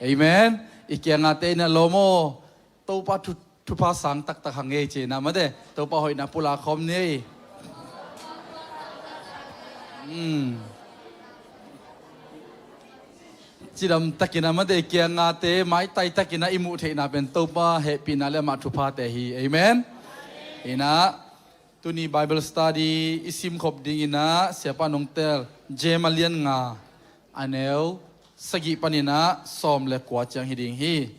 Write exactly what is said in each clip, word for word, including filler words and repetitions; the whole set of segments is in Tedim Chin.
Amen. I kiangah te in a lawm aw, Topa thu, thupha sang taktak hang ei ci-in a mate, Topa hoihna pulak khawm ni ei. Hmm. Cidam takin a mate, i kiangah te maitai takin a i muh theihna pen Topa hehpihna le amah thuphate hi. Amen. Inah, tuni Bible study i simkhop dinginah siapa nongtel Jem a lian nga, a neu sagih paninah sawm le kua ciang hi ding hi.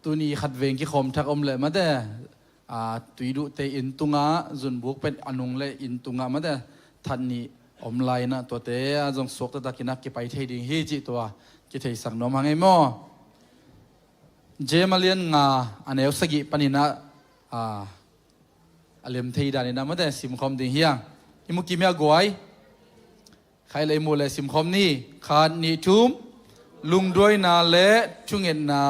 Tuni khat veng kikhawm thak om leh mate, a, tuiduhte inn tungah, zunbuk pen a nung le inn tungah mate, that nih om lai inah tuate a zong suak taktakinah kipai thei ding hi cih tua kitheisak nuam hang ei maw? Jem a lian nga, a neu sagih paninah, a, a lem thei daninah mate simkhawm ding hi hang. I mu kim hia guai? Khai le i mu le simkhawm ni. Khat, nih, thum. Lungduaina le thungetna.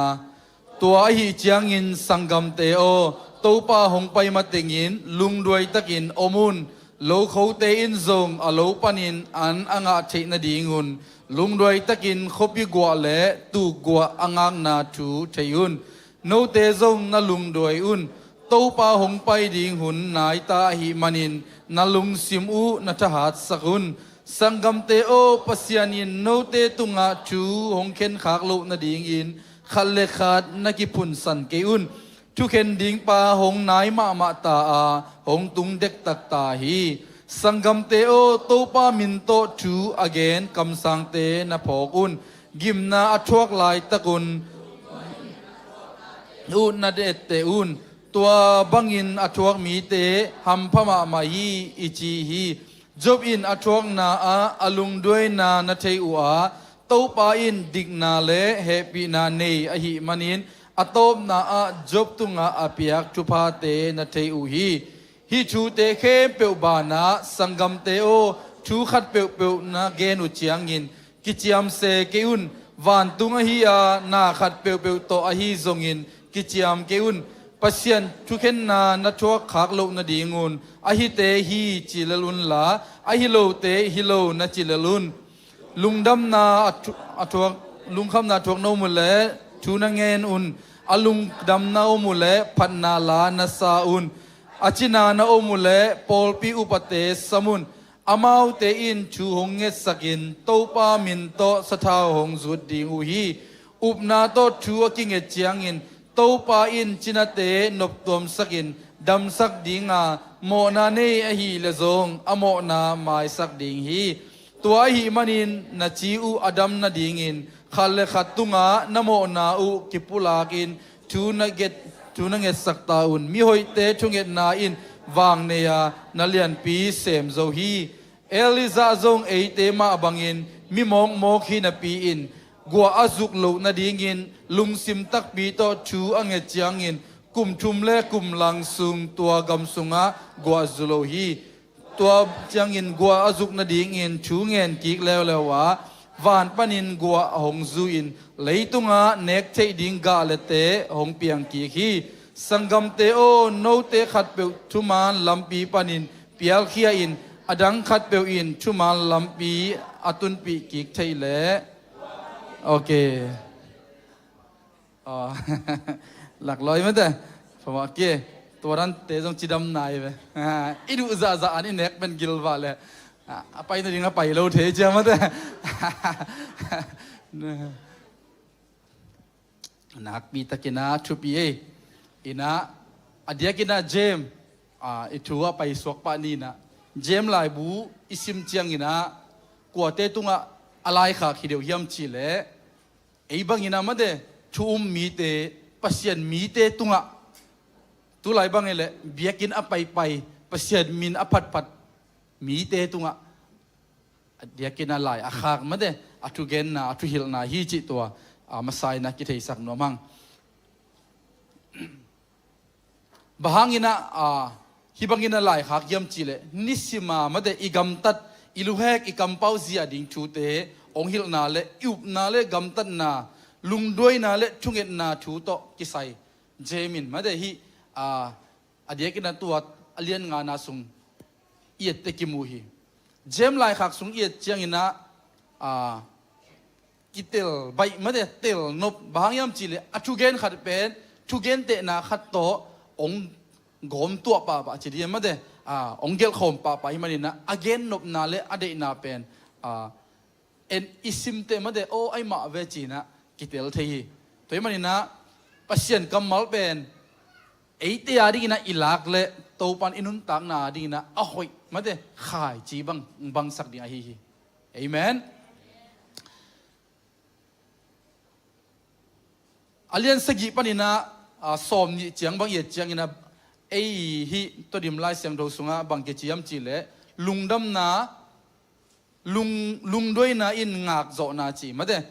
Tua ahi ciangin sanggamte aw, Topa hong pai matengin lungduai takin om un. Lokhote in zong a lo panin an a ngah theih nadingun lungduai takin khuapi guah le tuk guah a ngakna thu thei un. Note zong na lungduai un. Topa hong pai ding hun naita ahih manin na lungsim uh na thahatsak un. Sanggamte aw, Pasian in note tungah thu hong khenkhak loh nadingin khat le khat na kiphunsan kei un. Thukhen ding pa hong nai mahmah ta a, hong tung dektak ta hi. Sanggamte aw, Topa min tawh thu a gen kamsangte na phawk un. Gimna a thuak laitakun uh na etteh un. Tua bangin a thuak mite hampha mahmah hi, i ci hi. Job in a thuakna ah a lungduaina na thei uh a, Topa in dikna le hehpihna nei ahih manin a tawpna ah Job tungah a piak thuphate na thei uh hi. Hih thute khempeuh banah sanggamte aw, thu khat peuhpeuh na gen uh ciangin kiciam se kei un. Vantung ahi a, na khat peuhpeuh tawh ahi zongin kiciam kei un. Pasian thukhenna na thuak khak loh nadingun a hite hi ci lel unla, a hi lote hi lo na ci lel un. Lungdamna a thu-, a thuak, lungkhamna a thuak na om uh leh thu na ngen un. A lungdamna om uh leh phatna la na sa un. A cina na om uh leh pawlpi upate sam un. Amaute in thu hong ngetsakin Topa min tawh sathau hong zut ding uh hi. Upna tawh thu a kinget ciangin Topa in cinate noptuamsakin damsak dinga, mawhna nei ahih leh zong a mawhna maisak ding hi. Tua ahih manin na ci uh a dam nadingin khat le khat tungah na mawhna uh kipulakin thu na get, thu na ngetsak ta un. Mihoihte thungetna in vang nei a, na lianpi sem zo hi. Elijah zong eite mah bangin mi mawkmawk hi napi-in guah a zuk loh nadingin lungsim takpi tawh thu a nget ciangin kum thum le kum lang sung tua gam sungah guah zu lo hi. Tua ciangin guah a zuk nadingin thu ngen kik leuleu a, van panin guah a hong zu-in leitungah nek theih ding gah le teh hong piang kik hi. Sanggamte aw, note khatpeuh thuman lampi panin pialkhia in, a dang khatpeuh in thuman lampi a tunpih kik theih leh. Ok. Aw, laklawh mate. Phamawh kei. Tua dante zong cidam nai ve. I duh zahzah an i nek pen gilvah le a pai nading a pai lo thei cia mate. Nakpi takin a thupi ei. Inah, a diakin a Jem, a, i thu a paisuak pah ni inah, Jem laibu i sim ciangin a kuate tungah a laikhak hi deuh hiam cih leh, ei bangin a mate, thu um mite, Pasian mite tungah, tulai bang ei leh biakinn a paipai, Pasian min a phatphat mite tungah a diakin a lai a khak mate, a thugenna, a thuhilhna hi cih tua, a, masa in a kitheisak nuam hang. Bang hangin a, a, hih bangin a laikhak hiam cih leh, nisim a mate, i gamtat, i luhek, i kampau zia ding thute hong hilhna le, i upna le gamtatna, lungduaina le thungetna thu tawh kisai. Jem in mate hih, a, a diakin a tua a lian ngana sung i ette kimu hi. Jem laikhak sung i et cianginah, a, kitel baih mate, tel nop, bang hang hiam cihleh a thugen khat pen thugentehna khat tawh hong gawm tuah pahpah ci dih mate, a, hong gelhkhawm pahpah hi maninah a gennopna le a deihna pen, a, en i simte mate, aw ai mah ve cinah kitel thei hi. Tua hi maninah Pasian kammal pen eite a dinginah i lak le Topan i nuntakna a dinginah a hoih mate, khaici bang, bangsak ding ahi hi. Amen. A lian sagih paninah, a, sawm nih ciang bang i et cianginah ei hih Todim Lai Siangtho sungah bang kici hiam cihleh lungdamna, lung, lungduaina in ngakzawhna ci mate.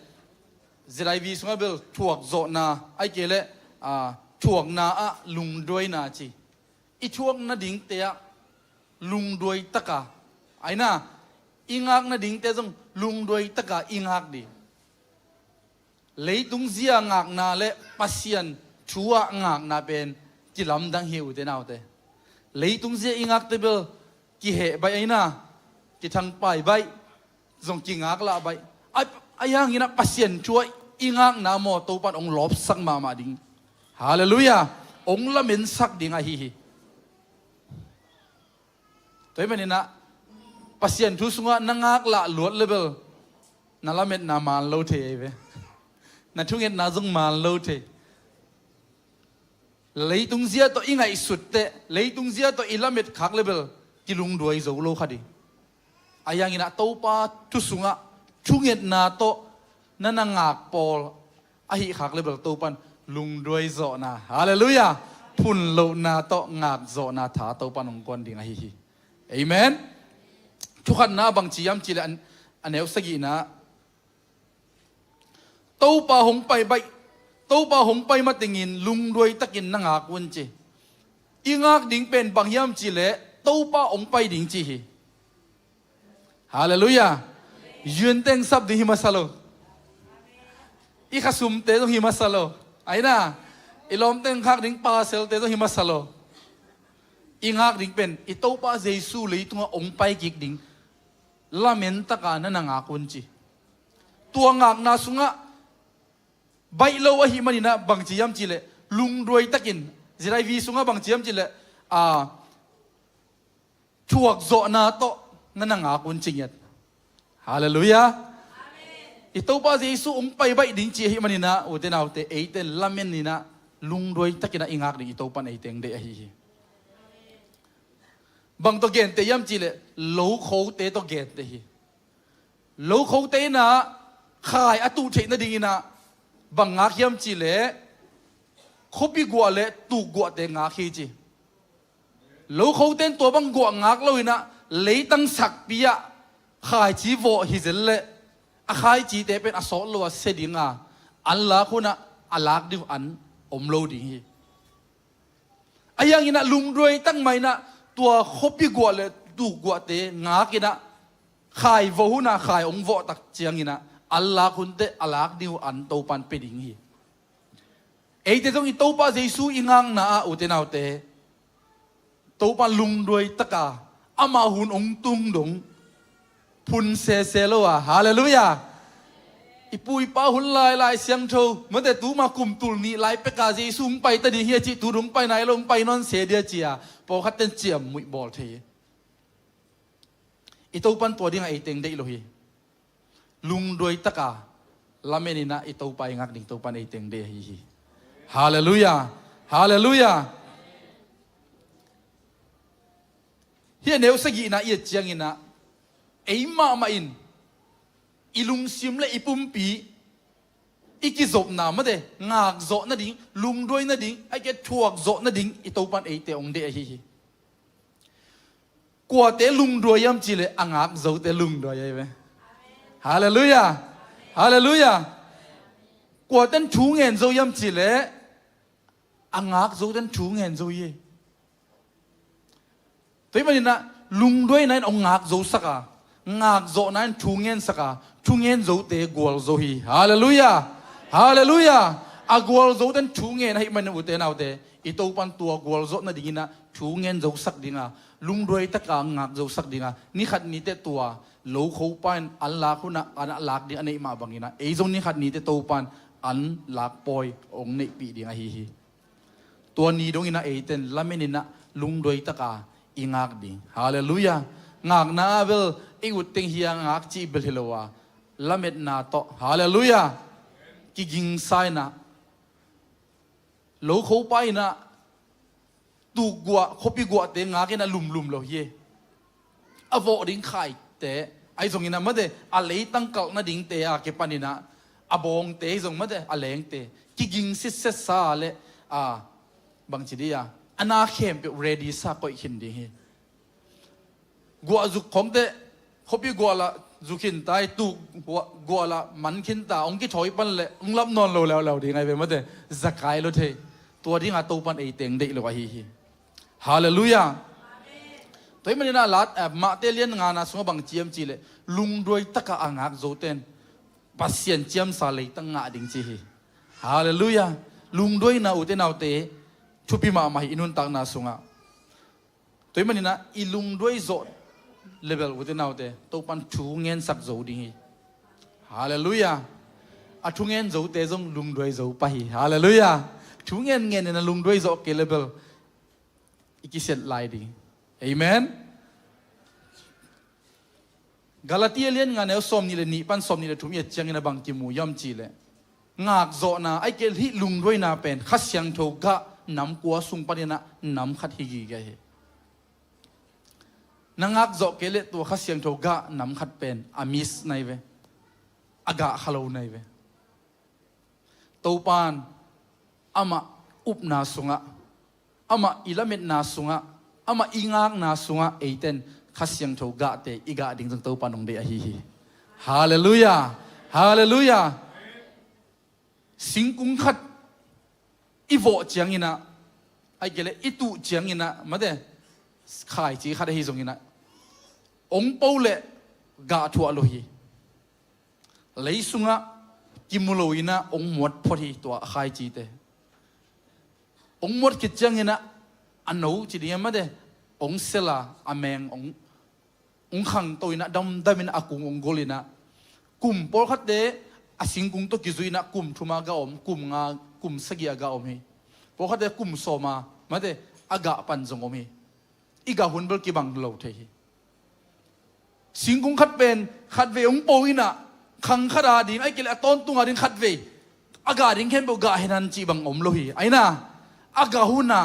Zilaivi sungah bel thuakzawhna ai kei leh, a, thuakna ah lungduaina ci. I thuak nadingte ah lungduai taka, aina, i ngak nadingte zong lungduai taka i ngak ding. Leitung zia ngakna le Pasian thu ah ngakna pen kilamdang hi ute naute. Leitung zia i ngakte bel kiheh baih aina, kithangpai baih, zong kingaklah baih. A, a hianginah Pasian thu ah i ngakna maw Topan hong lawpsak mahmah ding. Halleluiah. Hong lamensak ding ahi hi. Tua hi maninah Pasian thu sungah na ngaklah luat le bel na lametna man lo thei ahi ve. Na thungetna zong man lo thei. Leitung zia tawh i ngaihsut teh, leitung zia tawh i lamet khak le bel kilungduai zo lo kha ding. A hianginah Topa thu sungah thungetna tawh na na ngak pawl ahih khak le bel Topan lungduai zawhna, halleluiah, phunlohna tawh ngak zawhna tha Topan hong kuan ding ahi hi. Amen. Thukhatna bangci hiam cihleh a, a neu sagihna Topa hong pai baih, Topa hong pai matengin lungduai takin na ngak un ci. I ngak ding pen bang hiam cihleh Topa hong pai ding ci hi. Halleluiah. Yuanteng sap ding hi masa lo. I khasumte zong hi masa lo. Aina, i lawmteng khak ding paselte zong hi masa lo. I ngak ding pen i Topa Jesu leitungah hong pai kik ding lamen taka na na ngak un ci. Tua ngakna sungah baih lo ahih maninah bangci hiam cihleh lungduai takin, zilaivi sungah bangci hiam cihleh, a, thuakzawhna tawh na na ngak un ci ngiat. Halleluiah. I Topa Jesu hong pai baih ding ci ahih maninah ute naute eite lameninah lungduai takinah i ngak ding i Topan eite hong deih ahi hi. Bang tawh gente hiam cihleh lokhote tawh gente hi. Lokhote inah khai a tuh theih nadinginah bang ngak hiam cihleh khuapi guah le tuk guahte ngak hi ci. Lokhote in tua bang guah ngak loinah leitang sakpi ah khaici vawh hi zel leh a khaicite pen a sawt lo a sia dinga an lak hunah a lak ding uh an om lo ding hi. A hianginah lungduai tak mah inah tua khuapi guah le tuk guahte ngakinah khai vawh hunah khai hong vawh tak cianginah an lak hunte a lak ding uh an Topan pia ding hi. Eite zong i Topa Jesu i ngakna ah ute naute Topa lungduai taka amah hun hong tung dong phun sese lo a, halleluiah. I pu i pa hun lai Lai Siangtho mate tuma kum tul nih lai peka Jesu hong pai ta ding hi a cih tu dong pai nai lo hong pai nawn se dia ci a pawlkhat ten ciam muih bawl thei hi. I Topan tua dingah ei teng deih lo hi. Lungduai taka lameninah i Topa i ngak ding Topan ei teng deih ahi hi. Halleluiah. Halleluiah. Hih a neu sagihna i et cianginah ei mahmah in i lungsim le i pumpi i kizopna mate ngakzawh nading, lungduai nading, a ke thuakzawh nading i Topan eite hong deih ahi hi. Kuate lungduai hiam cihleh a ngak zote lungduai ahi ve. Halleluiah. Halleluiah. Kuaten thu ngen zo hiam cihleh a ngak zoten thu ngen zo hi. Tua hi maninah lungduaina in hong ngak zosak a, ngakzawhna in thu ngensak a, thu ngen zote gual zo hi. Halleluiah. Halleluiah. A gualzo ten thu ngen ahih manin ute naute, i Topan tua gualzawh nadingin ah thu ngen zosak dinga, lungduai taka ngak zosak dinga, ni khat ni teh tua lo khopa in an lak hunah an a lak ding a neih mah bangin ah ei zong ni khat ni teh Topan an lak pawi hong neihpih ding ahi hi. Tua ni dongin ah eiten lamen in ah lungduai taka i ngak ding. Halleluiah. Ngakna ah bel i ut teng hi a ngak cih bel hi lo a, lametna tawh, halleluiah, kigingsa in ah, lo khopa in ah tuk guah, khuapi guahte ngak in ah lumlum lo hi. A vawh ding khaite ahi zongin ah mate, a leitang kalh nadingte a kipan in ah a bawngte ahi zong mate, a lengte kiging sitsetsa le a bangci dih a, a na khempeuh ready sa koih khin ding hi. Guah zuk khong teh khuapi guah lah zuk khin ta, i tuk guah, guah lah man khin ta, hong kithawi pan leh hong lap nawn lo leuleu ding ahi ve mate, zakai lo thei. Tua dinga Topan ei teng deih lo ahi hi. Halleluiah. Tua hih manin ah lat, eh, Mahte lian ngana sungah bang ci hiam cih leh, lungduai taka a ngak zoten Pasian ciamsa leitang ngah ding ci hi. Halleluiah. Lungduaina ute naute thupi mahmah hi i nuntakna sungah. Tua hih manin ah i lungduai zawh level ute naute Topan thu ngensak zo ding hi. Halleluiah. A thu ngen zote zong lungduai zo pah hi. Halleluiah. Thu ngen ngen in a lungduai zawh kei level i kisiat lai ding. Amen. Galatia lian nga neu sawmnih le nih pan sawmnih le thum i et ciangin a bang kimu hiam cih leh, ngakzawhna, ahih kei leh hih lungduaina pen Kha Siangtho gah nam kua sung panin ah nam khat hi gige hi. Na ngakzawh kei leh tua Kha Siangtho gah nam khat pen a miss na hi ve. A gah kha lo na hi ve. Topan amah upna sungah, amah i lametna sungah, amah i ngakna sungah eiten Kha Siangtho gahte i gah ding zong Topan hong deih ahi hi. Halleluiah. Halleluiah. Singkung khat i vawh ciangin ah, ahih kei leh i tuh ciangin ah mate, khaici khat ahi zongin ah hong po leh gah thuah lo hi. Lei sungah kimu lo in ah hong muat phot hi tua khaicite. Hong muat khit ciangin ah a no ci ding a mate, hong sel a, a meng hong, hong khangto in ah damdam in ah a kung hong gol in ah, kum pawlkhatte a singkung tawh kizui in ah kum thum a gah om, kum nga, kum sagih a gah om hi. Pawlkhatte kum sawm a mate, a gah pan zong om hi. I gah hun bel kibang lo thei hi. Singkung khat pen khatvei hong po in ah khang khat a ding, ahih kei leh a tawntung a ding khatvei a gah ding khempeuh gah hen an cih bang om lo hi. Ahi na, a gah hun a,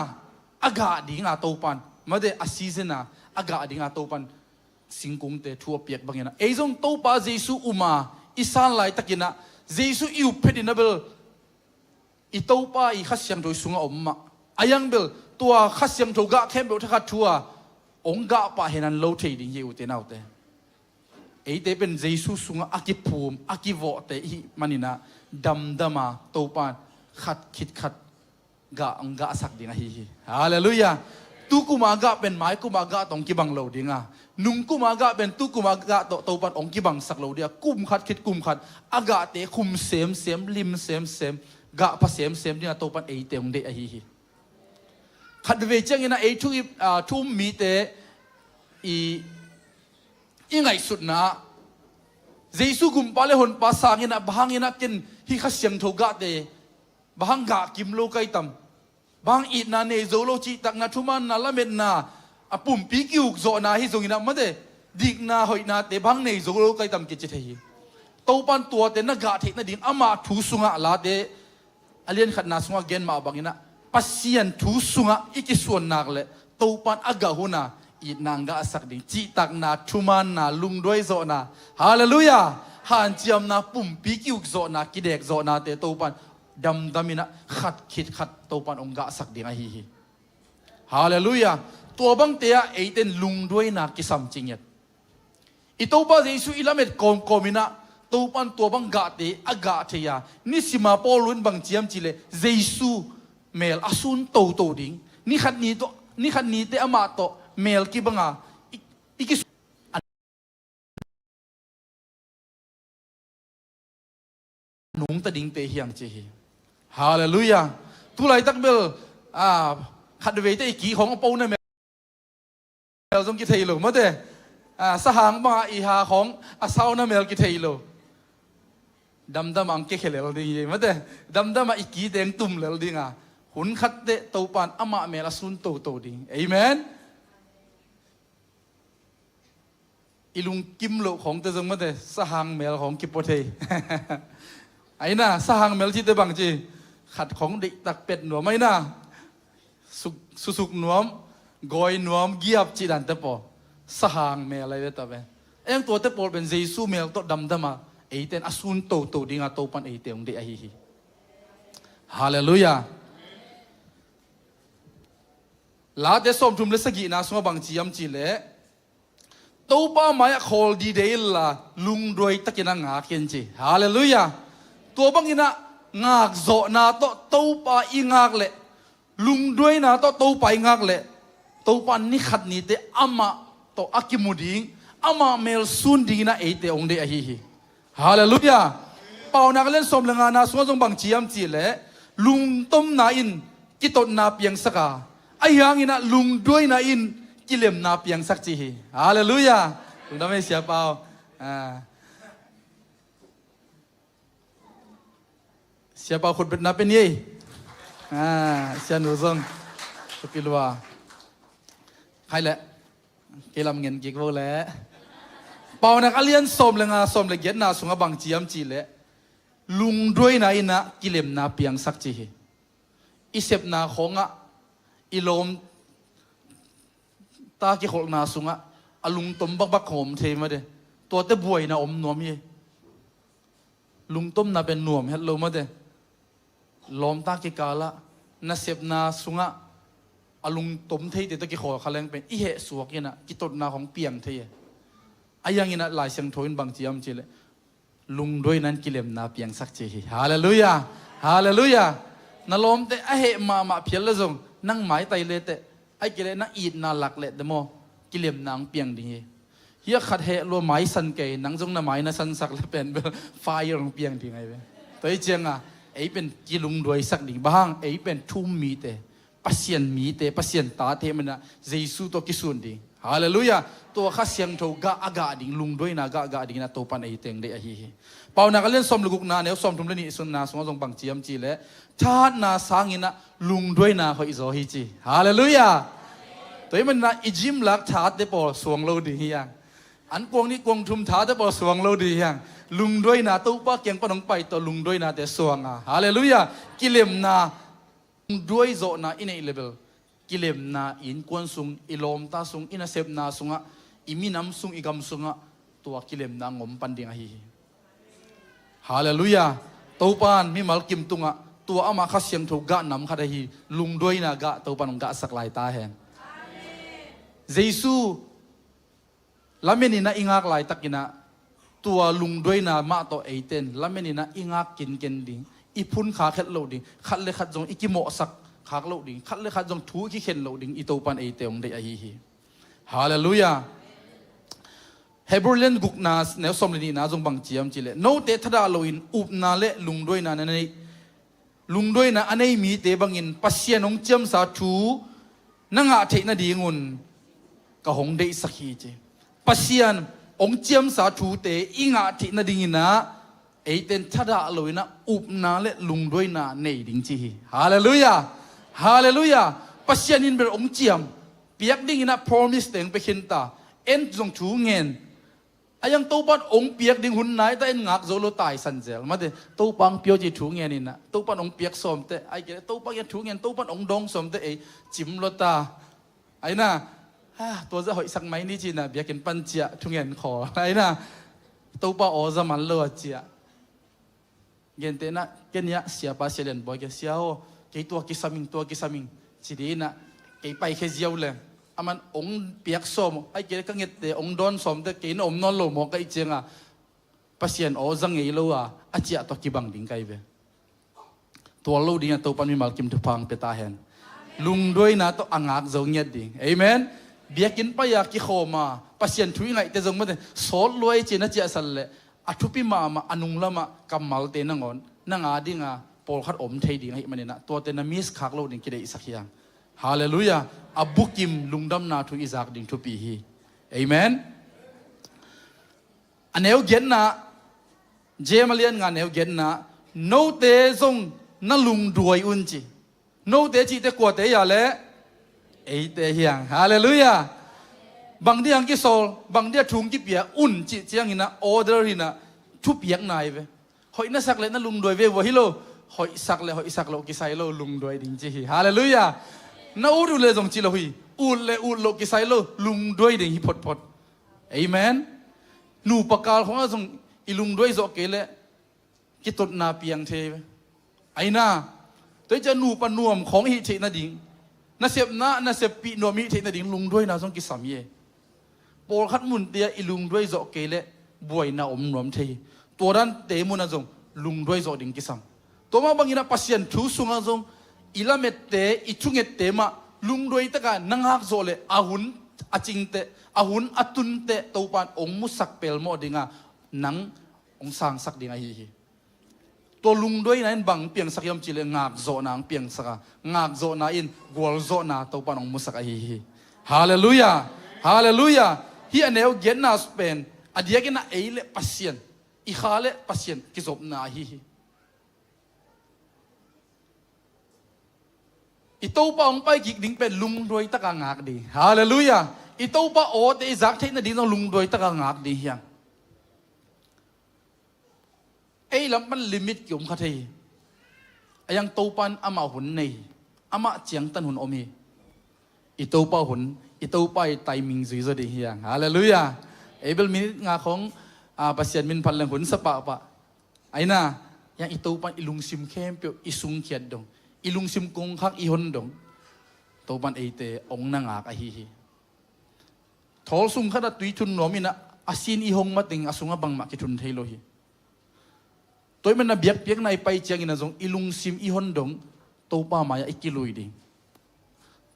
a gah ding a Topan mate, a season a, a gah ding a Topan singkungte thu a piak bangin ah ei zong Topa Jesu um a i san laitakin ah Jesu i up phet in ah bel i Topa i Kha Siangtho i sungah om mah. A hiang bel tua Kha Siangtho gah khempeuh thakhat thu a hong gah pah hen an lo thei ding hi ute naute. Eite pen Jesu sungah a kiphum, a kivawhte i hih manin ah damdam a Topan khat khit khat gah hong gahsak ding ahi hi. Halleluiah. Tu kum a gah pen mai kum a gah tawh hong kibang lo ding a, nung kum a gah pen tu kum a gah tawh Topan hong kibangsak lo ding a, kum khat khit kum khat a gahte khum semsem, lim semsem, gah pha semsem ding a Topan eite hong deih ahi hi. Khatvei ciangin ah ei thu i, ah, thu um mite i, i ngaihsutna ah Jesu gumpa le honpa sangin ah bang hangin ah ken hih Kha Siangtho gahte bang hang gah kim lo ka hi tam, bang hang itna nei zo lo, cihtakna, thumanna, lametna, a pumpi ki-ukzawhna hi zongin ah mate, dikna hoihnate bang hang nei zo lo ka hi tam kici thei hi. Topan tuate na gah theih nading amah thu sungah Late a lian khatna sungah gen mah bangin ah Pasian thu sungah i kisuan nak leh Topan a gah hun a itna hong gahsak ding, cihtakna, thumanna, lungduai zawhna, halleluiah, hanciamna, pumpi ki-ukzawhna, kidekzawhnate Topan damdam in ah khat khit khat Topan hong gahsak ding ahi hi. Halleluiah. Tua bangte ah eiten lungduaina kisam ci ngiat. I Topa Jesu i lamet kawmkawm in ah Topan tua bang gahte a gah thei a, nisima Paul in bang ci hiam cih leh Jesu mel a sun toto ding, ni khat ni tawh, ni khat nite amah tawh mel kibang a i, i ki nungta dingte hi hang ci hi. Halleluiah. Tulaitak bel, ah, khatveite i ki khong a po na mel zong kithei lo mate. Ah, sahang banga i ha khong a sau na mel kithei lo. Damdama ang kekhe lel ding hi mate. Damdama i ki teng tum lel dinga, hun khatte Topan amah mel a sun toto ding. Amen. I lungkim loh khongte zong mate, sahang mel khong kipua thei. Aina, sahang mel cite bangci, khat khong deihtak pet nuam aina, suk, susuk nuam, gawi nuam, giap cih dante pawl, sahang mel ai ve ta ve. Eng tuate pawl pen Jesu mel tawh damdama eiten a sun toto dinga Topan eite hong deih ahi hi. Halleluiah. Late sawmthum le sagihna sungah bangci hiam cihleh, Topa mai-ah khawl dide inla lungduai takin a ngak in ci. Halleluiah. Tua bangin a ngakzawhna tawh Topa i ngak leh, lungduaina tawh Topa i ngak leh, Topa ni khat nite amah tawh a kimu ding, amah mel sun dingin a eite hong deih ahi hi. Halleluiah. Paunak a lian sawm le ngana sungah zong bangci hiam cihleh, lungtomna in kitotna piangsak a, ahi hangin a lungduaina in kilemna piangsak ci hi. Halleluiah. Lungdam ei Sia Pau. Ah. Sia Pau khutbetna pen ei. Ah, Sia Nu zong. Thupi lua. Khai leh. Kei lam ngen kik vo leh. Paunak a lian sawm le nga, sawm le giatna sungah bangci hiam cihleh, lungduaina in a kilemna piangsak ci hi. I sepna khongah, i lawmta kikholhna sungah a lungtom bakbak khong om thei mate. Tuate buaina om nuam hi. Lungtomna pen nuam het lo mate. Lawmta kikalah nasepna sungah a lungtom theite tawh kikhawl kha leng pen i heh suak in a kitotna khong piang thei e. Ahi hangin a Lai Siangtho in bangci hiam cihleh, lungduaina in kilemna piangsak ci hi. Halleluiah. Halleluiah. Na lawmte a heh mahmah phial le zong nang maitai leteh, ai kei leh na itna lak leh te maw, kilemna hong piang ding hi. Hia khat heh lua maisan kei, nang zong na mai na sansak le pen bel fire hong piang ding ai ve. Tua hi cianga ei pen kilungduaisak ding. Bang hang, ei pen thu-um mite, Pasian mite, Pasian tate manin a Jesu tawh kisun ding. Halleluiah. Tua Kha Siangtho gah a gah ding, lungduaina gah a gah dingin a Topan eite hong deih ahi hi. Paunak a lian sawm le gukna, neu sawmthum le nihna sungah zong bangci hiam cihleh, thahatna sangin a lungduaina hoihzaw hi ci. Halleluiah. Tua hi manin a i gym lak thate pawl suang lo ding hi hang. An kuang nih kuang thum thate pawl suang lo ding hi hang. Lungduaina, Topa kiang pan hong pai tawh lungduainate suang a, halleluiah, kilemna, lungduai zawhna i neih le bel, kilemna i innkuan sung, i lawmta sung, i nasepna sungah, i minam sung, i gam sungah tua kilemna hong om pan ding ahi hi. Halleluiah. Topan mimal kim tungah tua ama Kha Siangtho gah nam khat ahi lungduaina gah Topan hong gahsak lai ta hen. Jesu lamen in a i ngak laitakin a, tua lungduaina mah tawh eiten lamen in a i ngak kinken ding, i phun khak het loh ding, khat le khat zong i kimawhsak khak loh ding, khat le khat zong thu i kikhen loh ding i Topan eite hong deih ahi hi. Halleluiah. Hebrew lian gukna, neu sawm le nihna zong bangci hiam cihleh, note thadah loin upna le lungduaina na neih, lungduaina a nei mite bangin Pasian hong ciamsa thu na ngah theih nadingun ka hong deihsak hi ci. Pasian hong ciamsa thute i ngah theih nadingin a, eiten thadah loin a upna le lungduaina nei ding ci hi. Halleluiah. Halleluiah. Pasian in bel hong ciam, piak dingin a promise teng pia khin ta. En zong thu ngen. A yang Topan hong piak ding hun nai ta, en ngak zo lo, taisan zel mate. Topa hong pia aw ci thu ngen in a, Topan hong piak sawm teh, ai kei leh Topa kiang thu ngen, Topan hong dawng sawm teh ei cim lo ta. Aina, ha, tua zah hoihsak mai ni ci-in a biakinn pan ciah thu ngen khawl. Aina, Topa aw za man lo a ciah. Gentehna, ken hiah siapa Sia Lian Bawi kiang, sia aw, kei tua kisam ing, tua kisam ing, ci ding in a, kei paikhia ziau leng, aman hong piak sawm, ai kei leh ka ngette hong dawn sawm teh, kei na om nawn lo maw ka hih cianga, Pasian aw za ngei lo a, a ciah tawh kibang ding ka hi ve. Tual lo ding a Topan mimal kim thupha hong pia ta hen. Lungduaina tawh a ngak zo ngiat ding. Amen. Biakinn pai-a kikhawm a, Pasian thu i ngaihte zong mate, sawt lua ei ci-in a ciahsan leh, a thupi mahmah a nung lamah kammalte nangawn, nang a dinga pawlkhat om thei ding ahih maninah tuate na miss khak lo ding kideihsak hiang. Halleluiah. A bukim lungdamna thu i zak ding thupi hi. Amen. A neu giatna, James a lian nga neu giatna, note zong na lungduai un ci. Note cihte kuate ia le eite hiang. Halleluiah. Bang diang kisawl, bang dia thung kipia un cih cianginah order hinah thupiak nai ve. Hoih na sak le na lungduai ve vua hi lo. Hoih sak le hoih sak loh kisai lo, lungduai ding ci hi. Halleluiah. Na ut uh le zong ci lo hi. Ut le ut loh kisai lo, lungduai ding hi photphot. Amen. Nupa kal khongah zong i lungduai zawh kei le kitotna piang thei ve. Aina, tua hi ciah nupa nuam khawng i hih theih nading, nasepna naseppih nuam i hih theih nading lungduaina zong kisam hi. Pawlkhat munte ah i lungduai zawh kei leh buaina om nuam thei hi. Tua dante munah zong lungduai zawh ding kisam. Tua mah banginah Pasian thu sungah zong i lamette, i thungette mah lungduai takah na ngak zawh leh a hun a cingteh, a hun a tunteh Topan ong musak pelmawh dinga nang ong sangsak ding ahi hi. Tua lungduaina in bang piangsak hiam cihleh ngakzawhna ong piangsak a, ngakzawhna in gualzawhna Topan ong musak ahi hi. Halleluiah. Halleluiah. Hih a neu giatna pen a diakin a ei le Pasian, i kha le Pasian kizopna ahi hi. I Topa hong pai kik ding pen lungduai taka ngak ding. Halleluiah. I Topa awte i zak theih nading zong lungduai taka ngak ding hiang. Ei lam pan limit ki om kha thei hi. A yang Topan amah hun nei hi. Amah ciangtan hun om hi. I Topa hun, i Topa i timing zui zaw ding hiang. Halleluiah. Ei bel minit nga khong, ah, Pasian min phat leng hun sa pahpah. Aina, yang i Topan i lungsim khempeuh i sungkhiat dong, i lungsim kongkhak i hon dong Topan eite ong na ngak ahi hi. Thawl sung khatah tui thun nuam inah a sin i hong mateng a sungah bangmah kithun thei lo hi. Tua i man a biakpiakna i pai cianginah zong i lungsim i hon dong Topa mai-ah i kilui ding.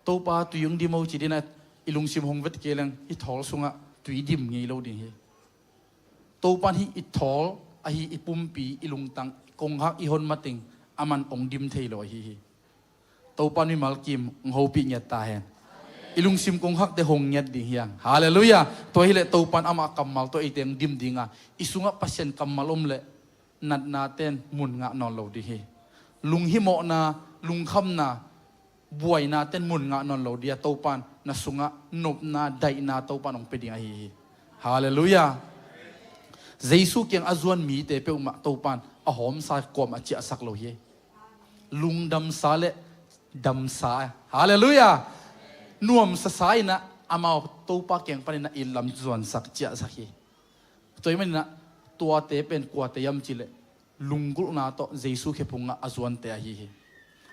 Topa tui hong dim o ci dinah i lungsim hong vet kei leng i thawl sungah tui dim ngei lo ding hi. Topan hih i thawl ahi i pumpi i lungtang i kongkhak i hon mateng aman ong dim thei lo ahi hi. Topan mimal kim ong hopih ngiat ta hen. I lungsim kongkhakte hong ngiat ding hiang. Halleluiah. Tua hileh Topan amah kammal tawh eite ong dim dinga i sungah Pasian kammal om leh natnaten mun ngah nawn lo ding hi. Lunghimawhna, lungkhamna, buainaten mun ngah nawn lo dia Topan na sungah nopna, daihna Topan ong pia ding ahi hi. Halleluiah. Jesu kiang a zuan mite peuhmah Topan a hawmsa kuamah ciahsak lo hi. Lungdamsa le damsa. Halleluiah. Nuamsasa inah amau Topa kiang paninah i lam zuansak ciahsak hi. Tua i maninah tuate pen kuate hiam cihleh lunggulhna tawh Jesu khephungah a zuante ahi hi.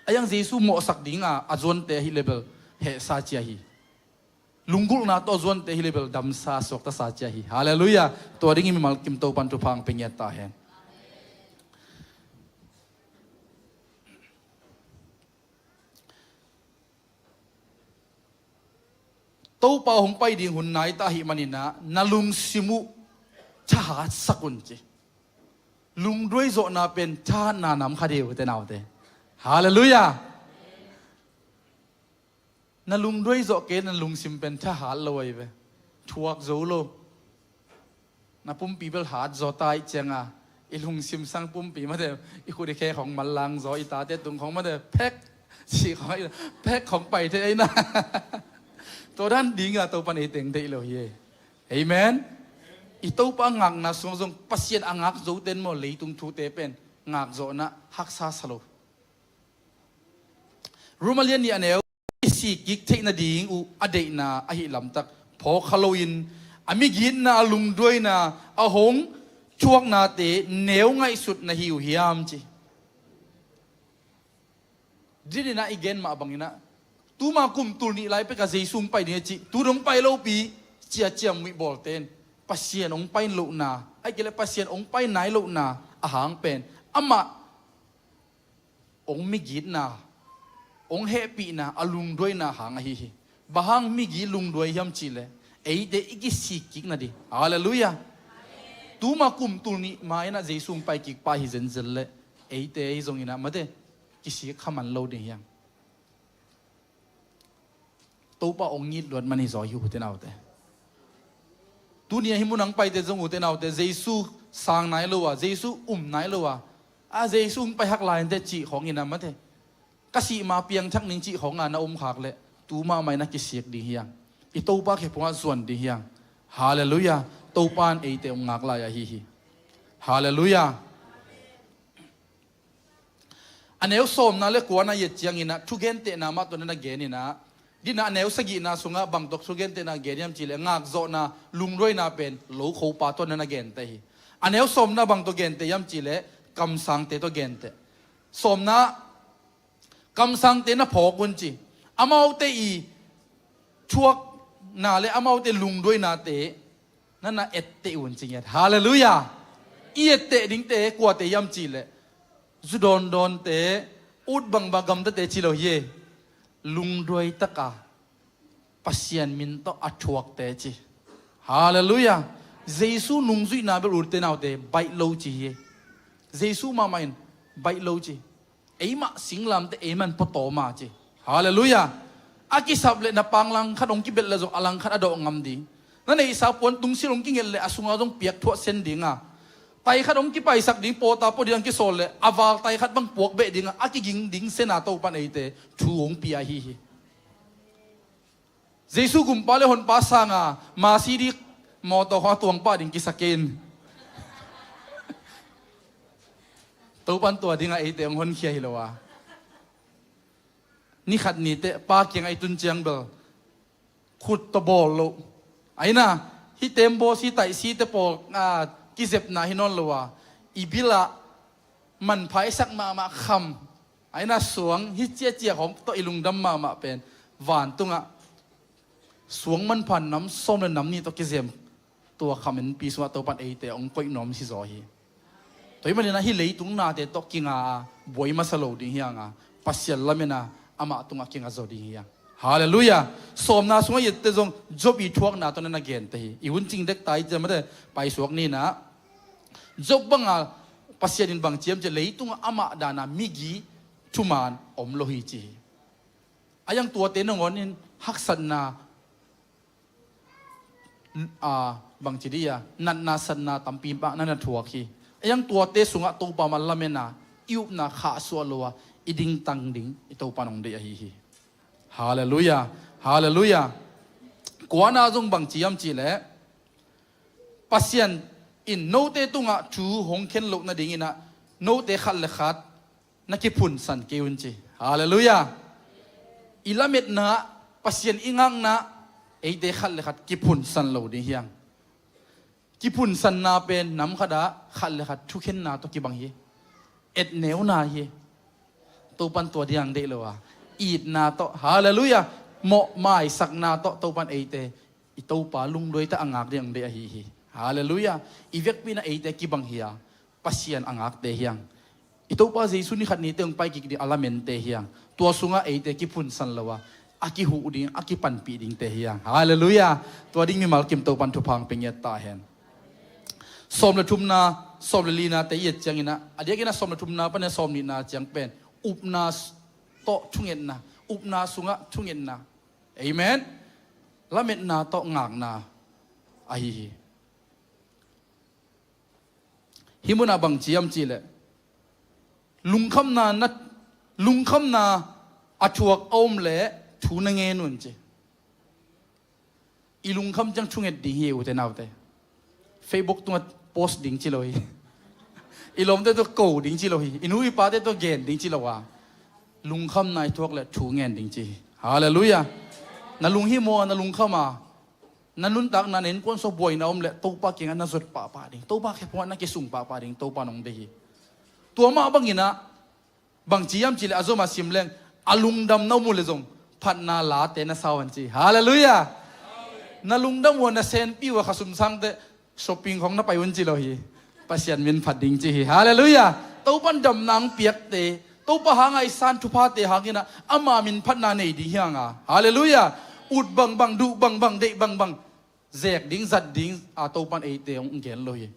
A yang Jesu mawhsak dinga a zuante ahi le bel hehsa cia hi. Lunggulhna tawh a zuante ahi le bel damsa suaktasa cia hi. Halleluiah. Tua dingin mimal kim Topan thupha ong pia ngiat ta hen. Topa hong pai ding hun nai ta ahih maninah na lungsim uh thahatsak un ci. Lungduai zawhna pen thahatna nam kha deuh te naute. Halleluiah. Na lungduai zawh kei na lungsim pen thahat lo ahi ve. Thuak zo lo. Na pumpi bel hat zaw ta ih cianga i lungsim sang pumpi mate i khut i khe khong manlang zaw i tate tung khong mate phek ci khong phek khong pai thei aina. Tua dan dinga Topan ei teng deih lo hi. Amen. I Topa ngakna sung zong Pasian a ngak zoten maw leitung thute pen ngak zawhna haksa sa lo. Rom a lian nih a neu i sik kik theih nading uh a deihna ahi lamtak phawk kha loin a migitna, a lungduaina, a hong thuaknate neu ngaihsut na hi uh hiam ci. Dininah i gen mah banginah tuma kum tul nih lai pekah Jesu hong pai ding a cih tu dong pai lopi cia ciam muih bawlten Pasian hong pai lohna, ahi kei le Pasian hong pai nai lohna a hang pen amah ong migitna, ong hehpihna, a lungduaina hang ahi hi. Bang hang migit lungduai hiam cihleh eite i kisik kik nading. Halleluiah. Tuma kum tul nih mainah Jesu hong pai kik pa hi zenzen leh eite ei zongin ah mate kisik kha man lo ding hiang. Topa ong ngit luat man hi zaw hi, ute naute. Tuni a hi mun ang paite zong, ute naute, Jesu sang nai lo a, Jesu um nai lo a, a Jesu hong pai hak lai ante cih khawng in ah mate, ka sih ma piangthak ning cih khawng a na um khak leh tu mahmah in a kisik ding hiang. I Topa khe pungah zuan ding hiang. Halleluiah. Topa in eite ong ngak lai ahi hi. Halleluiah. A neu sawmna le kuana i et ciangin ah thugentehna mah tawh na na gen in ah, din ah a neu sagihna sungah bang tawh thugentehna gen hiam cih leh ngakzawhna, lungduaina pen lokhopa tawh na na genteh hi. A neu sawmna bang tawh genteh hiam cih leh kamsangte tawh genteh. Sawmna, kamsangte na phawk un ci. Amaute i thuakna le amaute lungduainate na na etteh un ci ngiat. Halleluiah. I etteh dingte kuate hiam cih leh zu dawndawnte, ut bangbang gamtate ci lo hi. Lungduai taka Pasian min tawh a thuakte ci. Halleluiah. Jesu nungzuihna bel, ute naute, baih lo ci hi. Jesu mahmah in baih lo ci. Eimah singlamteh ei man pua tawm a ci. Halleluiah. A kisap leh na pang langkhat hong kibelh leh zong a langkhat a dawh ngam ding. Na neihsa puan tungsil hong kingelh leh a sunga zong piak thuah sen ding a, tai khat hong kipaisak ding, pawta pua ding a kisawl leh a val tai khat bang puak beh ding a, a kiging ding sen a Topa in eite thu hong pia ahi hi. Jesu gumpa le honpa sanga Mercedes mawtaw khawng a tuang pah ding kisa kei in. Topa in tua dingah eite hong honkhia hi lo a, ni khat ni teh pa kiangah i tun ciang bel khut tawh bawl loh. Aina, hih tembaw si taih si te pawl, a, kizepna hi nawn lo a, i bilah manpha i sak mahmah kham, aina suang hih ciacia khawng tawh i lungdam mahmah pen vantungah suang manpha nam sawm le nam nih tawh kizem tua kham innpi sungah Topa in eite hong koih nuam hi zaw hi. Tua ahih manin ah hih leitung nate tawh kinga a buai masa lo ding hiang a, Pasian lamen a amah tungah kinga zaw ding hiang. Halleluiah. Sawmna sungah i ette zong Job i thuakna tawh na na genteh hi. I hun cing dek ta hi ciang mate paisuak ni in ah, Job banga Pasian in bang ci hiam cih leh leitungah amah dana migi thuman om lo hi ci hi. A iang tuate nangawn in haksatna, a, bangci dih a, natna satna tampi mah na na thuak hi. A iang tuate sungah Topa mah lamen a, i upna khahsuah lo a, i dingtang ding i Topa in hong deih ahi hi. Halleluiah. Halleluiah. Kuana zong bangci hiam cih leh Pasian in note tungah thu hong khen loh nadingin ah note khat le khat na kiphunsan kei un ci. Halleluiah. I lametna, Pasian i ngakna, eite khat le khat kiphunsan lo ding hiang. Kiphunsanna pen nam khatah khat le khat thukhenna tawh kibang hi. Etneuna hi. Topa in tua ding deih lo a, itna tawh, halleluiah, mawhmaisakna tawh Topa in eite i Topa lungduai tah a ngak ding deih ahi hi. Halleluiah. I vekpi in ah eite kibang hi a, Pasian a ngakte hiang. I Topa Jesu ni khat ni teh hong pai kik ding a lamente hiang. Tua sungah eite kiphunsan lo a, a kihuh ding, a kipanpih dingte hiang. Halleluiah. Tua ding mimal kim Topa in thupha hong pia ngiat ta hen. Sawm le thumna, sawm le linate i et ciangin ah, a diakin ah sawm le thumna pan a sawm nihna ciang pen upna s-, tawh thungetna, upna sungah thungetna. Amen. Lametna tawh ngakna ahi hi. Hih munah bangci hiam cih leh lungkhamna na, lungkhamna a thuak a om leh thu na ngen un ci. I lungkham ciang thunget ding hi, ute naute. Facebook tungah post ding ci lo hi. I lawmte tawh ko ding ci lo hi. I nu i pate tawh gen ding ci lo a, lungkhamna i thuak leh thu ngen ding ci hi. Halleluiah. Na lunghimawh a, na lungkham a, na nuntakna, na innkuan sungah buaina om leh Topa kiangah na zot pahpah ding, Topa khe pungah na kisung pahpah ding Topa in hong deih hi. Tua mah bangin ah bangci hiam cih leh a zom a sim leng, a lungdam na om uh leh zong phatna late na sa un ci. Halleluiah. Na lungdam uh a, na senpi uh a, khasum sangte shopping khawng na pai un ci lo hi. Pasian min phat ding ci hi. Halleluiah. Topa in damna hong piakte, Topa hanga i san thuphate hangin ah ama min phatna nei ding hiang a, halleluiah, ut bangbang, duh bangbang, deih bangbang, zek ding, zat ding a Topa in eite hong gen lo hi.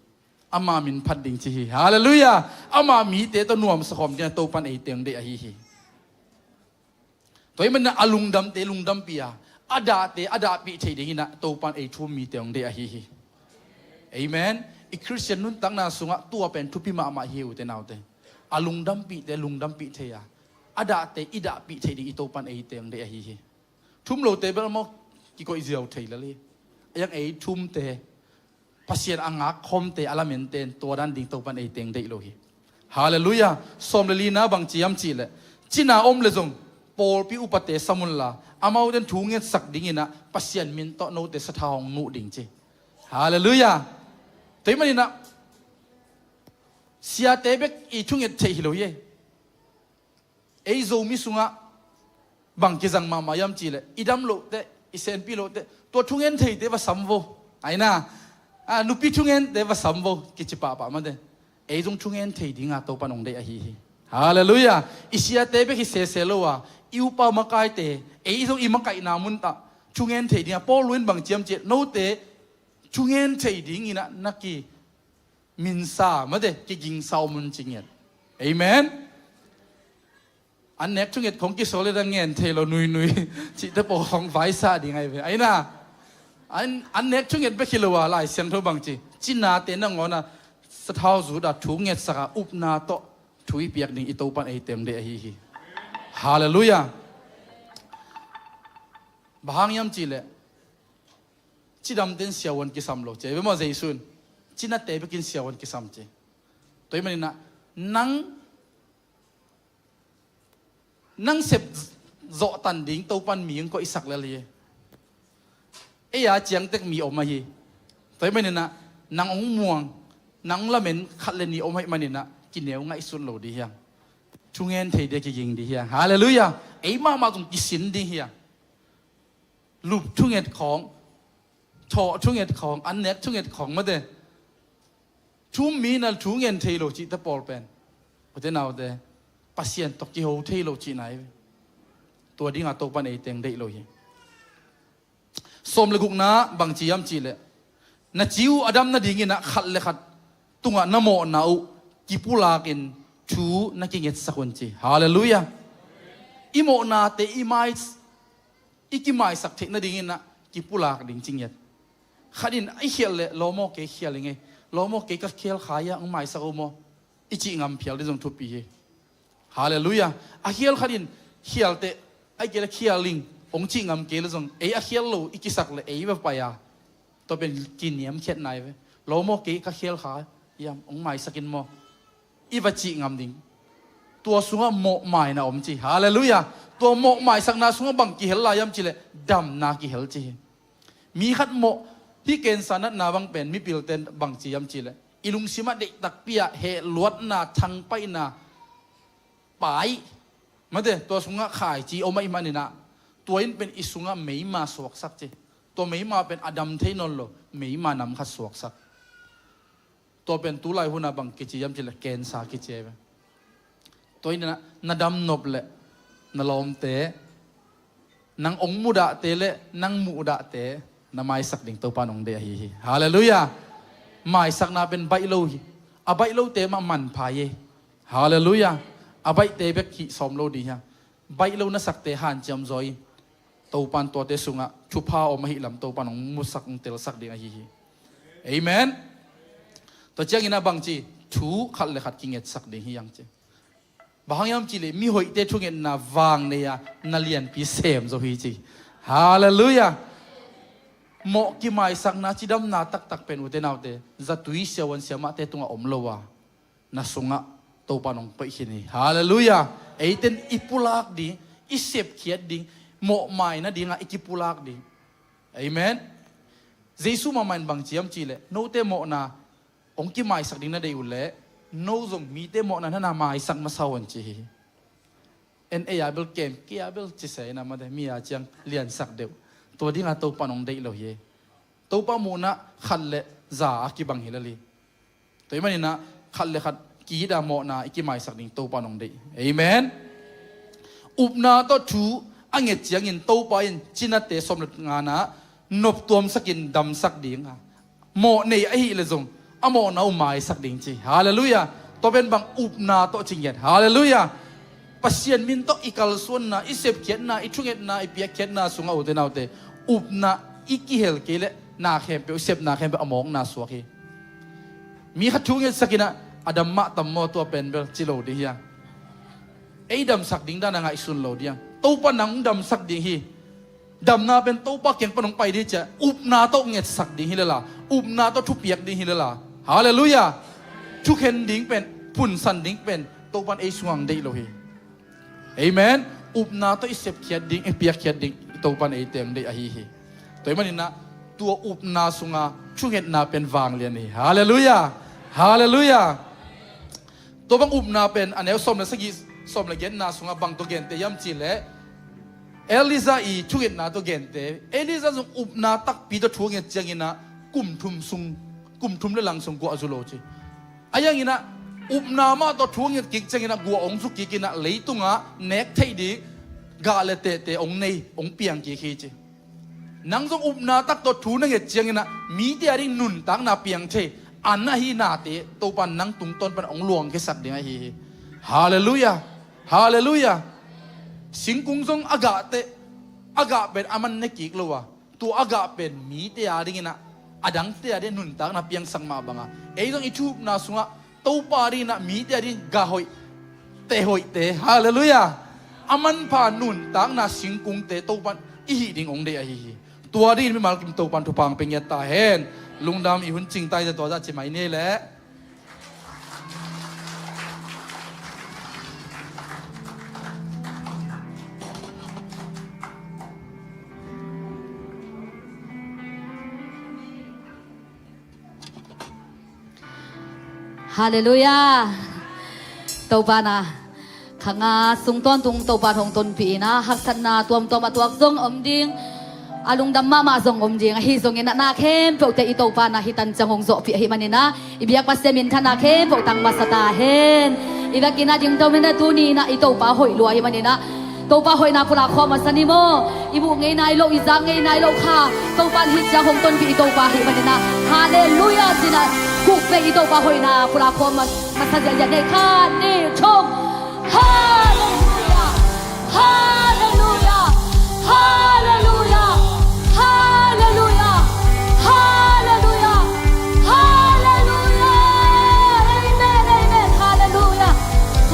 ama min phat ding ci hi. Halleluiah. Ama mite tawh nuamsa khawm dingin Topan eite hong deih ahi hi. Tua ahih manin a lungdamte lungdampih a, a dahte a dahpih theih dingin ah Topan ei thu-um mite hong deih ahi hi. Amen. I Khristian nuntakna sungah tua pen thupi mahmah hi, ute naute. A lungdampihte lungdampih thei a, a dahte i dahpih theih ding i Topan eite hong deih ahi hi. Thu-um lote bel maw, kikoih ziau thei lel hi. A iang ei thu-umte, Pasian a ngakkhawmte a lamente'n tua dan ding Topan eite hong deih lo hi. Halleluiah. Sawm le lina bang ci hiam cih leh, cina om leh zong pawlpi upate sam unla, amaute in thu ngetsak dingin ah Pasian min tawh note sathau hong nuh ding ci. Halleluiah. Tua ahih manin ah siate bek i thunget theih hi lo hi. Ei Zomi sungah bang kizang mahmah hiam cih leh, i dam loh teh, i senpi loh teh, tua thungen theite va sam vo. Aina, a, nupi thungente va sam vo, kici pahpah mate. Ei zong thungen thei dingin Topan hong deih ahi hi. Halleluiah. I siate bek hi sese lo a, i upa makaite, ei zong i makaihna mun tah thungen thei dingin, Paul in bang ci hiam cih leh, note thungen thei dingin ah na ki minsa mate, kigingsa om un ci ngiat. Amen. An nek thunget khong kisawl leh dang ngen thei lo nuinui cihte pawl khong vaisa ding ahi ve. Aina, an, an nek thunget bek hi lo a, Lai Siangtho bang ci, cinate nangawn ah sathau zut a thu ngetsak a, upna tawh thu i piak ding i Topan eite hong deih ahi hi. Halleluiah. Bang hang hiam cih leh, cidamte in siavuan kisam lo ci ve maw, Jesu in. Cinate bek in siavuan kisam ci. Tua ahih manin ah nang, nang sep zawhtan ding Topan mi hong koihsak lel hi. Ei a ciangtek mi om ahi. Tua ahih manin ah nang hong muang, nang hong lamen khat le nih om ahih manin ah kineu ngaihsut lo ding hi hang. Thungen thei ding a kiging ding hi hang. Halleluiah. Ei mahmah zong kisin ding hi hang. Lup thunget khawng, thawh thunget khawng, an nek thunget khawng mate, thu-um mi in ah thu ngen thei lo cihte pawl pen, ute naute, Pasian tawh kiho thei lo cihna hi. Tua dingin Topan eite hong deih lo hi. Sawm le gukna bang ci hiam cih leh, na ci uh a dam nadingin ah khat le khat tungah na mawhna uh kipulakin thu na kingetsak un ci. Halleluiah. I mawhnate i mai, i kimaisak theih nadingin ah kipulak ding ci ngiat. Khat in i khial leh, lawm aw kei khial ing ei, lawm aw kei ka khial kha hiam, hong maisak un maw, i cih ngam phial ding zong thupi hi. Halleluiah. A khial khat in khial teh, ahih kei leh khial ing, hong cih ngam kei leh zong, ei a khial lo i kisak leh ei va pai a, tua pen kiniamkhiatna hi ve. Lawm aw kei ka khial kha hiam, hong maisak in maw, i va cih ngam ding. Tua sungah mawhmaina om ci. Halleluiah. Tua mawhmaisakna sungah bang kihel lai hiam cih leh, damna kihel ci hi. Mi khat mawh, hih cancer natna bang pen mipilte in bang ci hiam cih leh, i lungsimah deih takpi a hehluatna, thangpaihna, pai mate, tua sungah khaici om ahih manin ah, tua in pen i sungah meima suaksak ci. Tua meima pen a dam thei nawn lo meima nam khat suaksak. Tua pen tulai hun ah bang kici hiam cih leh, cancer kici hi ve. Tua in ah na dam nop leh na lawmte, nang hong mudahte le nang muhdahte na maisak ding Topa in hong deih ahi hi. Halleluiah. Maisakna pen baih lo hi. A baih lote mah manpha hi. Halleluiah. A baihte bek hih sawm lo ding hi hang. Baih lo na sakte hanciam zaw in, Topa in tuate sungah thupha om ahih lam Topa in hong musak, hong telsak ding ahi hi. Amen. Tua ciangin ah bangci, thu khat le khat kingetsak ding hi hang ci. Bang hang hiam cih leh mihoihte thungetna vang nei a, na lianpi sem zo hi ci. Halleluiah. Mawh kimaisakna, cidamna taktak pen, ute naute, zatui siavuan siamahte tungah om lo a, na sungah Topa in hong koih khin hi. Halleluiah. Eite in i pulak ding, i sepkhiat ding, mawhmai nadingah i kipulak ding. Amen. Jesu mahmah in bang ci hiam cih leh, note mawhna hong kimaisak ding na deih uh leh, no zong mite mawhna na na maisak masa un ci hi. En ei a bel kem, kei a bel ci se in a, mate, mi a ciang liansak deuh. Tua dingah Topa in hong deih lo hi. Topa muhna khat le za a kibang hi lel hi. Tua ahih manin ah khat le khat ki-it a mawhna i kimaisak ding Topa in hong deih. Amen. Upna tawh thu a nget ciangin Topa in cinate sawm le ngana noptuamsakin damsak ding a, mawh nei ahih leh zong a mawhna uh maisak ding ci. Halleluiah. Tua pen bang? Upna tawh ci ngiat. Halleluiah. Pasian min tawh i kalsuanna, i sepkhiatna, i thungetna, i piakkhiatna sungah, ute naute, upna i kihel kei leh na khempeuh, sepna khempeuh a mawkna suak hi. Mi khat thu ngetsak in ah, a dam mah tam maw, tua pen bel ci lo ding hi a. Ei damsak ding dan a ngaihsun lo ding a. Topa nang damsak ding hi. Damna pen Topa kiang pan hong pai ding hi ci a, upna tawh ngetsak ding hi lel a, upna tawh thupiak ding hi lel a. Halleluiah. Thukhen ding pen, phunsan ding pen Topa in ei sungah hong deih lo hi. Amen. Upna tawh i sepkhiat ding, i piakkhiat ding Topa in eite hong deih ahi hi. Tua ahih manin ah, tua upna sunga thungetna pen vanglian hi. Halleluiah. Halleluiah. Tua bang upna pen a neu sawm le sagih, sawm le giatna sungah bang tawh gente hiam cih leh, Elijah i thungetna tawh gente. Elijah zong upna takpi tawh thu a nget ciangin ah kum thum sung, kum thum le lang sung guah zu lo ci. Ahi hangin ah upna mah tawh thu a nget kik ciangin ah guah hong zu kik in ah leitungah nek theih ding gah le tehte hong nei, hong piang kik hi ci. Nang zong upna tak tawh thu na nget ciangin ah mite a ding nuntakna piang thei, an ahi nate Topa in nang tungtawn pan hong luangkhiasak ding ahi hi. Halleluiah. Halleluiah. Singkung zong a gah teh, a gah pen a man ne kik lo a, tua a gah pen mite a dingin ah, a dangte a ding nuntakna piangsak mah bang a, ei zong i thu upna sungah Topa a dingin ah mite a ding gah hoih, teh hoihte, halleluiah, a manpha nuntakna singkungte Topa in i hih ding hong deih ahi hi. Tua dingin mimal kim Topa in thupha hong pia ngiat ta hen. Lungdam. I hun cingtaite tua zah ci mai ni leh. Halleluiah. Topa in ah kha nga sung tawntung Topa in hong tonpih in ah, haksatna tuamtuam a tuak zong om ding, a lungdam mahmah zong om ding. Ahi zongin ah na khempeuhte i Topa in ah hih tan ciang hong zawhpih ahih manin ah, i biak Pasian minthanna khempeuh tang masa ta hen. I biakinn ah dingto mite tuni in ah i Topa hoih lua ahih manin ah, Topa hoihna pulak khawm masa ni maw. I muh ngei nai loh, i zak ngei nai loh kha Topa in hih ciang hong tonpih i Topa ahih manin ah, halleluiah ci-in ah kuk vei, i Topa hoihna pulak khawm mas-, masa ziahziah ni. Khat, nih, thum. Halleluiah. Halleluiah. Halleluiah. Halleluiah. Halleluiah. Halleluiah. Amen. Amen. Halleluiah.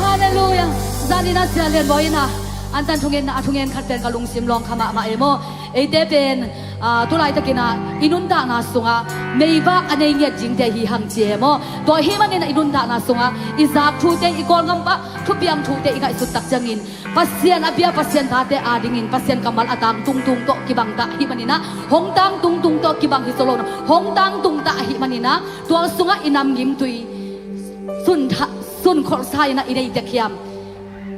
Halleluiah. Zan in ah Sia Lian Bawi in ah, antan thungen, a thungen khat pen ka lungsim lawng kha mahmah e maw. Eite pen, aa, tulaitakin ah i nuntakna sungah meivak a nei ngiat dingte hi hang ci e maw. Tua ahih manin ah i nuntakna sungah i zak thute, i Kawlgam pah thupiang thute i ngaihsut tak ciangin, Pasian a bia, Pasian tate a dingin Pasian kammal a tang tungtung tawh kibang ta ahih manin ah, hong tang tungtung tawh kibang hi zaw lo, hong tang tung ta ahih manin ah, tua sungah i nam ngimtui sun tha-, sun kholhsa in ah i nei tek hiam?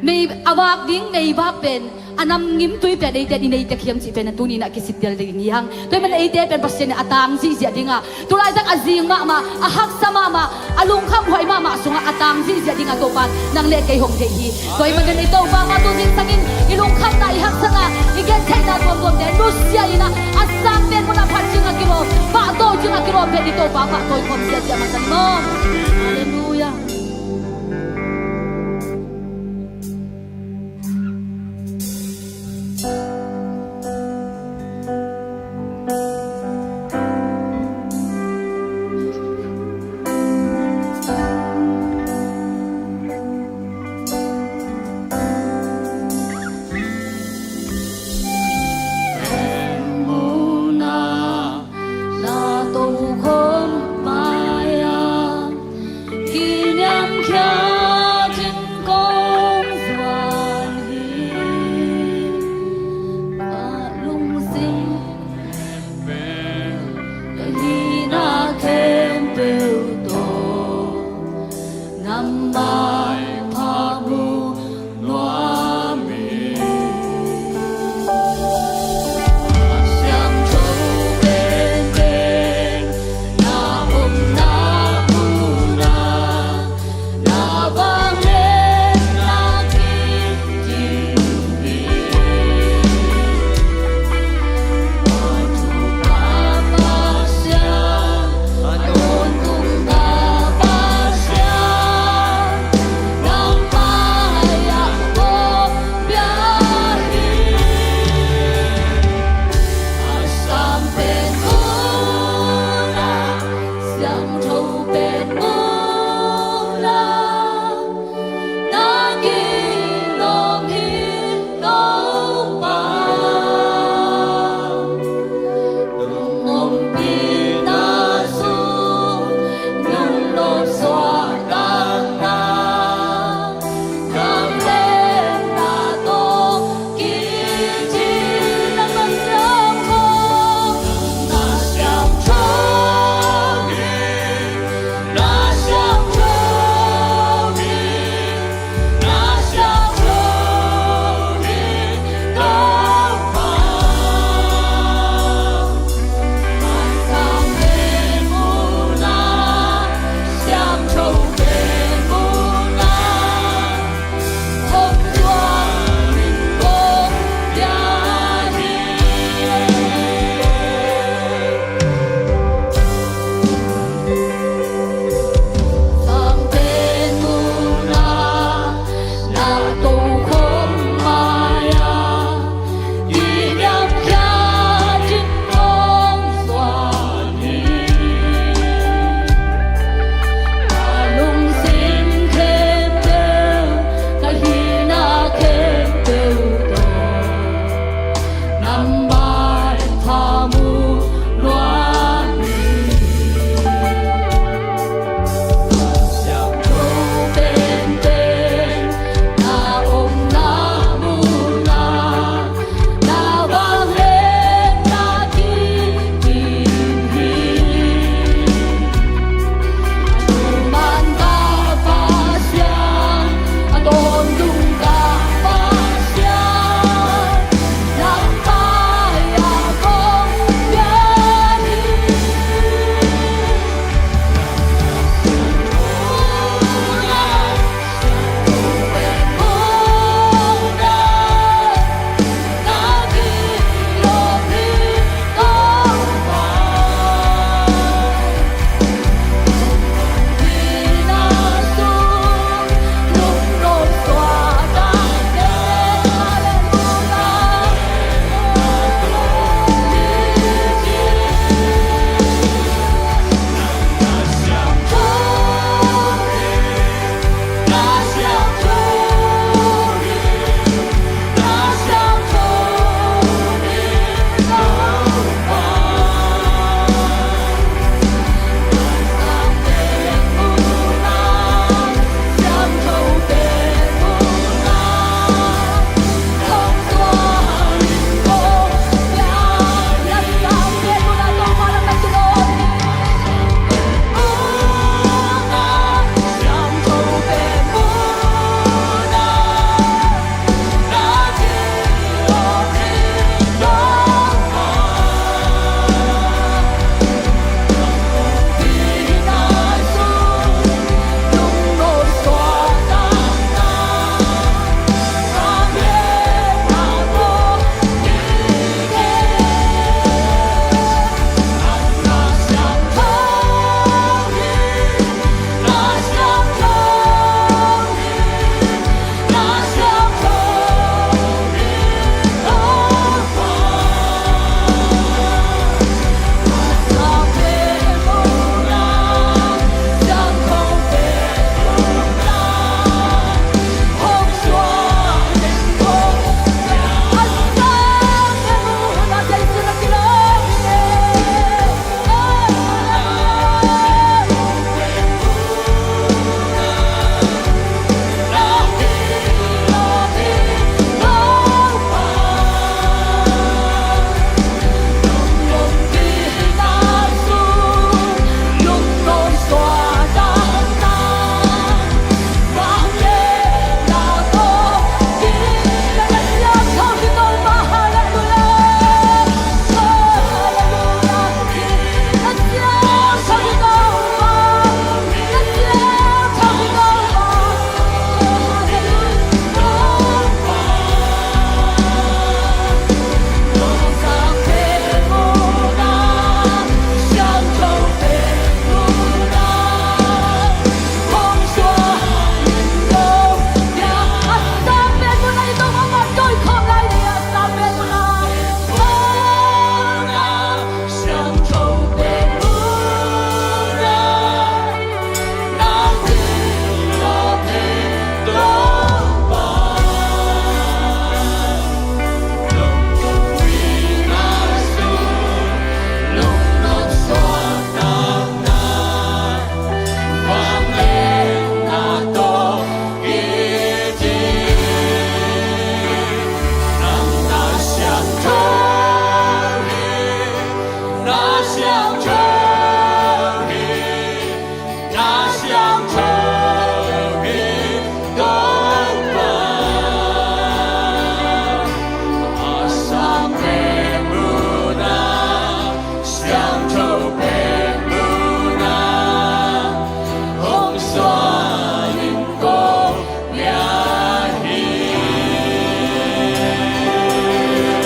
Mei a vak ding, meivak pen, a nam ngimtui pen eite in i nei tek hiam cih pen tuni in ah kisittel ding hi hang. Tua ahih manin eite pen Pasian in a tang zihziah ding a, tulaitak a zing mahmah, a haksa mahmah, a lungkham huai mahmah sungah a tang zihziah ding a Topa in nang le kei hong deih hi. Tua ahih manin i Topa mah tu zingsangin i lungkhamna, i haksatna, i gentheihna tuamtuamte nusia in ah, a sang pen mun a phat ding a kilawm, pahtawi ding a kilawm pen i Topa pahtawi khawm ziahziah masa ni maw. Halleluiah.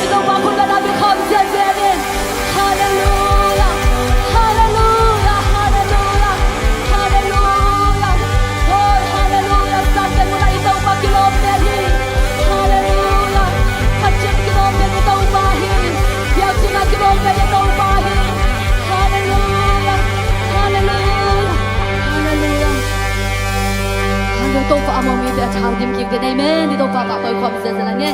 I Topa khut beng a bikhawm ziahziah in. Halleluiah, halleluiah, halleluiah, halleluiah. Hoi, halleluiah. Sangte muna i Topa kilawm pen hi. Halleluiah. Khat ciat kilawm pen i Topa hi. Biakinn ah kilawm pen i Topa hi. Halleluiah, halleluiah, halleluiah. Hallelujah, Topa a mawng mite a thau dim kik den, amen. I Topa pahtawi khawm ziahziah la nge.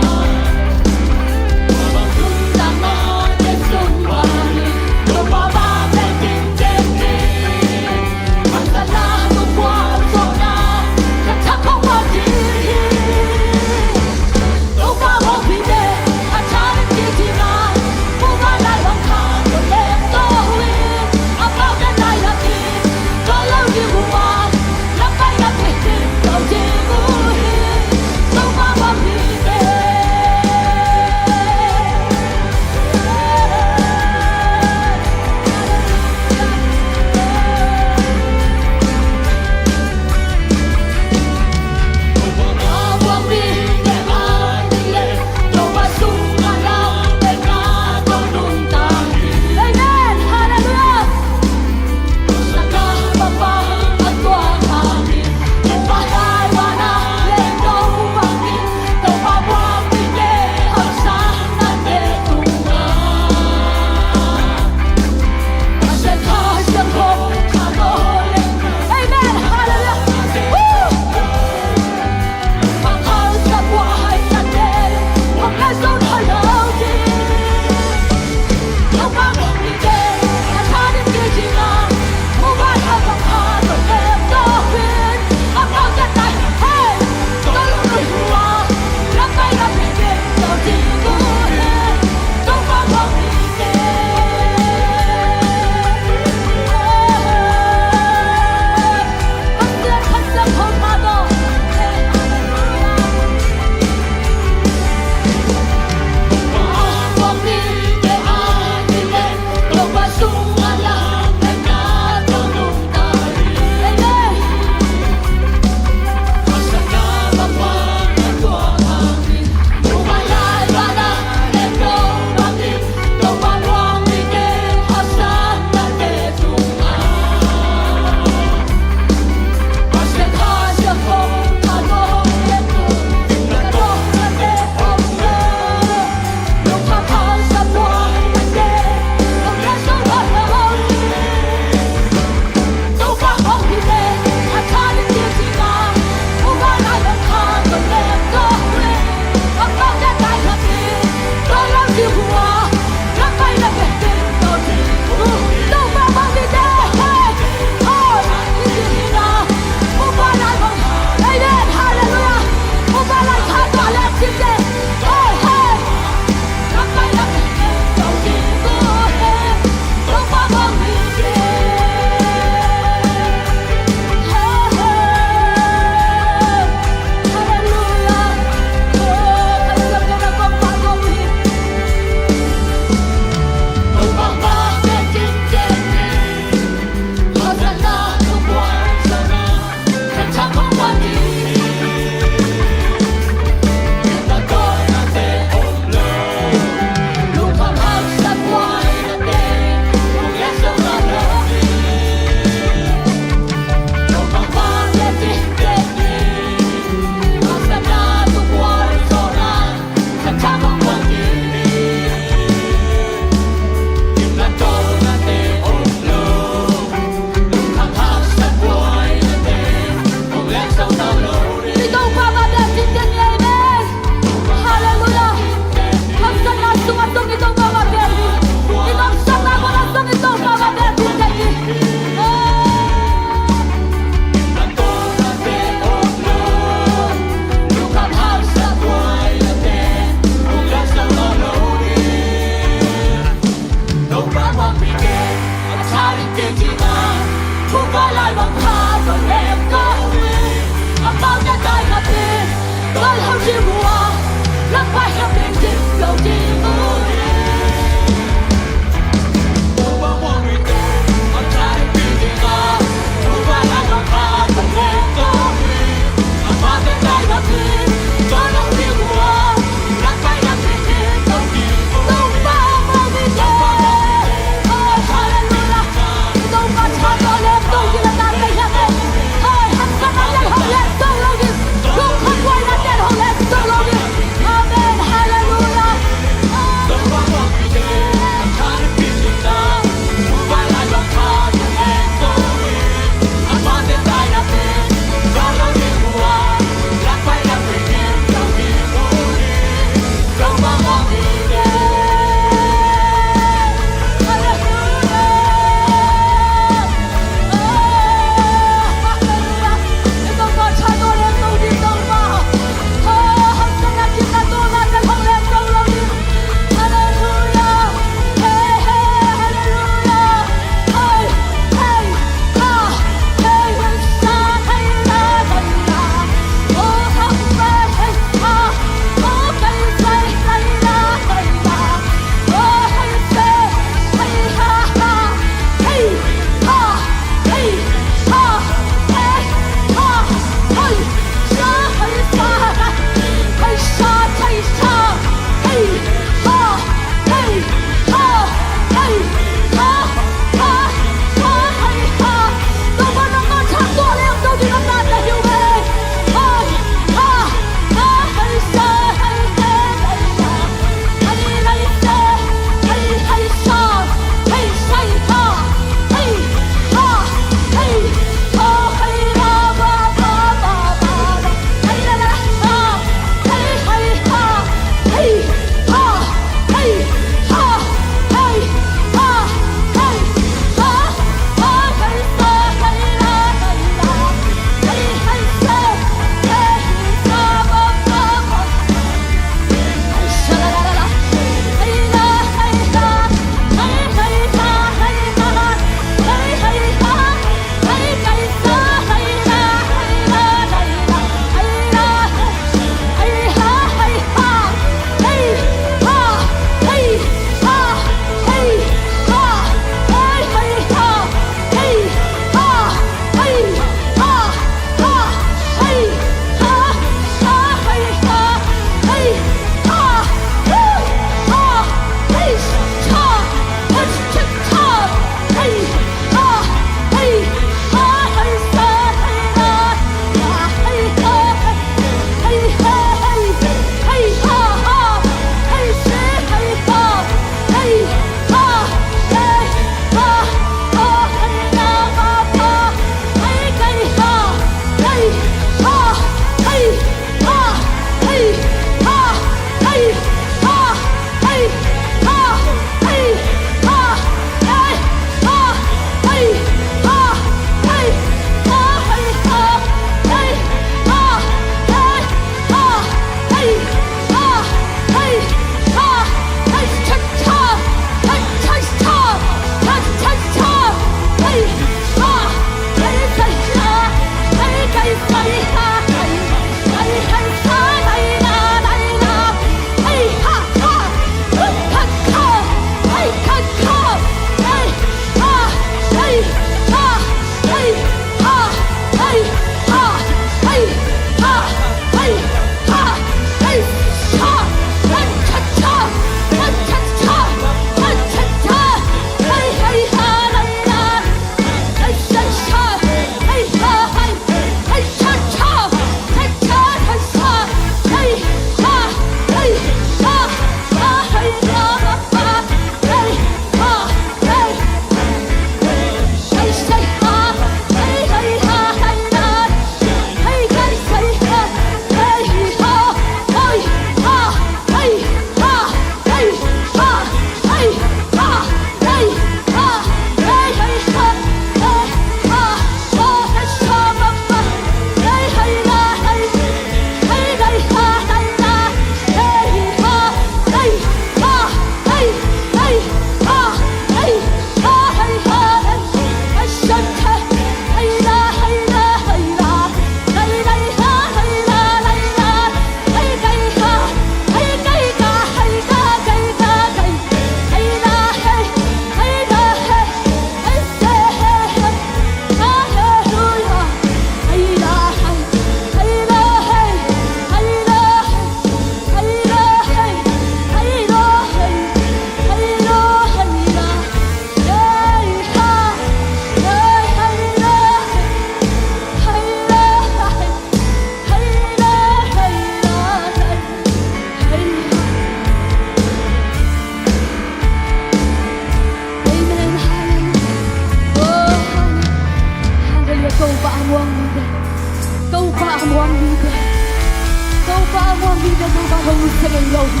Hong nusia ngei lo hi.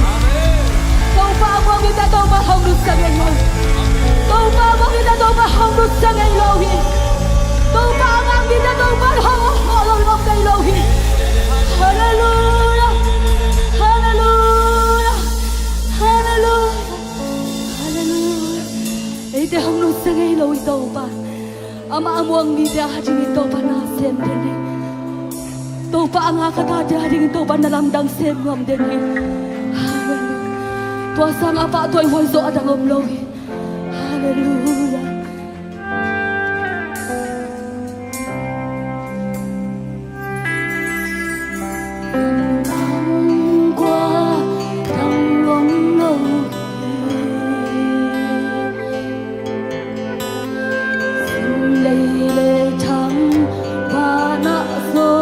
Topa a muang in ah Topa hong nusia ngei lo hi. Topa a muang in ah Topa hong nusia ngei lo hi. Topa a ngak in ah Topa hong hong lo ngom ngei lo hi. Halleluia. Halleluia. Halleluia. Halleluia. Eite hong nusia ngei lo hi Topa. Amah a muang mite a dingin Topa na sem den hi. Topa a ngak a tate a dingin Topa na lamdang sem nuam den hi. Halleluia. Tua sang a pahtawi huai zawh a dang om lo hi. Halleluia. Kua dang om lo hi. Sum lei le thang vanah zong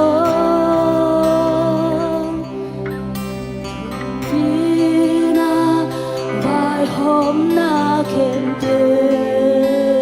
pina vaihawmna khempeuh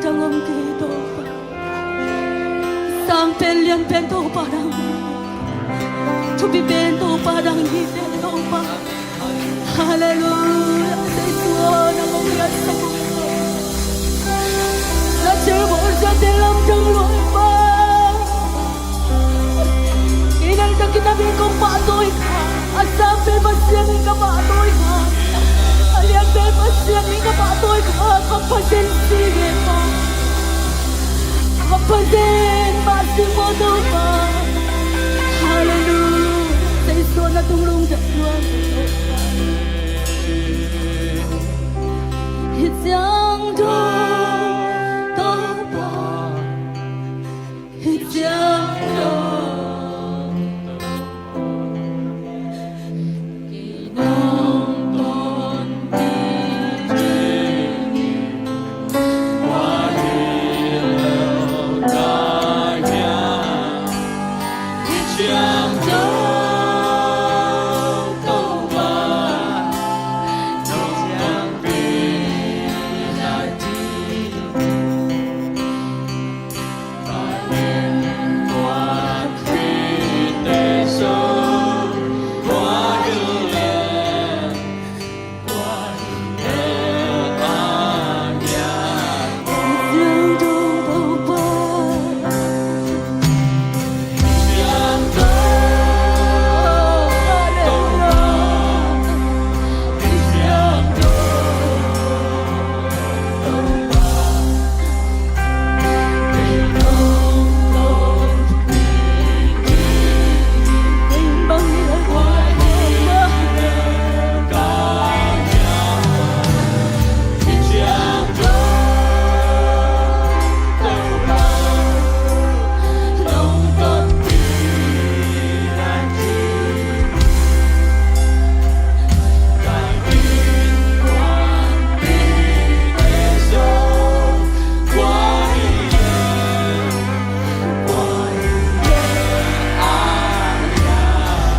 Dang om kei Topa. Sang pen lian pen Topa dang. Thupi pen Topa dang hi te Topa. Halleluia. Jesu na mong lian sa ko. Na thil bawlsiate lamdang lua Pa. Kei nang takin na min kong pahtawi kha. A sang pen Pasian in ka pahtawi kha. A lian pen Pasian in ka pahtawi kha. Ka Pasian si nge pa. Ka Pasian mah si mo Topa. Halleluia. Jesu na tung lungdam lua. Hi ciang dong Topa. Hi ciang dong.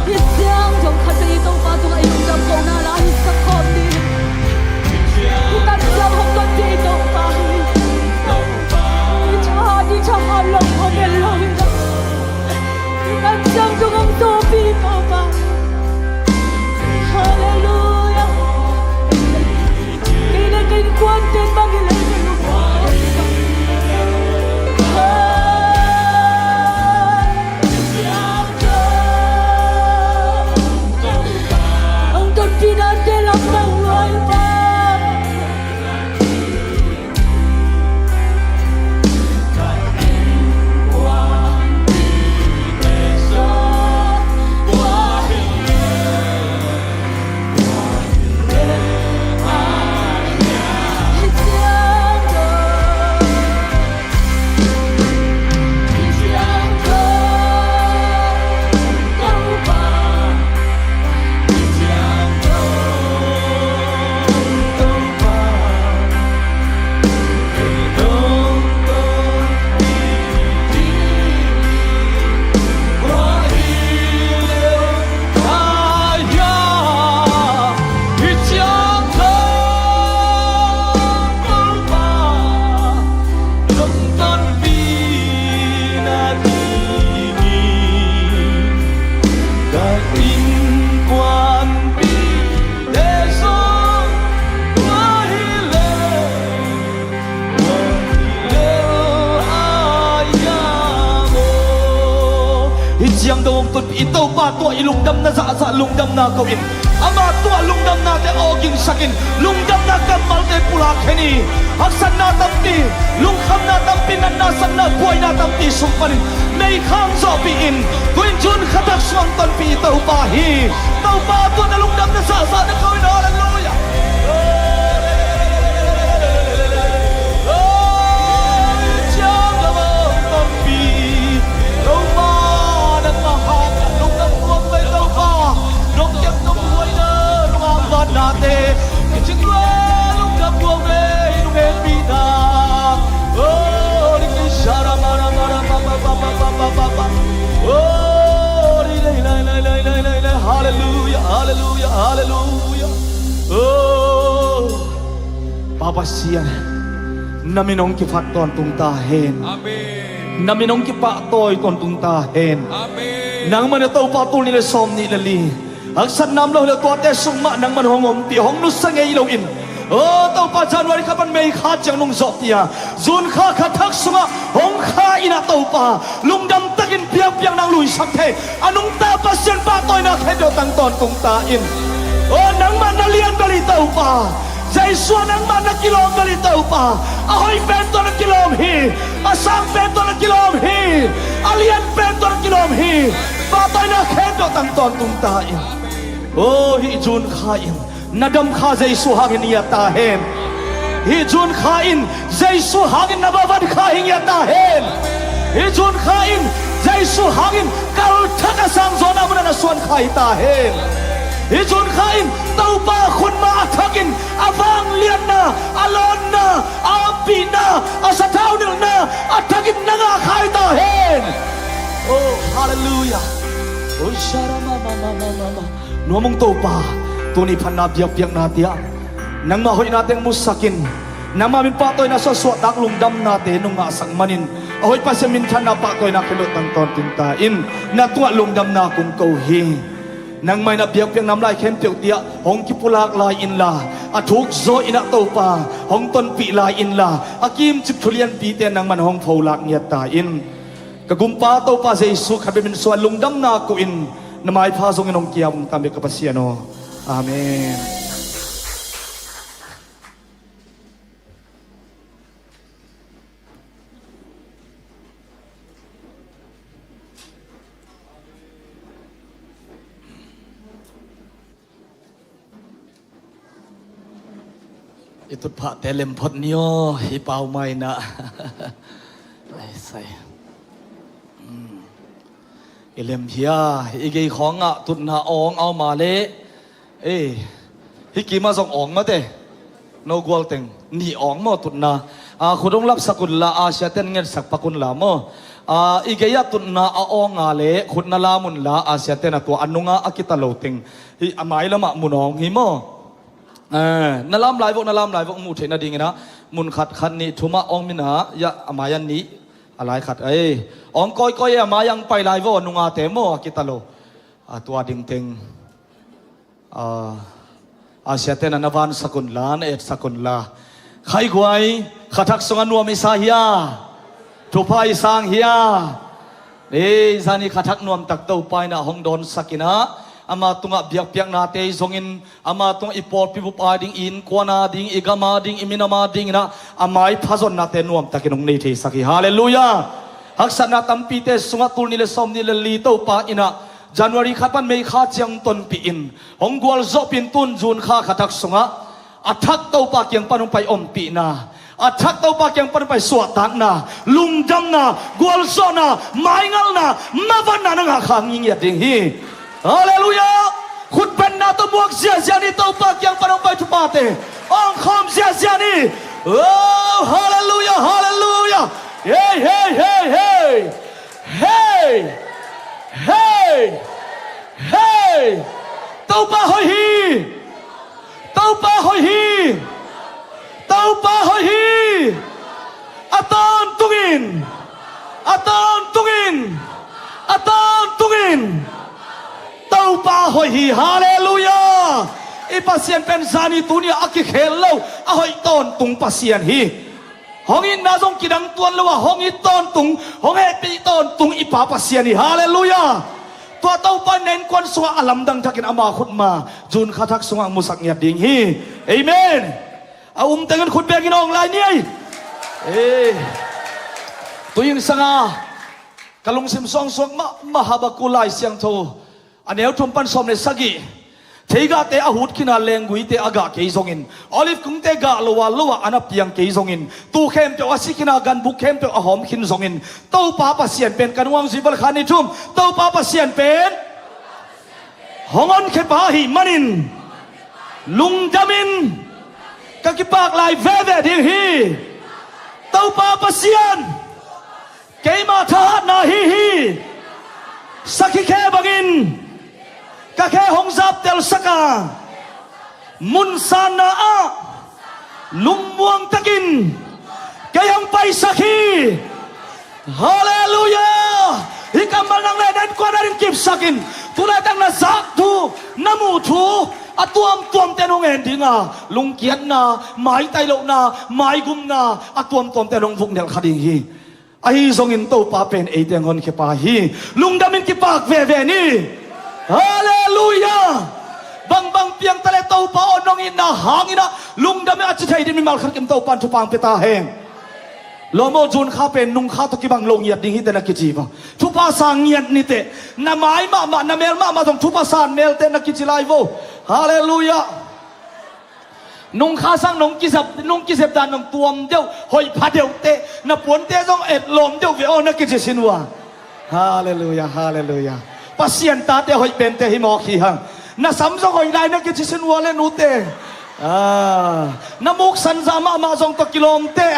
Hi ciang dong khat vei Topa tungah i lungdam kohna la hi sak khawm ni. Hi tan ciang hong tonpih Topa hi. Hi thahat, hi thahat lo hong en lo hi. Hi tan ciang dong hong tawpih Topa. Halleluia. Kei le ka innkuante'n bang hi leh ka lungdam. Hong tonpihnate lamdang lua Pa. Hi ciang dong hong tonpih i Topa tungah i lungdamna zahzah lungdamna ko in, amah tungah lungdamnate awgingsak in, lungdamna kammalte pulak hen i, haksatna tampi, lungkhamna tampi, natna satna buaina tampi sung panin meikhang zawhpih in, tu in June kha tak sung hong tonpih i Topa hi. Topa tungah na lungdamna zahzah na ko in. Halleluia. Topa, nangmah hangin lungdam tuak vei Topa. Nong kem nong buaina, nong angvanate, i cing lua lungdam tuak vei, nong hehpihna. Oh, ni ki sha ra ma ra ma ra pa pa pa. Oh, ni lei lei lei. Halleluia, halleluia, halleluia. Oh, Pa Pasian, Na min hong kiphat tawntung ta hen. Amen. Na min hong kipahtawi tawntung ta hen. Amen. Nangmah na Topa, tul nih le sawm nih le li haksatna om lo hi lo, tuate sung mah nangmah na hong ompih, hong nusia ngei loin, aw Topa, January kha pan May kha ciang nung zawhpih a, June kha kha thak sungah hong kha in ah Topa, lungdam takin biakpiakna hong luisak thei a nungta Pasian pahtawina khempeuh tang tawntung ta in. Aw nangmah na lian bel hi Topa. Jesu ah nangmah na kilawm bel hi Topa. A hoih pen tawh na kilawm hi. A sang pen tawh na kilawm hi. A lian pen tawh na kilawm hi. Pahtawina khempeuh tang tawntung ta in. Aw hih June kha in na dam kha Jesu hangin ngiat ta hen. Hih June kha in Jesu hangin na va van kha hi ngiat ta hen. Hih June kha in Jesu hangin kalthak a sang zawhna munah na suan kha hi ta hen. Hih June kha in Topa khutma a thakin a vangliatna, a lawnna, a ompihna, a sathau nilhna a thakin na ngah kha hi ta hen. Oh, halleluiah. Oh, sharama mama mama. Nuam ung Topa, tuni phatna biakpiakna tiah nangmah hoihna teng musakin, nangmah min pahtawina suah suahtak lungdamnate nung ngahsak manin, a hoih Pasian minthanna pahtawina khempeuh tang tawntung ta in. Na tungah lungdamna kong ko hi. Nangmah in a biakpiakna om lai khempeuh tiah hong kipulak lai inla, a thuk zaw in ah Topa hong tonpih lai inla, a kimcip thu lianpite nangmah in hong pholak ngiat ta in. Ka gumpa Topa Jesu khat bek min suang lungdamna ko in, na maipha zongin hong kia ung tam bek ka Pasian aw. Amen. I tutphahte lem phot ni aw, i pau mai na. Ai, sai. Hmm. I lem hia, i gei khawngah tutna awng a om a leh. Ei, hih kimah zong awng mate. No gual teng nih awng maw tutna. A, khut hong lapsak unla, a siaten ngetsak pak unla maw. A, i gei-ah tutna a awng a leh khut na lam unla, a siaten a tua a nungah a kita lo teng hih a mai lamah mun awng hi maw. Eh, na lam lai vok, na lam lai vok, muh theih nadingin ah mun khat khat nih thum ah awng min ah, ya, a mai a nih, a lai khat, ei, awng kawikawi, a mai ang pai lai vok, nungate maw, a kita lo. A tua ding teng, a, a siaten ah na vansak unla, na etsak unla. Khaiguai, kha thak sungah nuam i sa hia? Thupha i sang hia? Ei, zani kha thak nuamtak Topa in ah hong dawnsak in ah, ama tungah biakpiaknate i zongin, ama tungah i pawlpi bup a ding, i innkuan a ding, i gam a ding, i minam a dingin ah, a maipha zonnate nuamtakin hong nei theisak hi. Halleluiah. Haksatna tampite sungah tul nih le sawm nih le li Topa in ah January kha pan May kha ciang tonpih in, hong gualzawhpih in, tun June kha kha thak sungah a thak Topa kiang pan hong pai ompihna, a thak Topa kiang pan hong pai suahtakna, lungdamna, gualzawhna, maingalhna, mavanna na ngah kha ngiat ding hi. Halleluiah. Khutbenna tawh muak ziahziah ni, Topa kiang pan hong pai thuphate awngkhawm ziahziah ni. Oh, halleluiah, halleluiah. Hey, hey, hey, hey. Hey! Hey! Hey! Topa hoih hi! Topa hoih hi! Topa hoih hi! A tawntungin! A tawntungin! A tawntungin! Topa hoih hi! Halleluiah! I Pasian pen zani tuni a kikhel lo, a hoih tawntung Pasian hi. Hong itna zong kidang tuan lo a, hong it tawntung, hong hehpih tawntung i Pa Pasian hi. Halleluiah. Tua Topa in na innkuan sungah a lamdang thakin ama khutma June kha thak sungah musak ngiat ding hi. Amen. A um tengin khut bekin awng lai ni ei. Ei. Tuingsanga ka lungsim suangsuak mahmah Habakkuk Lai Siangtho a neu thum pan sawm le sagih. Theigahte a hut khin a, lengguite a gah kei zongin, olive kungte gah lo a lo ah an a piang kei zongin, tuu khempeuh a si khin a, ganbuk khempeuh a hawm khin zongin, Topa Pasian pen, kan uang zui bal khan ni thum, Topa Pasian pen hong honkhia pa ahih manin lungdamin ka kipak lai veve ding hi. Topa Pasian, keima thahatna ahi hi. Sakhi khe bangin ka khe hong zaptelsak a, mun sanna ah lungmuang takin Hong paisak hi. Halleluiah. Hih kammal nang le nan kua na ding kipsak in. Tulaitak na zak thu, na muh thu, a tuamtuamte nong en ding a, lungkiatna, maitai lohna, maigumna, a tuamtuamte nong vuknelh kha ding hi. Ahi zongin Topa pen eite hong honkhia pa hi. Lungdam in kipak veve ni. Halleluiah. Bangbang piang ta le Topa aw, nong itna hangin ah lungdam in a ci thei ding mimal khat kim Topa in thupha hong pia ta hen. Lawm aw, June kha pen nung kha tawh kibang lo ngiat ding hi teh na kici va. Thupha sa ngiat ni teh. Na mai mahmah, na mel mahmah zong thupha sa melte na kici lai vo. Halleluiah. Nung kha sang nong kizep, nong kizep dan nong tuam deuh, hoih pha deuh teh, na puante zong et lawm deuh ve aw na kici sin uh a. Halleluiah, halleluiah. Pasian tate hoih pente hi mawk hi hang. Na sam zong hoih lai na kici sin uh a le nute. Ah, na muk sanza mahmah zong tawh kilawm teh.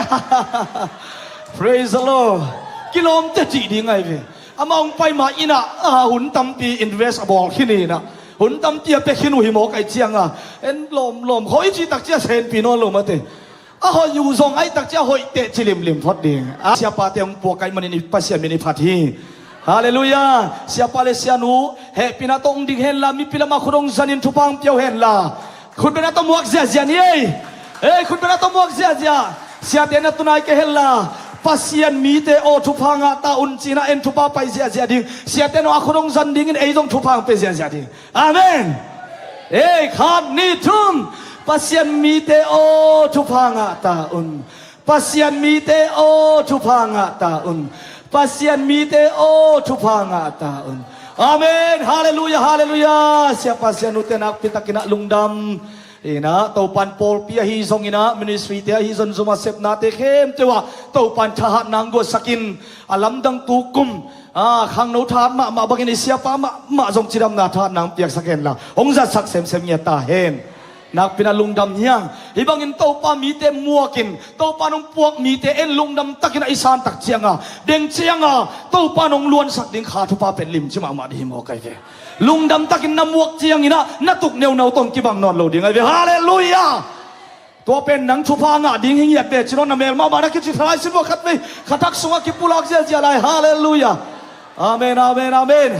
Praise the Lord. Kilawm teh cih ding ahi ve. Amah hong pai ma in ah, ah, hun tampi invest a bawl khin in ah, hun tampi a pia khin uh hi mawk ahih ciangin ah, en lawmlawm khawh i cih takciang a senpi nawn lo mate. A hoih uh zong ahih takciang a hoih teh ci limlim phot ding. A siapate hong puak ahih manin i Pasian min i phat hi. Halleluiah. Siapa le sianu hehpihna tawh hong ding henla, mipi lamah khut hong zanin thupha hong pia uh henla. Khutbetna tawh muak ziahziah ni ei. Ei, khutbetna tawh muak ziahziah. Siate na tunai kei henla, Pasian mite aw thupha ngah ta un ci-in ah en thupha pai ziahziah ding. Siate nong a khut hong zan dingin ei zong thupha hong pia ziahziah ding. Amen. Ei, khat, nih, thum. Pasian mite aw thupha ngah ta un. Pasian mite aw thupha ngah ta un. Pasian mite aw thupha ngah ta un. Amen. Halleluiah, halleluiah. Siapa sianute nakpi takin ah lungdam. In ah Topan pawlpi ahi zongin ah, ministry te ahi zong, zum a sepnate khempeuh ah Topan thahatna hong guansak in, a lamdang tu kum, ah, khangno thahat mahmah bangin i siapa mahmah zong cidamna thahatna hong piaksak henla, hong zatsak semsem ngiat ta hen. Nakpi in ah lungdam hi hang. Hih bangin Topa mite muak in, Topa nong puak mite en lungdam takin ah i san tak ciangin, deng ciangin Topa nong luansak ding kha thupha pen limci mahmah ding hi mawk ahi ve. Lungdam takin na muak ciangin ah na tuk neunau tawh kibang nawn lo ding ahi ve. Halleluiah. Tua pen nang thupha ngah ding hi ngiat ve ci nawn, na mel mahmah na kici thalai sin vua khat vei, kha thak sungah kipulak ziahziah lai. Halleluiah. Amen, amen, amen.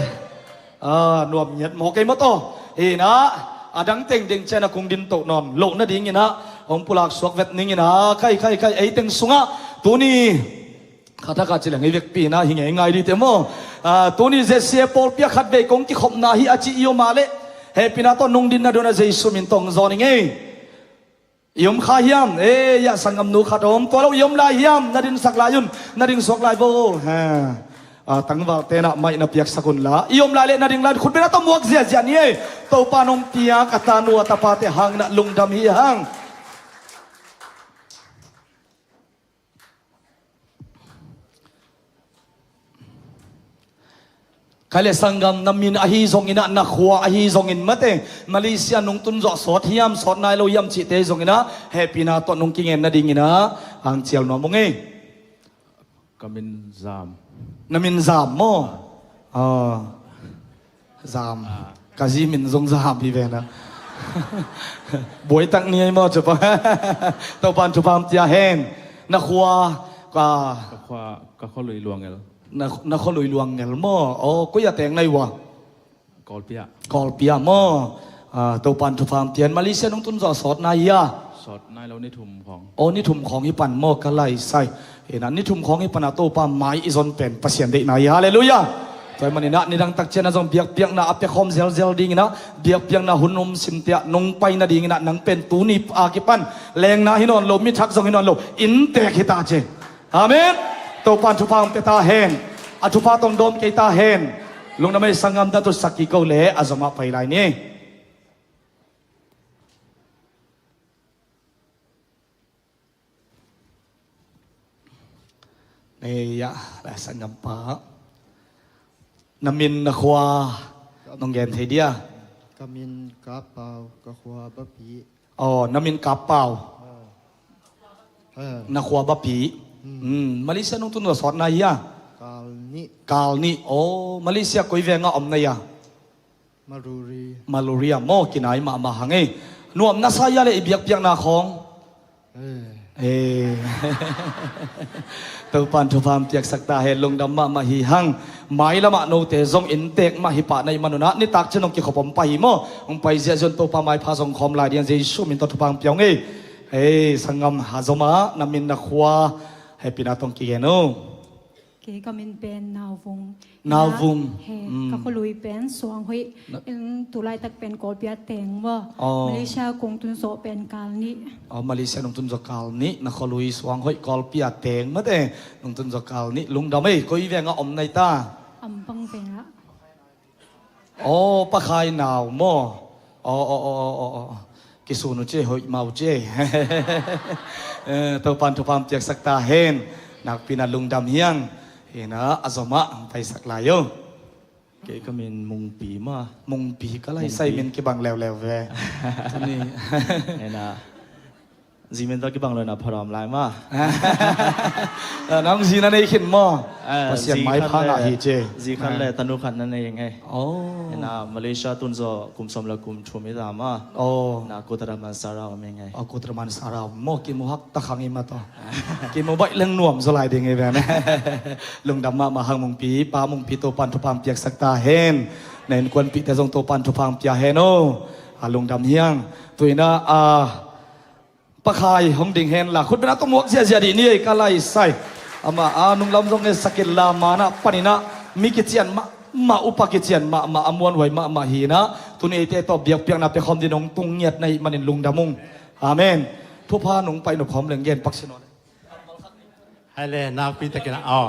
Ah, nuam ngiat mawk ei maw taw. Hi in ah, a dang teng deng ciang a kong din to nawn loh nadingin ah hong pulak suak vet ning in ah, khai, khai, khai, ei teng sungah tuni kha thak a ci leng ei vekpi in ah hi ngeingai ding teh maw. Ah, tuni Z C A pawlpi ah khat vei kong kikhopna hi a ci i om a leh, hehpihna tawh nong din nading un ah Jesu min tawh hong zawn ing ei. I om kha hiam? Ei, ah, sanggamnu khat om. Tua lo i om lai hiam? Na dinsak lai un. Na ding suak lai vo. Ha. Ah, tangvalte in ah mic na piaksak un la. I om lai leh na ding lai un. Khutbetna tawh muak ziahziah ni ei. Topa nong piak a tanu a tapate hangin ah lungdam hi hang. Khai le sanggam, na min ahi zongin ah, na khua ahi zongin, mate, Malaysia nong tun zawh sawt hiam, sawt nai lo hiam cihte ahi zongin ah, hehpihna tawh nong kingen nadingin ah hong cial nuam ung ei. Ka min Zam. Na min Zam maw? Ah. Zam. Ah. Ka zi min zong Zam hi ven ah. Buai tak ni ei maw, cupa. Topan thupha hong pia hen. Na khua, ka, ka khua, ka khua lui Luangngel. Na, na khua lui Luangngel maw? Oh, koi a teng na hi ua? Kawlpi ah. Kawlpi ah maw? Ah, Topan thupha hong pia hen. Malaysia nong tun zawh sawt nai hia? Sawt nai lo, ni thum khawng. Oh, ni thum khawng hi pan maw, ka lai sai. Hi in ah, ni thum khawng hi pan ah Topa mai i zon pen Pasian deihna hi. Halleluiah. Tua ahih manin ah, nidang tak ciang ah zong biakpiakna a piakhawm zelzel dingin ah, biakpiakna hun um simte ah nong pai nadingin ah, nang pen tuni a kipan lengna hi nawn lo, mi thak zong hi nawn lo, inntek hi ta ci. Amen. Topan thupha hong pia ta hen. A thupha tawh hong dawm kei ta hen. Lungdam ei sanggam, na tutsak kik o leh a zom ah pai lai ni. Ei, ah, lai sanggam pa. Na min, na khua nong gen thei dia? Ka min Kap Pau, ka khua Bapi. Oh, na min Kap Pau. Ah. Ah. Na khua Bapi. Hmm. Hmm, Malaysia nong tun zawh sawt nai hia? Kal nih. Kal nih. Oh, Malaysia koi veng ah om na hia? Maluri. Maluri ah maw, kinai mahmah hang ei. Nuam na sa hia leh i biakpiakna khawng? Eh. Topan thupha piaksak ta hen, lungdam mahmah hi hang. Mailamah note zong inntek mah hi pah na hih manun ah nitak ciang hong kikhop om pah hi maw? Hong pai ziahziah un Topa maipha zong khawm lai ding a, Jesu min tawh thupha pia ung ei. Ei sanggam, a zom a, na min na khua hehpihna tawh kigen o. Kei ka min pen Nauvung. Nauvung. He, ka khualui pen Suanghoih. In tulaitak pen Kawlpi a teng maw? Malaysia kong tun zawh pen kal nih. Malaysia nong tun zawh kal nih. Na khualui Suanghoih, Kawlpi a teng mate nong tun zawh kal nih. Lungdam ei. Koi veng ah om na hi ta? Ampang veng ah. Aw, Pakhai nau maw? Aw, aw, aw, aw, aw, aw. Kisun uh ci ei, hoih mah uh ci ei. Topan thupha piaksak ta hen. Nakpi in ah lungdam hi hang. Hi in ah a zom ah hong paisak lai o. Kei ka min Mungpi maw. Mungpi, ka lai sai min kibang leuleu ve. Tuni. Hi in ah Zi min tawh kibang lo in ah pha dawm lai maw. Nang zi na nei khin maw? Pasian maipha ngah hi ci ei. Zi khat le tanu khat na nei ing ei. Aw. Hi in ah Malaysia tun zawh kum sawm le kum thum hi ta maw. Aw. Hi in ah Kota Damansara om ing ei. Aw, Kota Damansara om maw, kimu hak ta khang hi mah tawh. Kimu baih leng nuam zaw lai ding hi ve. Lungdam mahmah hang Mungpi, Pa Mungpi, Topan thupha piaksak ta hen. Na innkuanpihte zong Topan thupha pia hen o. A lungdam hi hang. Tu in ah, a, Pakhai hong ding hen la, khutbetna tawh muak ziahziah dih ni ei, ka lai sai. Amah a nunglam zong ngetsak in la, man ah panin ah mi kician mahmah, upa kician mahmah, a muanhuai mahmah hi in ah, tuni eite tawh biakpiakna pia khawm ding hong tung ngiat na hih manin lungdam ung. Amen. Thupha nong pai nop khawm leng gen pak sin aw le. Hai le, nakpi takin ah, aw.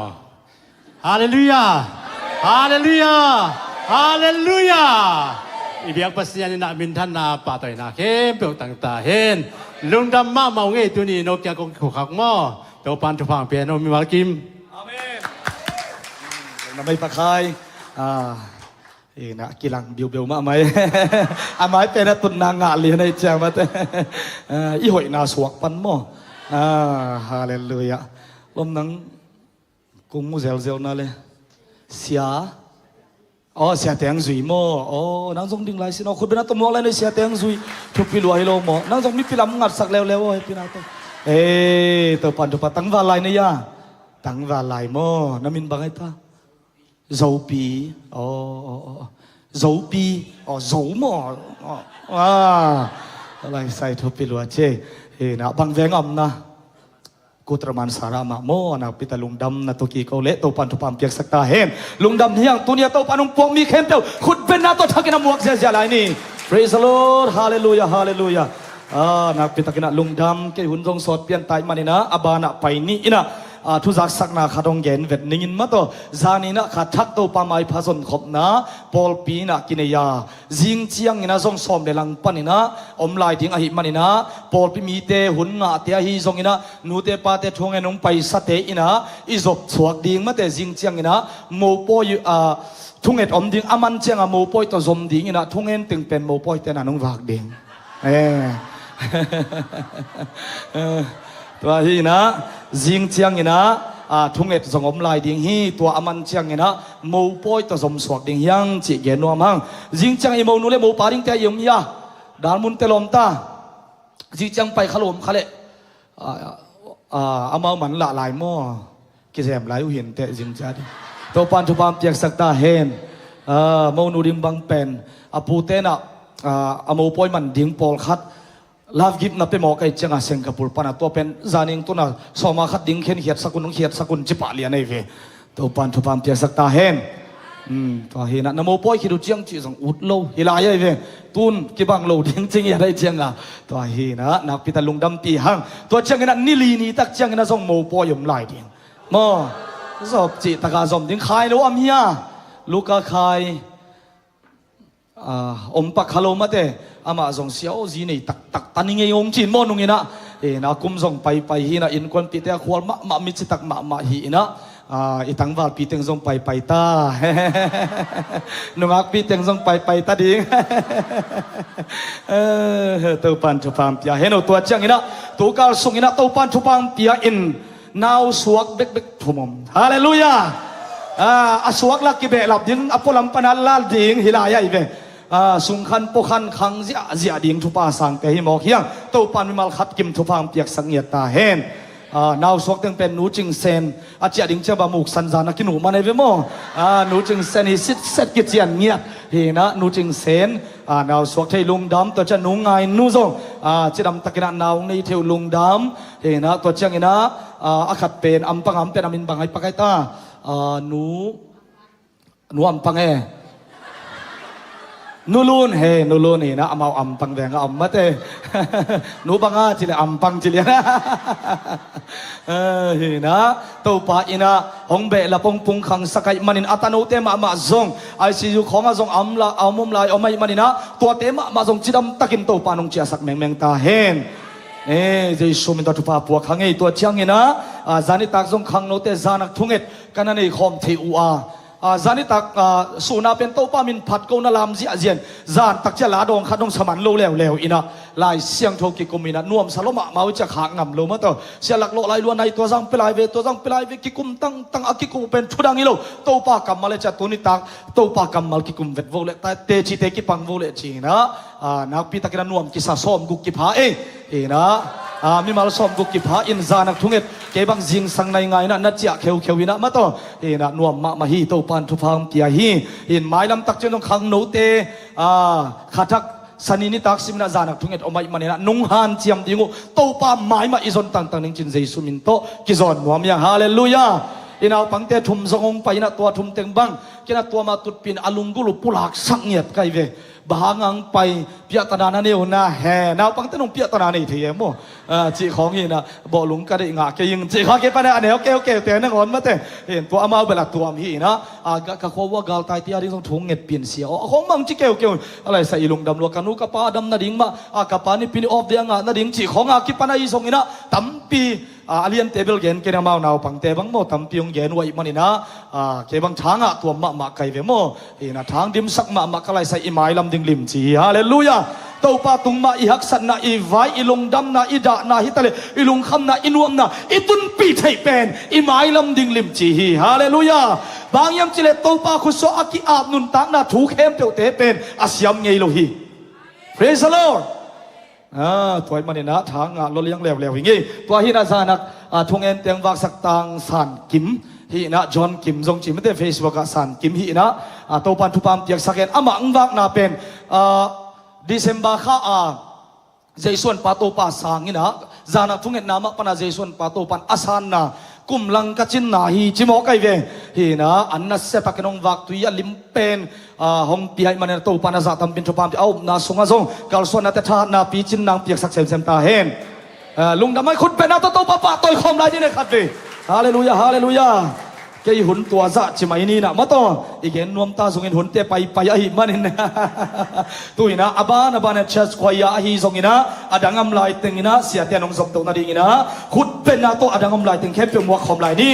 Halleluiah! Halleluiah! Halleluiah! I biak Pasian in ah minthanna, pahtawina khempeuh tang ta hen. Lungdam mahmah ung ei, tuni no kiang kong kikhukhak maw. Topan thupha pia hen o, mimal kim. Amen. Lungdam ei Pakhai. Ah. Hi in ah kilang biubeu mahmah ei. A mai pen a tunna ngah lian ei ciang mate. Ah, i hoihna suak pan maw. Ah, halleluiah. Lom nang kong mu zelzel na le. Sia. Aw, Sia Teng Zui maw. Aw, nang zong ding lai sin aw, khutbetna tawh muak lai na, Sia Teng Zui. Thupi lua hi lo maw. Nang zong mipi lam ngatsak leuleu aw, hehpihna tawh. Ei, Topan thupha, tangval lai na hia? Tangval lai maw. Na min bang hi ta? Zopi. Aw, aw, aw. Zopi. Aw, Zo maw. Aw, ah. Lai sai, thupi lua ci ei. Hi in ah bang veng ah om na? Kota Damansara mah maw. Nakpi tak lungdam na tawh kiko le, Topan thupha piaksak ta hen. Lungdam hi hang. Tuni a Topan hong puak mi khempeuh khutbetna tawh thakin a muak ziahziah lai ni. Praise the Lord. Halleluiah, halleluiah. Ah, nakpi takin ah lungdam. Kei hun zong sawt pian ta hih manin ah, a ban ah pai ni in ah, ah, thuzaksakna khat hong gen vet ning in maw. Zanin ah kha thak Topa maipha zonkhopna pawlpi in ah kinei a, zing ciangin ah zong sawm le lang panin ah om lai ding ahih manin ah, pawlpi mite, hun ngahte ahi zongin ah, nute pate, thungen hong paisate in ah i zop suak ding mate, zing ciangin ah mopawi, ah, thunget om ding, a man ciang a mopawi tawh zom ding in ah, thungen teng pen mopawite in ah hong vak ding. Eh. Eh, tua hi in ah, zing ciangin ah, ah, thunget zong om lai ding hi, tua a man ciangin ah mopawi tawh zom suak ding hi hang cih gen nuam hang. Zing ciang i monu le mopa dingte a i om hia? Dalmunte lawm ta. Zing ciang pai kha lo om kha leh, ah, ah, amau man lah lai maw. Kizem lai uh hi inteh zing ciang ding. Topan thupha piaksak ta hen. Ah, monu ding bang pen, a pute in ah, ah, a mopawi man ding pawlkhat love gift na pia mawk ahih ciangin Singapore pan ah, tua pen zanin tun ah sawma khat ding khen khiatsak un, hong khiatsak un ci pah lian ahi ve. Topan thupha piaksak ta hen. Hmm, tua hi in ah na mopawi khit uh ciang cih zong ut lo hi lai ahi ve. Tun kibang lo ding ci ngiat ahih ciangin, tua hi in ah nakpi tak lungdampih hang. Tua ciangin ah ni li ni tak ciangin ah zong mopawi om lai ding. Maw, zop cih tak a zom ding. Khai lo om hia? Luka Khai. Ah, om pak kha lo mate. Amah zong sia aw, zi nei taktak ta ning ei hong ci in maw, nung in ah. Eh, na kum zong paipai hi in ah, innkuanpihte a khual mahmah, mi citak mahmah hi in ah. Ah, i tangvalpi teng zong paipai ta. Nungakpi teng zong paipai ta ding. Eh, Topan thupha pia hen o. Tua ciangin ah, tukal sungin ah Topan thupha pia in, nau suak bekbek thum om. Halleluiah. Ah, a suak lak kibehlap ding, a pualam pan a lal ding hi lai ahi ve. Aa, sungkhan puakhan khang ziahziah ding thupha sangte hi mawk hiang. Topan mimal khat kim thupha hong piaksak ngiat ta hen. Aa, nausuak teng pen Nu Cing Sen a ciah ding ciang bang muksan zan a kinuh man ei ve maw. Aa, Nu Cing Sen hi sitset kician ngiat. Hi inah Nu Cing Sen, aa, nausuak thei lungdam, tua ciang Nu Ngai Nu zong, aa, cidam takin ah nau hong nei thei uh lungdam. Hi inah tua ciangin ah, aa, a khat pen ampang, am pen a min bang ai pak ai ta. Aa, Nu Nu Ampang e. Nu Lun he, Nu Lun hi inah amau Ampang veng a om mate. Nu bang a ci leh Ampang ci lian. Eh, hi inah Topa inah hong behlap hong pungkhangsak ahih manin a tanote mahmah zong I C U khawngah zong a om la, a om om lai om ahih manin ah tuate mahmah zong cidam takin Topa in hong ciahsak mengmeng ta hen. Eh, Jesu min tawh thupha puak hang ei. Tua ciangin ah, ah, zanitak zong khangnote zanak thunget ka na nei khawm thei uh a, aa, zanitak, aa, suhna pen Topa min phat ko na lam ziahziah in, zan tak ciah la dawng khat dong sa man lo leuleu inah, Lai Siangtho kikum inah, nuamsa lua mahmah uh ciah khak ngam lo mah tawh. Sia laklawh lai lua nai tua zang pia lai ve, tua zang pia lai ve, kikum tangtang a kikuh pen thudang hi lo. Topa kammal e ciah tuni tak, Topa kammal kikum vet vo leh, ta, tecite kipang vo leh ci inah, aa, nakpi takin a nuam kisa sawmguk kipha ei. Hi inah, aa, mimal sawmguk kipha in zanak thunget kei bang zingsang nai ngai inah na ciah kheukheu inah mah tawh. Hi inah nuam mahmah hi, Topan thupha hong pia hi. Hi in mailam tak ciang zong khangnote, aa, khathak sani nitak sim inah zanak thunget om ahih manin ah nung hanciam ding uh Topa mai mah i zon tangtang ning cin Jesu min tawh kizawn nuam hi a. Halleluiah. I naupangte thum zong hong pai inah tua thum teng bang kei inah tua mah tutpih in a lunggulh uh pulaksak ngiat ka hi ve. Bang hang hong pai, piahtana na nei uh na he. Naupangte nong piahtana nei thei e maw. Ah, cih khawng hi inah, bawhlung ka deih ngah kei ing cih khawng kei pan a neu keukeu te nangawn mate. Hi in tua amau bel a tuam hi inah, ah, ka, ka khua uh a galtaite a ding zong thu ngetpih in sia aw, a khawng bang ci keukeu. A laisa i lungdam lua, ka nu ka pa a dam nading mah, ah, ka pa nipi ni off day a ngah nading cih khawng a kipan a i zong inah tampi, ah, a liante bel gen kei inah amau naupangte bang maw tampi hong gen uh ahih manin ah, ah, kei bang tha ngah tuam mahmah ka hi ve maw. Hi inah thang dimsak mahmah ka laisai i mailam ding limci hi. Halleluiah. Topa tung mah i haksatna, i vai, i lungdamna, i dahna hi taleh i lungkhamna, i nuamna i tunpih theih pen i mailam ding limci hi. Halleluiah. Bang hiam cih leh Topa khutsuah a ki-ap nuntakna thu khempeuhte pen a siam ngei lo hi. Praise the Lord. Ah, tua ahih manin ah tha ngah lua liang leuleu hi ngei. Tua hi inah zanak, ah, thungen teng vaksak tang San Kim hi inah, John Kim zong ci mate, Facebook ah San Kim hi inah, ah, Topan thupha hong piaksak hen. Amah hong vakna pen, ah, December kha a Jesuan pa Topa sang inah, zanak thungetna mah pan a Jesuan pa Topan a sanna kum lang ka cinna hi ci mawk ka hi ve. Hi inah an nasia takin hong vak tui a lim pen, ah, hong pia ahih manin Topa in a zah tampin thupha hong pia, a upna sungah zong kalsuannate thahatna picin nang piaksak semsem ta hen. Ah, lungdam a i khut bengna tawh Topa pahtawi khawm lai ni ne khat ve. Halleluiah, halleluiah. Kei hun tua zah ci mai ni inah mah tawh i gen nuam ta zongin hunte paipai ahih manin. Tu inah a ban a ban a church choir ahi zong inah, a dang om lai teng inah siate in hong zopto nading inah khut bengna tawh a dang om lai teng khempeuh muak khawm lai ni.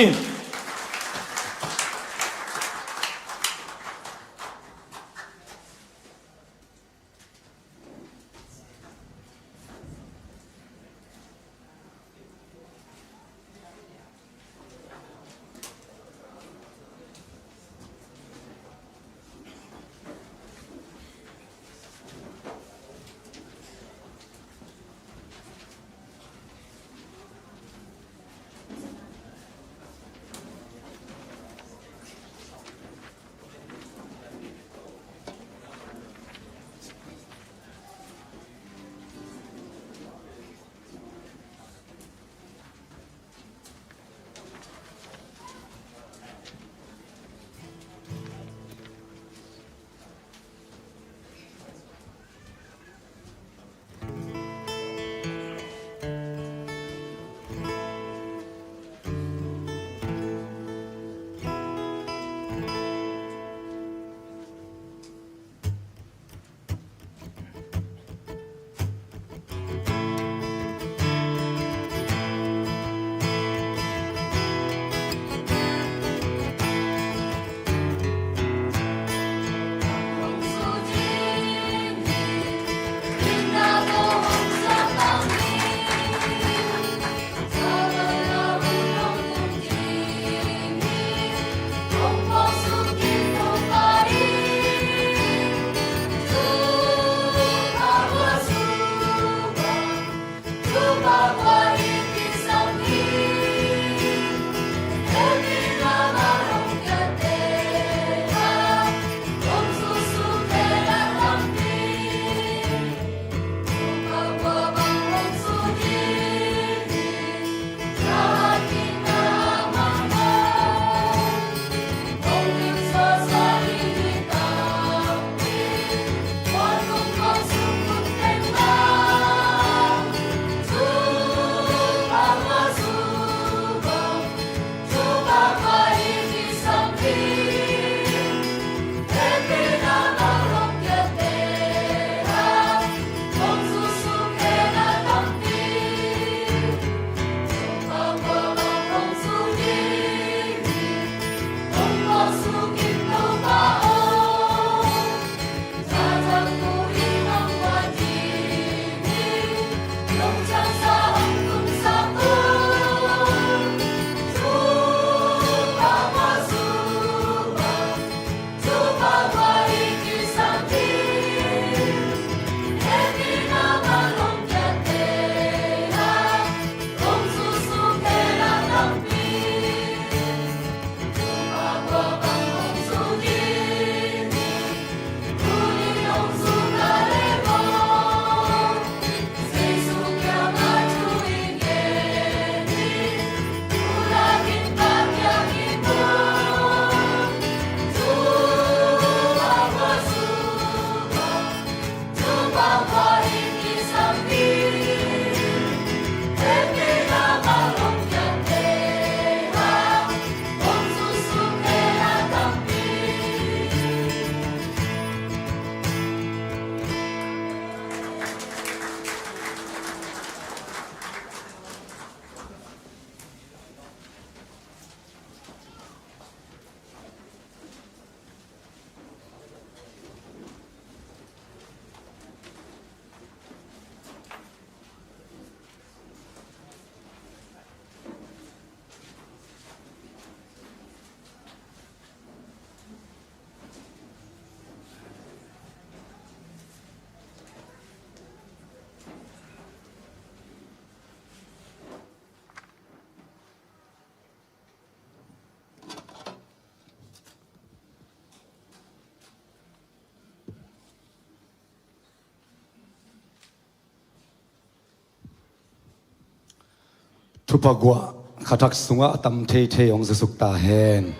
Thupha guah kha thak sungah a tam theithei hong zusuk ta hen.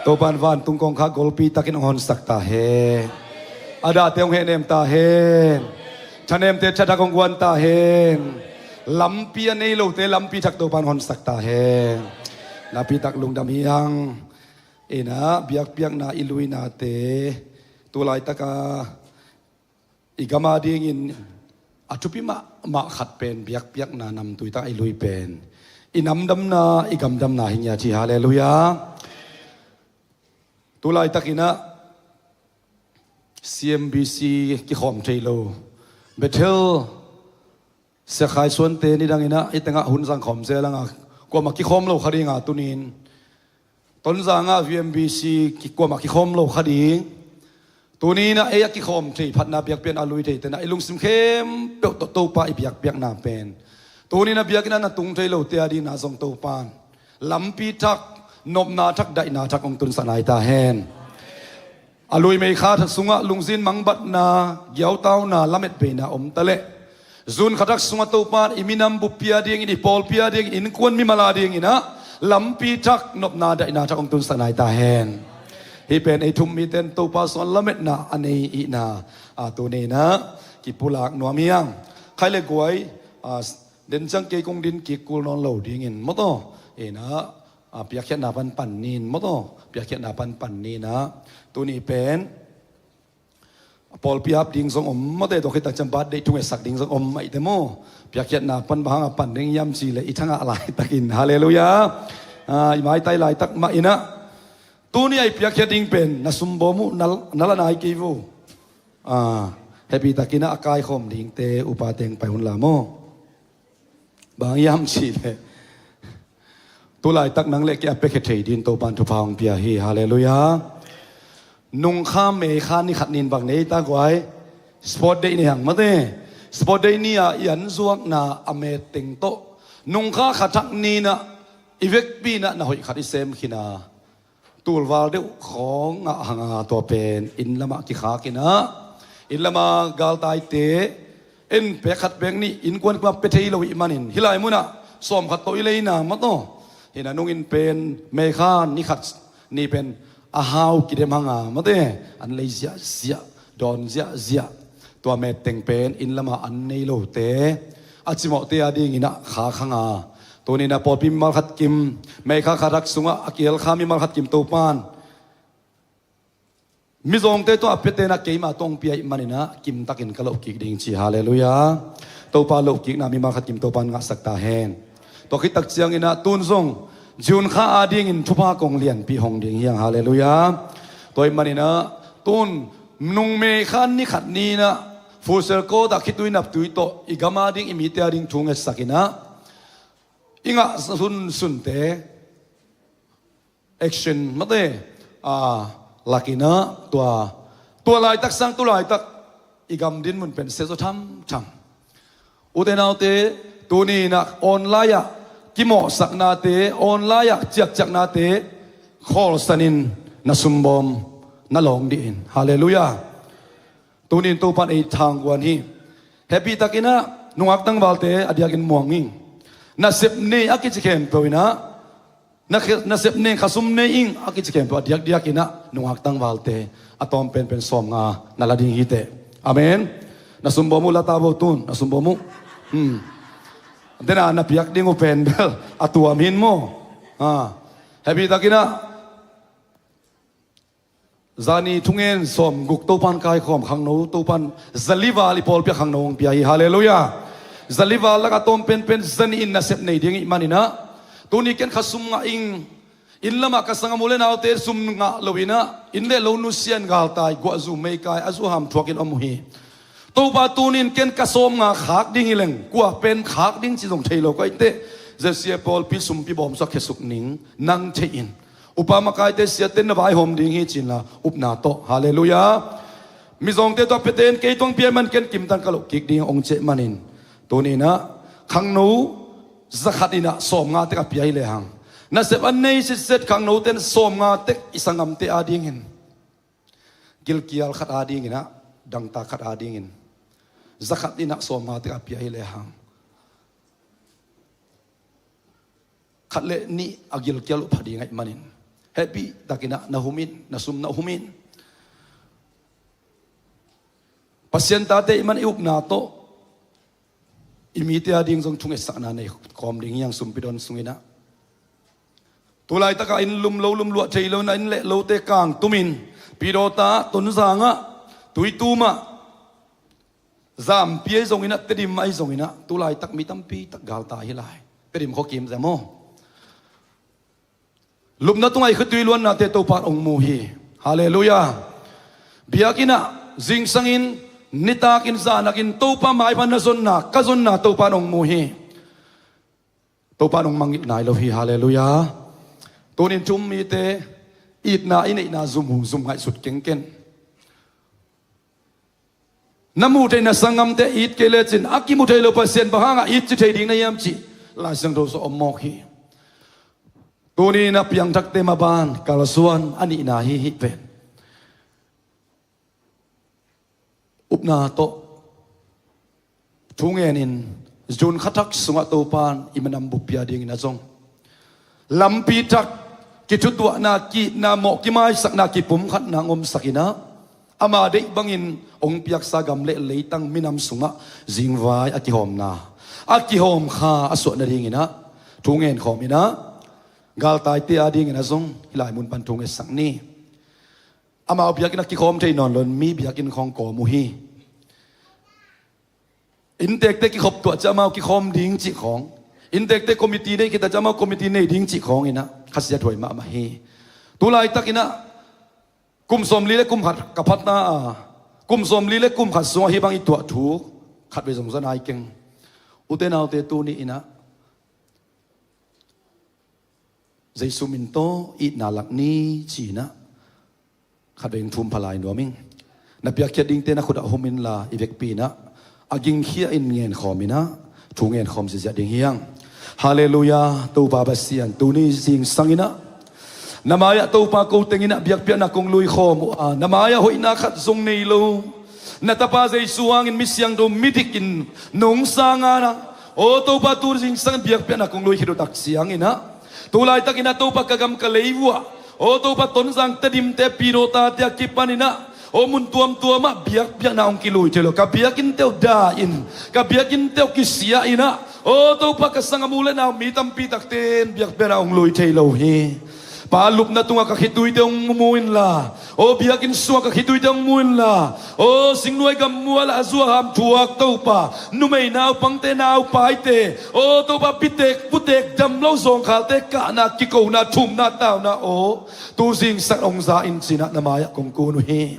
Topan vantung kongkhak golpi takin hong honsak ta hen. A dahte hong hehnem ta hen. Thanemte tha thak hong guan ta hen. Lampi a nei lote lampi thak Topan honsak ta hen. Napi tak lungdam hi hang. Ina biakpiakna i luinate tu laitaka i gam adingin a thupi mahmah khat pen biakpiakna namtui tak i lui pen i namdamna, i gamdamna hi ngiat hi. Halleluiah. Tu laitakinah C M B C kikhawm thei lo, Bethel Sia Khai Suante nidanginah i tengah hun zang khawm zel anga kuamah kikhawm lo kha dinga tunin Tonzangah V M B C ki-, kuamah kikhawm lo kha ding. Tuninah ei a kikhawm thei phatna biakpiakna a lui thei tenah i lungsim khempeuh tawh Topa i biakpiakna pen tuninah biakinnah na tung thei lote adingna zong Topan lampi thak, nopna thak, daihna thak hong tunsak nai ta hen. A lui meikha sungah lungzin mangbatna, giautauna, lametbeina om ta leh June kha thak sungah Topan i minam buppi adingin, i pawlpi adingin, innkuan mimal adinginah lampi thak, nopna, daihna thak hong tunsak nai ta hen. Hih pen ei thum mite in Topa sungah lametna a nei ihna a tuninah kipulak nuam hi hang. Khai le guai, a, denciang kei kong din kik kul nawn lo dingin mawtaw inah a, piakkhiatna pan pan nin mawtaw, piakkhiatna pan pan ninah tuni pen a pawlpi ap ding zong om mawte, tua khit tak ciang birthday thungetsak ding zong om maihte maw. Piakkhiatna pan bang hanga pan ding hiam cih leh i thangah laitakin, halleluiah, a, i maitai laitak mah inah tuni a i piakkhiat ding pen na sumbawm uh na, na la nai kei vo. A, happy takinah a kaikhawm dingte upa teng pai hun la maw. Bang hiam cih leh tu laitak nang le kei a piakhia thei din Topan thupha hong pia hi. Halleluiah. Nungkha meikha ni khat nin bang nei ta guai? Sport day ni hang mate. Sport day ni-a i an zuakna a metteng tawh nungkha kha thak ninah i vekpi inah na hoih khat i sem khin a, tulval deuh khawng ngah hanga tua pen inn lamah kikhakinah inn lama galtaite en pek khat pek nih innkuan kumah pia thei lo ih manin hih lai munah sawm khat tawh i leina mawtaw. Hih na nungin pen meikha ni khat ni pen a hau kidem hanga mawte, an lei ziahziah, dawn ziahziah. Tua metteng pen inn lama an nei lote a cimawhte adinginah khak hanga tuninah pawlpi mimal khat kim, meikha kha thak sungah a kihelkha mimal khat kim Topan mizawngte tawh a piatenah keima tawh hong pia ih maninah kimtakin ka lohkik ding ci. Halleluiah. Topa lohkikna mimal khat kim Topan ngahsak ta hen. Tua khit tak cianginah tun zong June kha adingin thupha kong lianpi hong ding hi hang. Halleluiah. Tua ih maninah tun nung meikha ni khat ninah Futsal court ah khitui naptui tawh i gam ading i mite ading thu ngetsakinah i ngah sunsunte action mate, a, lakinah tua, tua laitak sang tu laitak i gam din mun pen sia zaw thamtham. Ute naute, tuninah online ah kimawhsaknate, online ah ciakciaknate khawlsanin na sumbawm na lawng dihin. Halleluiah. Tunin Topan ei thangguan hi. Happy takinah nungak tangvalte a diakin muang ing. Nasep nei a kici khempeuh inah, na khe-, nasep nei khasum nei ing a kici khempeuh a diakdiakinah nungak tangvalte a tawm penpen sawmnga na la ding hiteh. Amen. Na sumbawm uh la ta bo tun, na sumbawm uh. Hmm. Dena na piak ding uh pen bel a tuam hin maw. Ha. Happy takinah zani thungen sawmguk Topan kaikhawm khangno Topan zalival i pawlpi ah khangno hong pia hi. Halleluiah. Zalival lakah tawm penpen zani in nasep nei ding ih maninah tuni ken khasum ngah ing. Inn lamah ka sanggam u le naute sum ngah loinah inn le lo nusian galtai guahzu meikai a zuham thuakin om uh hi. Topa tunin ken ka sawmnga khak ding hi leng kua pen khak ding ci zong thei lo ka ihteh zesia pawlpi sumpi bawmsua khesuk ning nang thei in. Upa makaite siaten na vaihawm ding hi cinla upna tawh. Halleluiah. Mizawngte tawh a piaten kei tawh hong pia ih man ken kimtan ka lohkik ding hong ciah ih manin tuninah khangno zakhat inah sawmnga tek a pia hi lehang nasep a nei sitset khangnoten sawmnga tek i sanggamte adingin gilkial khat adinginah dangtak khat adingin zakhat inah sawmnga tek a pia hi lehang khat le nih a gilkial uh pha ding ahih manin, hehpih takin ah na hum in, na sum na hum in. Pasian tate i hih man i upna tawh i mite a ding zong thungetsakna nei khawm ding hi hang, sumpi don sungin ah. Tu laitak ah inn lum lo, lum luah thei lo in ah, inn leh lote kangtum in, Pidawta, Tonzang ah, Tuitum ah, Zampi ahi zongin ah, Tedim ahi zongin ah, tu laitak mi tampi tak galtai hi lai. Tedim khuakim zia maw? Lupna tungah i khitui luannate Topa'n hong mu hi. Halleluiah. Biakinn ah zingsangin, nitakin, zanakin Topa maipha na zonna, ka zonna Topa'n hong mu hi. Topa'n hong mangngilh nai lo hi. Halleluiah. Tunin thu um mite, itna i neihna zum, zum ngaihsut kengken. Na muh theihna sanggamte it kei lecin, a kimu thei lo Pasian bang hangah it ci thei ding na hiam cih Lai Siangtho sung ah om mawk hi. Tuni-in a piangthakte maban kalsuan a nihna hi hih pen. Upna tawh thu ngenin, June kha thak sungah Topa'n i minam buppi a dingin ah zong lampi thak, kithutuahna, ki-itna, mawh kimaisakna, kipumkhatna hong omsak in ah, ama deih bangin hong piaksa gam le leitang minam sungah zingvai a kihawmna, a kihawm kha a suah nadingin ah thu ngen khawm in ah, galtaite a dingin ah zong hih lai mun pan thu ngetsak ni. Amau biakinn ah kikhawm thei nawn lo in, mi biakinn khawng kawm uh hi. Inntekte kikhop tuah ciang amau kikhawm ding cih khawng, inntekte committee nei khit a ciang amau committee nei ding cih khawng in ah khasiathuai mahmah hi. Tu laitakin ah kum sawmli le kum khat ka phatna a, kum sawmli le kum khat sungah hih bang i tuah thu khatvei zong za nai keng. Ute naute, tuni-in ah Jesu min tawh itna lak ni ci-in ah khatvei hong thum pha lai nuam ing. Na piakkhiat dingte na khut ah hum inla, i vekpi-in ah a gingkhia in ngen khawm in ah thu ngen khawm ziahziah ding hi hang. Halleluiah. Topa Pasian, tuni zingsang in ah na mai-ah Topa ko teng in ah biakpiakna kong lui khawm uh a, na mai-ah hoihna khat zong nei lo na Tapa Jesu hangin mi siangtho midik in nong sang a, aw Topa, tu zingsang in biakpiakna kong lui khit uh tak ciangin ah, tu laitakin ah Topa, ka gam ka lei uh ah, aw Topa, Tonzang, Tedimte, Pidawtate a kipanin ah, aw mun tuamtuam ah biakpiakna hong kilui thei lo, ka biakinnte uh dah in, ka biakinnte uh kisia in ah, aw Topa, ka sanggam u le nau mi tampi takte in biakpiakna hong lui thei lo hi. Pa, lupna tungah ka khituite hong mu inla, aw biakinn sungah ka khituite hong mu inla, aw singnuai gammual ah a zuaham thuak Topa, numei naupangte, naupaite, aw Topa, pitek putek dam lo zawngkhalte kahna, kikona, thumna, tauna, aw tu zingsang hong za in ci-in ah na mai-ah kong kun uh hi.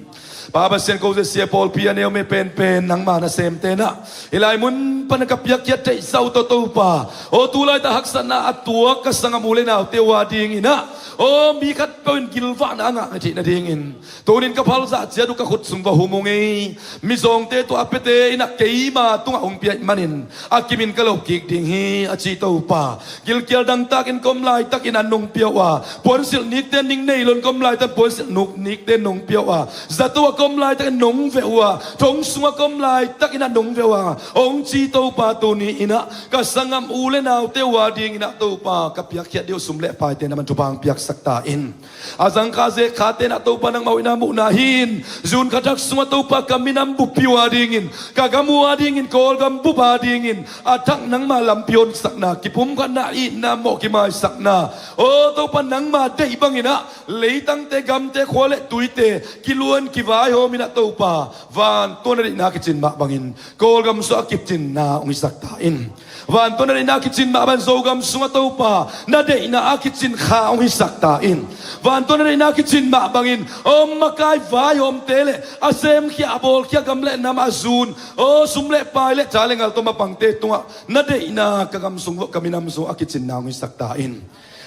Pa Pasian, ko zia sia pawlpi a neu me penpen nangma nasemte in ah hih lai mun pan ka piakkhiat theih zah uh tawh Topa, aw tu laitak haksatna a tuak ka sanggam u le naute uh a dingin ah, aw mi khatpeuh in gilvahna a ngah theih nadingin tunin ka phal zah ciat uh ka khut sung va hum ung ei. Mizawngte tawh a piate in ah keima tungah hong pia ahih manin a kimin ka lo kik ding hi, a ci Topa. Gilkial dangtakin ka om laitakin ah nong pia uh a, puansilh nikte ning nei lo in ka om laitakin puansilh nuk nikte nong pia uh a, zato ah ka om laitakin nong veh uh a, thong sungah ka om laitakin ah nong veh uh a, hong ci Topa, tuni-in ah ka sanggam u le naute uh a dingin ah Topa, ka piakkhiat ding uh sum le paite na man thupha hong piaksak ta in. A zangkha zekkhate in ah Topa, nangmah hoihna muhna hi-in, June kha thak sungah Topa, ka minam buppi uh a dingin, ka gam uh a dingin, Kawlgam bup a dingin a thak nangma lampi honsakna, kipumkhatna, itna, mawh kimaisakna, aw Topa, nangma deih bangin ah leitangte, gamte, khua le tuite kiluan kivaihawm in ah Topa, vantung na deihna kicin mah bangin Kawlgam sungah a kicinna hong hisak ta in. Vantung na deihna kicin mah bangin Zogam sungah Topa, na deihna a kicin kha hong hisak ta in. Vantung na deihna kicin mah bangin om makai vaihawmte le a semkhia, a bawlkhia, gam le nam a zun, aw sum le pai le tha le ngal tawh mapangte tungah na deihna ka gam sung, ka minam sung a kicinna hong hisak ta in.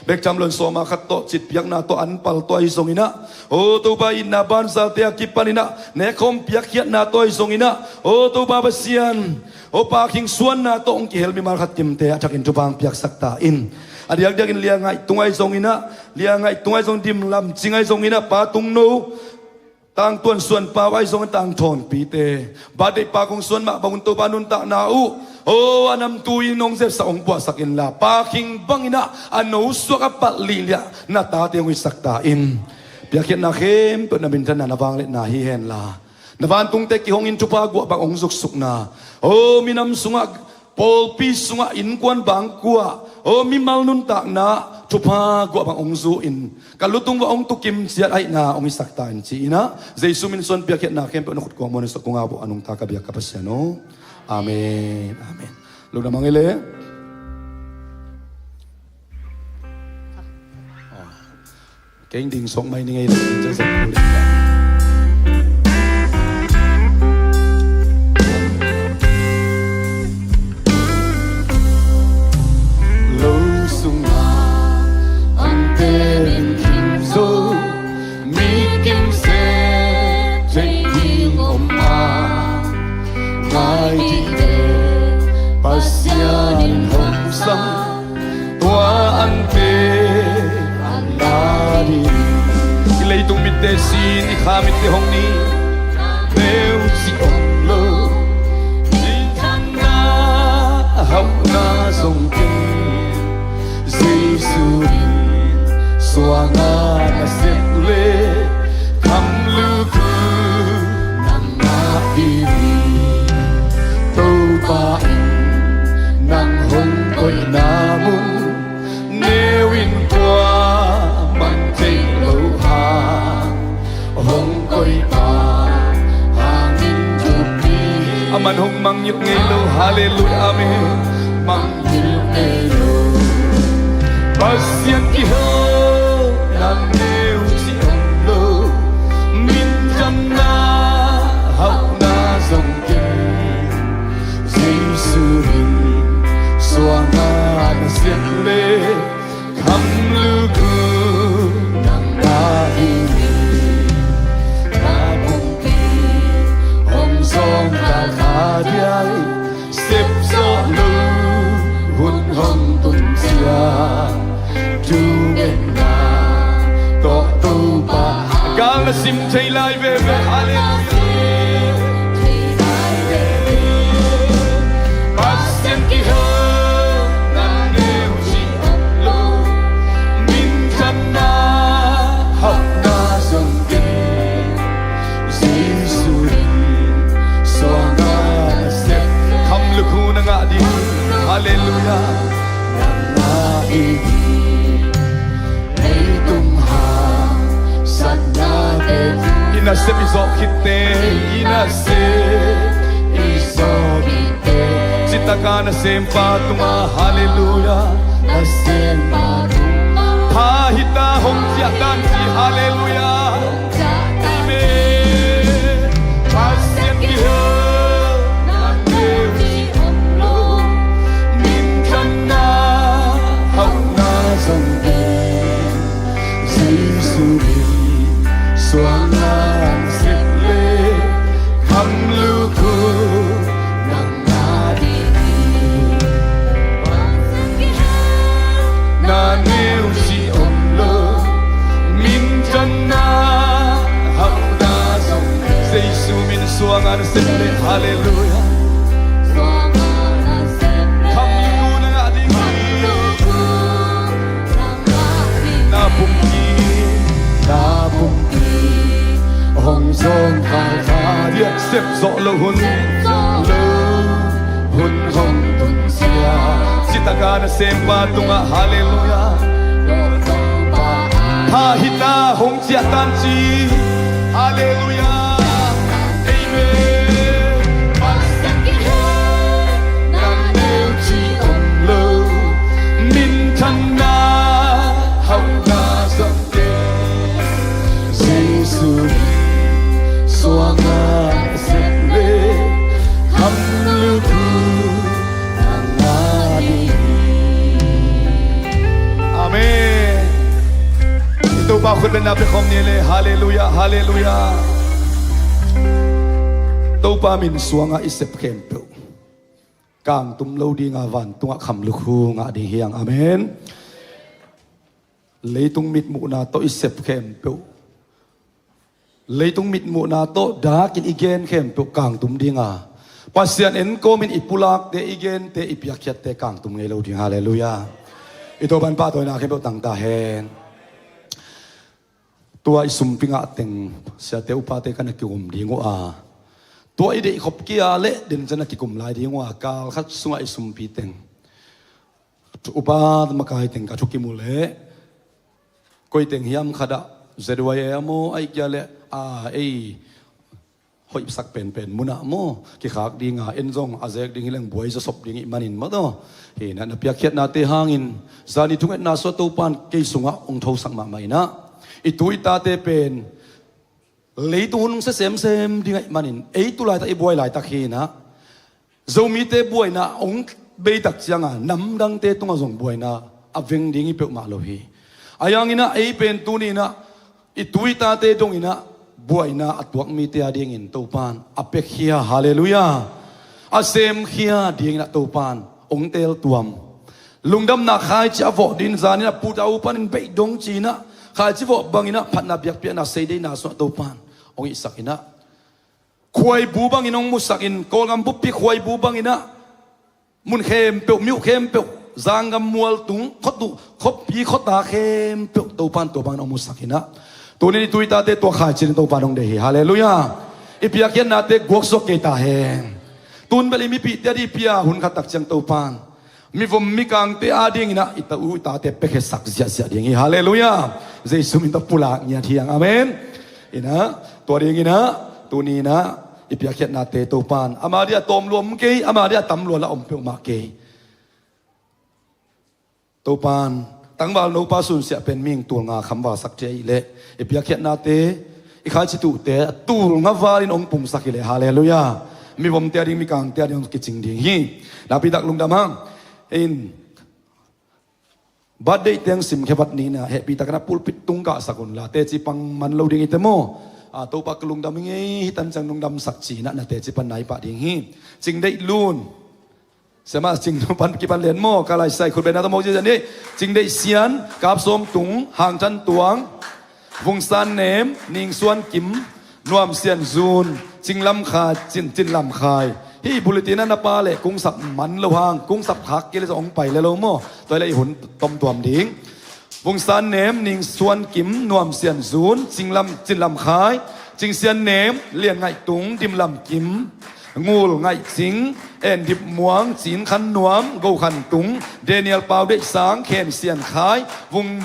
Bek tham lo in sawma khat tawh, citpiakna tawh, anpal tawh ahi zongin ah, aw Topa, itna banzalte a kipanin ah nekkhawm piakkhiatna tawh ahi zongin ah, aw Topa Pasian, aw Pa Khing suanna tawh hong kihel mimal khat kimte a thakin thupha hong piaksak ta in. A diakdiakin Lia Ngaih Tung ahi zongin ah, Lia Ngaih Tung ahi zong, Dim Lam Cing ahi zongin ah, Pa Tung No, Tang Tuan Suan Pau ahi zongin, Tang Thawn Pite, birthday pa kong suan mah bangun Topa nuntakna uh O, a namtui in hong zepsak, hong puahsak inla, Pa Khing bangin ah a nosuak a palh lihliah na tate hong hisak ta in. Piakkhiatna khempeuh na minthanna, na vangliatna hi henla, na vantungte kihongin thupha guah bang hong zuksukna, o, minam sungah, pawlpi sungah, innkuan bangkuah, o, mimal nuntakna thupha guah bang hong zu in, ka lutung va hong tukim ciat aihna hong hisak ta in ci-in ah, Jesu min suang piakkhiatna khempeuh na khut kuang muan in sawk kong ap uh a nungta ka biak ka Pasian aw. Amen. Amen. Lungdam hang ei le. Keng ding sawk mai ni ngei le, in ciang zong kul in. Lo sungah an temin khim zo, mi kim se thei ding om a, ngai dih le Pasian in hong sam. Tua ante an la ding. I leitung mitte sin, i kha mitte hong ni. Neu ci om lo, i thanna hauhna zong kei. Jesu in suanga na sep le, kham lukhu nang mah hi. Topa in nang hong koihna mun, neu in kuaman thei lo hang, hong koihpa hangin thupi. Aman hong mangngilh ngei lo. Halleluiah. Amen. Mangngilh ngei lo. Pasian kiho na neu ci om lo, minthanna hauhna zong kei. Jesu in suanga na sep le, kham lukhu nang mah hi. Na pumpi hong zawngkal kha diai, sep zawh lo hun hong tun ciang, thungetna tawh Topa. Gal na sim thei lai veve. Halleluiah. Pasian kiho na neu ci om lo, minthanna hauhna zong kei. Jesu in suanga na sep, kham lukhu na ngah ding. Halleluiah. Nang mah hi. Leitung haksatnate, i nasep i zawh khitte, i nasep i zawh khitte, citaka nasempa tungah, halleluiah, nasempa tungah pha hi ta, hong ciah tan ci, halleluiah. Amen. Pasian kiho na neu ci om lo, minthanna hauhna zong kei. Jesu in suanga na sep le, kham lukhu nang mah hi. Na neu ci om lo, minthanna hauhna zong. Jesu min suanga na sep le, halleluiah. Kham lukhu na ngah ding hi. Na pumpi, na pumpi hong zawngkal kha diai, sep zawh lo hun, lo hun hong tun ciang, citaka nasempa tungah, halleluiah, pha hi ta, hong ciah tan ci, halleluiah. Amen. Pasian kiho na neu ci om lo, minthanna hauhna zong kei. Jesu in suanga na sep le, kham lukhu nang mah hi. Amen. I Topa khut le na pia khawm ni le, halleluiah, halleluiah. Topa min suanga i sep khempeuh kangtum lo dinga, vantungah kham lukhu ngah ding hi hang. Amen. Leitung mitmuhna tawh i sep khempeuh, leitung mitmuhna tawh dakin i gen khempeuh kangtum dinga, Pasian enkawmin i pulakte, i gente, i piakkhiatte kangtum ngei lo ding. Halleluiah. I Topan pahtawina khempeuh tang ta hen. Tua i sumpi ngah teng siate upate ka na kikum ding uh a, tua i deihkhop kia leh den ciang na kikum lai ding uh a, kal khat sungah i sumpi teng upa makai teng ka thukim uh leh, koi teng hiam khat ah Z Y A maw, ahih kei leh a ei hoihsak penpen munah maw kikhak ding a, en zong a zek ding hi leng buai zawsop ding ih manin maw taw. Hi inah na piakkhiatnate hangin zani thungetna sungah Topan kei sungah hong thosak mahmah inah, i tu i tate pen leitung hun hong sia semsem ding ahih manin, ei tu laitak i buai laitak hi inah, Zomite buaina hong beitak cianga namdangte tungah zong buaina a veng ding hi peuhmah lo hi. Ahi hang inah ei pen tuni inah i tu i tate dong inah buaina a tuak mite a dingin Topan a piakhia, halleluiah, a semkhia ding inah Topan hong teeltuam. Lungdamna khaici a vawh ding zan inah put a upan in beih dong ci inah khaici vawh bang inah phatna biakpiakna sei deihna sungah Topan hong hihsak inah, khuaibu bangin hong musak in, Kawlgam buppi khuaibu bang inah mun khempeuh, myo khempeuh, zanggam mualtung, khuatu, khuapi khuata khempeuh Topan tua bangin hong musak inah, tuni in i tu i tate tua khaici in Topan hong deih hi. Halleluiah. I piakkhiatnate guaksuak kei ta hen. Tun bel i mipihte a dih pia hun khat tak ciang Topan mivom mikangte a ding inah i tu i tate piakkhiatsak ziahziah ding hi. Halleluiah. Jesu min tawh pulak ngiat hi hang. Amen. Inah tua ding inah tuni inah i piakkhiatnate Topan ama dih a tawm lua om kei, ama dih a tam lua lah om peuhmah kei. Topan tangval nopa sunsiah pen mihing tul nga khamvalsak thei ahih leh, i piakkhiatnate, i khaici tuhte a tul nga valin hong pumsak hi leh, halleluiah, mivomte a ding, mikangte a ding hong kicing ding hi. Nakpitak lungdam hang. In birthday teng simkhe vat ni inah hehpihtakin a pulpit tung kahsak unla, teci pang man lo ding hi te maw. A, Topa ka lungdam hi ngei, hi tan ciang lungdamsak ci inah na teci pan nai pah ding hi. Cingdeih Lun. Siamah Cing Lun pan kipan lian maw, ka laisai khut bena tawmawk ci cian hi. Cingdeih Sian, Kap Sawm Tung, Hang Than Tuang, Vung San Nem, Ning Suan Kim, Nuam Sian Zun, Cing Lam Khai, Cin, Cin Lam Khai. Hih bulletin ah na pa leh kungsap man lo hang, kungsap khak kei leh zong hong pai leh lo maw. Tua hi leh i hun tomtuam ding. Vung San Nem, Ning Suan Kim, Nuam Sian Zun, Cing Lam, Cin Lam Khai, Cing Sian Nem, Lian Ngaih Tung, Dim Lam Kim, Ngul Ngaih Cing, En Dip Muang, Cin Khan Nuam, Go Khan Tung, Daniel Pau Deih Sang, Khen Sian Khai, Vung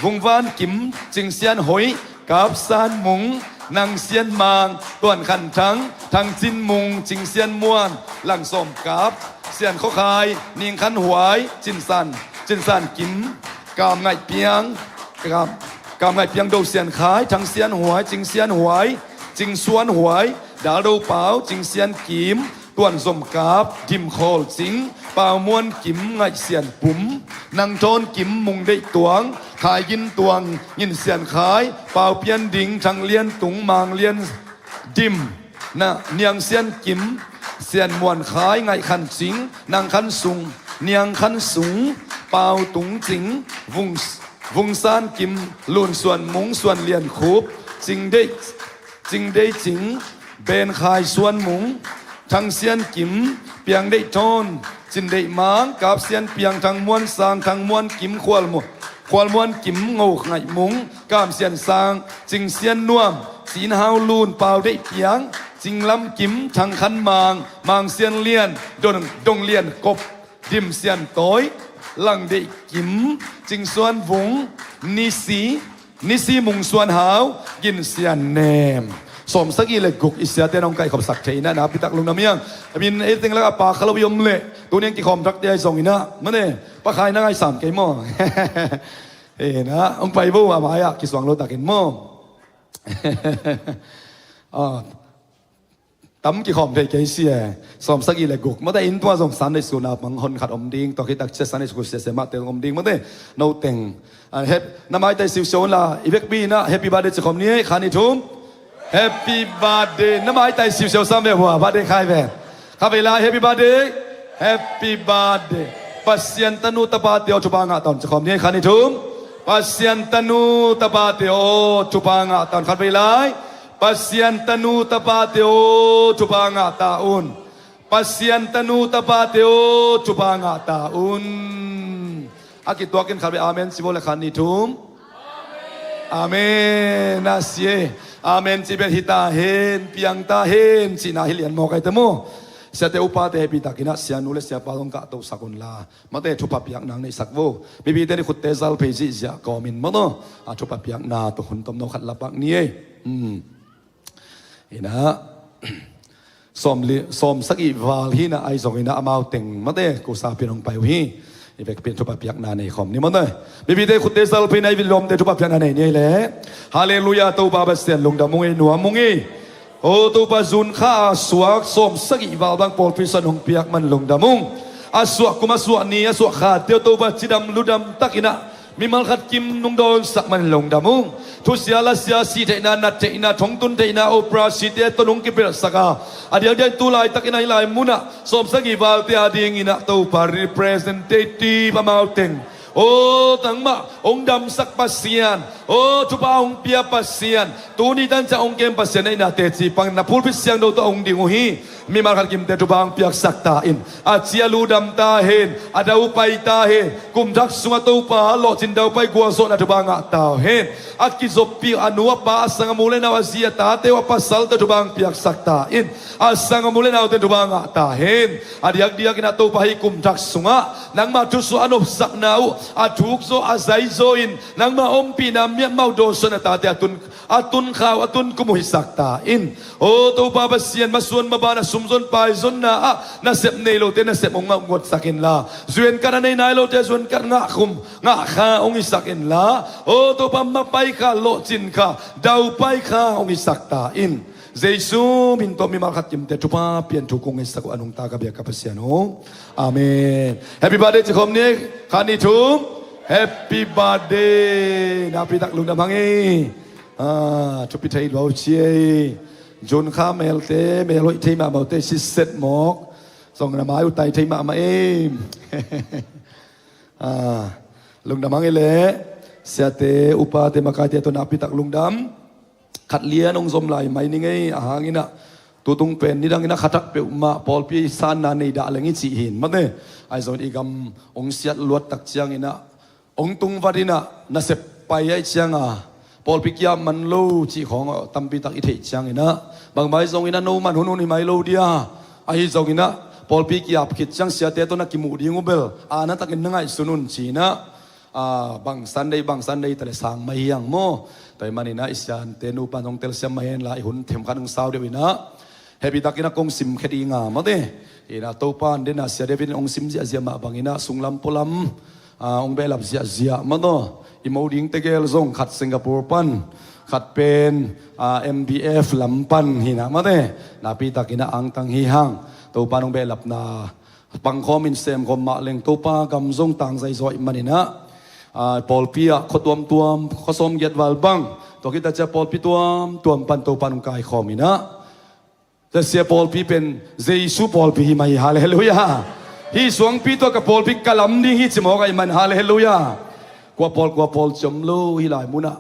Vung Van Kim, Cing Sian Hoih, Kap San Mung, Nang Sian Mang, Tuan Khan Thang, Thang Cin Mung, Cing Sian Muan, Lang Sawm Kap, Sian Khaw Khai, Ning Khan Huai, Cin San, Cin San Kim, Kam Ngaih Piang, Kam, Kam Ngaih Piang, Do Sian Khai, Thang Sian Huai, Cing Sian Huai, Cing Suan Huai, Dal Do Pau, Cing Sian Kim, Tuan Zom Kap, Dim Khawl Cing, Pau Muan Kim, Ngaih Sian Pum, Nang Thawn Kim, Mung Deih Tuang, Khai Gin Tuang, Ngin Sian Khai, Pau Pian Ding, Thang Lian Tung, Mang Lian Dim, na Niang Sian Kim, Sian Muan Khai, Ngaih Khan Cing, Nang Khan Sung, Niang Khan Sung, Pau Tung Cing, Vung Vung San Kim, Lun Suan Mung, Suan Lian Khup, Cing Deih, Cing Deih Cing, Ben Khai Suan Mung, Thang Sian Kim, Piang Deih Thawn, Cin Deih Mang, Kap Sian Piang, Thang Muan Sang, Thang Muan Kim, Khual Mu-, Khual Muan Kim, Ngo Ngaih Mung, Kam Sian Sang, Cing Sian Nuam, Cin Hau Lun, Pau Deih Piang, Cing Lam Kim, Thang Khan Mang, Mang Sian Lian, Dong, Dong Lian Kop, Dim Sian Tawi, Lang Deih Kim, Cing Suan Vung, Nisi, Nisi Mung Suan Hau, Gin Sian Nem. Sawmsagih le guk i siate nong kaihkhopsak thei inah, nakpitak lungdam hi hang. I mean, ei teng lakah pa kha lo i om leh, tuni hong kikhawm thakte ahi zong inah, mane, Pa Khai na ngaisam kei maw? Inah, hong pai vo, a mai-ah kisuang lo takin maw? Ah, tam kikhawm thei kei si e. Sawmsagih le guk. Mate, inn tua zong Sunday school naupang hon khat om ding. Tua khit tak ciang Sunday school siasia mahte om ding. Mate, no teng. Ah, hep-, na maitai siusiau unla, i vekpi inah happy birthday ci khawm ni ei, khat nih thum. Happy birthday. Na maitai siusiau sam ve hua, birthday khai ve. Kha vei lai, happy birthday. Happy birthday. Pasian tanu tapate aw, thupha ngah ta un ci khawm ni ei, khat nih thum. Pasian tanu tapate aw, thupha ngah ta un, khat vei lai. Pasian tanu tapate aw, thupha ngah ta un. Pasian tanu tapate aw, thupha ngah ta un. A kituakin khat vei amen ci bawl le, khat, nih, thum. Amen. A sia, amen ci bet hi ta hen, piang ta hen cihna hi lian mawk ai te maw. Siate upate hehpih takin ah sianu le siapa zong kahtosak unla, mate, thupha piak nang neihsak vo. Mipite nih khutte zal phei zihziah kawmin, mate, a thupha piakna tawh hun tomno khat lapak ni ei. Hmm. Inah, sawm li, sawm sagih val hi inah, ahi zong inah amau teng, mate, kusa pian hong pai uh hi. I vekpi in thupha piakna nei khawm ni, mate. Mipite khutte zal phei inah, i vit lawmte thupha piakna nei ni ei le. Halleluiah, Topa Pasian lungdam ung ei, nuam ung ei. O Topa, June kha a suak sawm sagih val bang pawlpi suan hong piak man lungdam ung. A suah kum, a suah ni, a suah khate aw Topa, cidam ludam tak inah mimal khat kim nung dawnsak man lungdam ung. Thusia lasia, sih theihna, nat theihna, thongtun theihna, operasite tawh nung kipelhsak a, a diakdiak tu laitakin ahi lai munah sawm sagih valte a dingin ah Topa, representative amau teng, o, nangmah hong damsak Pasian, o, thupha hong pia Pasian, tuni tan ciang hong kem Pasian, neihna teci pang na pulpit siangtho tawh hong ding uh hi. Mimal khat kimte thupha hong piaksak ta in. A cia ludam ta hen, a daupai ta hen. Kum thak sungah Topa lawhcin daupai gualzawhna thupha ngah ta hen. A kizoppih a nu a pa, a sanggam u le nau, a zi a tate uh, a pasalte uh thupha hong piaksak ta in. A sanggam u le naute thupha ngah ta hen. A diakdiak inah Topa, hih kum thak sungah nangmah thusuah a nopsakna uh a thukzaw a zaizaw in, nangmah ompihna miatmah uh dawsuahna tate a tun, a tun kha uh, a tun kum uh hisak ta in. O Topa Pasian, masuan maban a sumzon paizonna ah nasep nei lote nasep hong ngah, ngotsak inla, zuan kat a nei nai lote zuan kat ngah khum, ngah kha hong hisak inla, o Topa, mapai kha, lawhcin kha, daupai kha hong hisak ta in. Jesu min tawh mimal khat kimte thupha pian thu kong ngetsak uh a nungta ka biak ka Pasian aw. Amen. Happy birthday ci khawm ni. Khat, nih, thum. Happy birthday. Nakpi tak lungdam hang ei. Ah, thupi thei lua uh ci ei. June kha melte, mel hoih thei mahmah uh te, siset mawk. Zong na mai uh tai thei mahmah ei. Ah, lungdam hang ei le. Siate, upate, makaite tawh nakpi tak lungdam. Khat lian hong zom lai mai ning ei, a hang inah tutung pen nidang inah khatak peuhmah pawlpi sanna nei dah leng i cih hi in, mate. Ahi zongin i gam hong siat luat tak ciang inah, hong tung vat inah nasep pai ahih cianga, pawlpi kiap man lo cih khawng tampi tak i theih ciang inah, bangmah ahi zong inah no man hun hun hi mai lo dia. Ahi zong inah pawlpi kiap khit ciang siate tawh na kimuh ding uh bel, a na takin na ngaihsun un ci inah, ah, bang Sunday, bang Sunday ta le sang mah hi hang maw. Tua ahih manin ah i siante nupa in hong telsiam mah henla, i hun themkhat hong sau deuh inah, hehpih takin ah kong simkhia ding a, mate. Inah Topa in den a, Sia David in hong sim ziahziah mah bangin ah sunglam pualam, ah, hong behlap ziahziah, mate. I mo ding tegel zong khat Singapore pan, khat pen, ah, M B F lam pan hi inah, mate. Nakpi takin ah angtang hi hang. Topa in hong behlapna pangkhawm in semkhawm mah leng Topa gam zong tangzai zaw ahih manin ah, ah, pawlpi ah khua tuamtuam, khua sawmgiat val bang, tua khit a cia pawlpi tuamtuam pan Topa in hong kaikhawm inah, tua sia pawlpi pen Jesu pawlpi hi mah hi. Halleluiah. Hih suangpi tua ka pawlpi ka lam ding hi ci mawk ahih man. Halleluiah. Kua pawl, kua pawl ci om lo hih lai munah.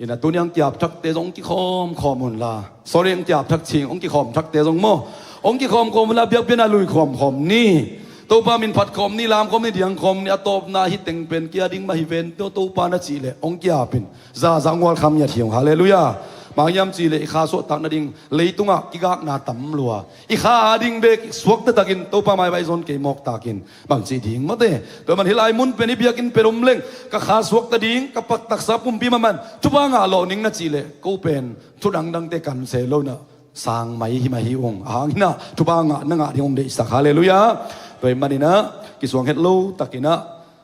Inah tuni hong kiap thakte zong hong kikhawm khawm unla. Sorry, hong kiap thak cing, hong kikhawm thakte zong maw, hong kikhawm khawm unla, biakpiakna lui khawm khawm ni. Topa min phat khawm ni, lam khawm ni, diang khawm ni. A tawpna hih teng pen kia ding mah hi ven, Topa na cih leh hong kiap in. Zaza ngual kham ngiat hi ung. Halleluiah. Bang hiam cih leh i kha suahtak nading leitungah kigakna tam lua. I kha a ding bek suakta takin Topa maipha i zon kei mawk takin bangci ding, mate. Tua ahih man hih lai mun pen i biakinn pen om leng, ka kha suakta ding, ka pak taksa pumpi mahmah in thupha ngah lawh ning na cih leh, ko pen thu dangdangte kan se lo inah, sang mai hi mah hi ung. A hang inah thupha ngah na ngah ding hong deihsak. Halleluiah. Tua ahih manin ah kisuang het lo takin ah,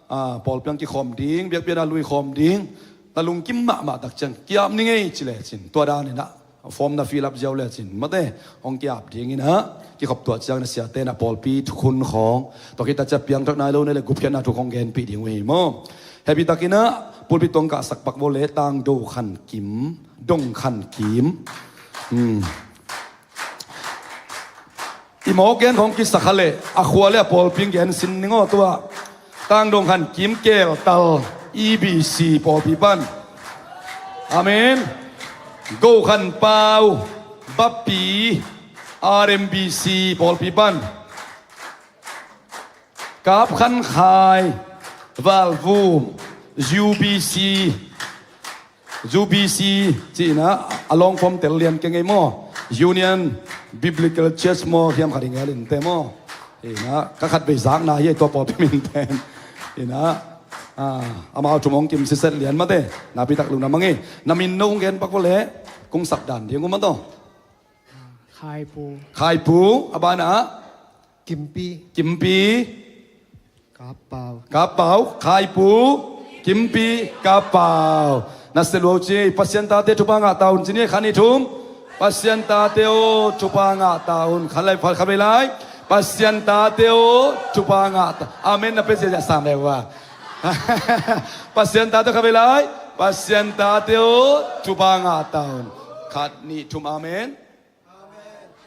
ah, pawlpi hong kikhawm ding, biakpiakna lui khawm ding. Na lungkim mahmah tak ciang kiap ning ei ci lecin, tua dan inah form na fill up ziau lecin, mate, hong kiap ding inah, kikhop tuah ciang na siate na pawlpi thukhun khawng, tua khit a cia piangthak nai lo na leh gupkhiatna thu khawng genpih ding uh hi maw. Hehpih takin ah pulpit tawh hong kahsak pak bawl le, Tang Do Khan Kim, Dong Khan Kim. Hmm. I mawk gen khawng kisa kha leh a khua le a pawlpi gen sin ning aw. Tua Tang Dong Khan Kim, Keltal, E B C pawlpi pan. Amen. Go Khan Pau, Bapi, R M B C pawlpi pan. Kap Khan Khai, Valvum, U B C, U B C cihna a long form tel lian kei ngei maw? Union Biblical Church maw, hiam khat i ngel in te maw? Ina, ka khatvei zakna hi tua pawlpi min pen. Ina, ah, amau thum hong kim siset lian mate. Napi tak lungdam hang e. Na min no hong gen pak vo le kong sap dan ding uh maw taw. Khaipu. Khaipu, a banah? Kimpi. Kimpi. Kapau. Kapau, Khaipu, Kimpi, Kapau. Na se luau ci, Pasian tate thupha ngah ta un ci ni, khan i thum. Pasian tate aw, thupha ngah ta un. Khan lai, khan vei lai. Pasian tate aw, thupha ngah ta. Amen na pe sia sam le wa. Pasian tate khan vei lai. Pasian tate aw, thupha ngah ta un. Khat, nih, thum, amen.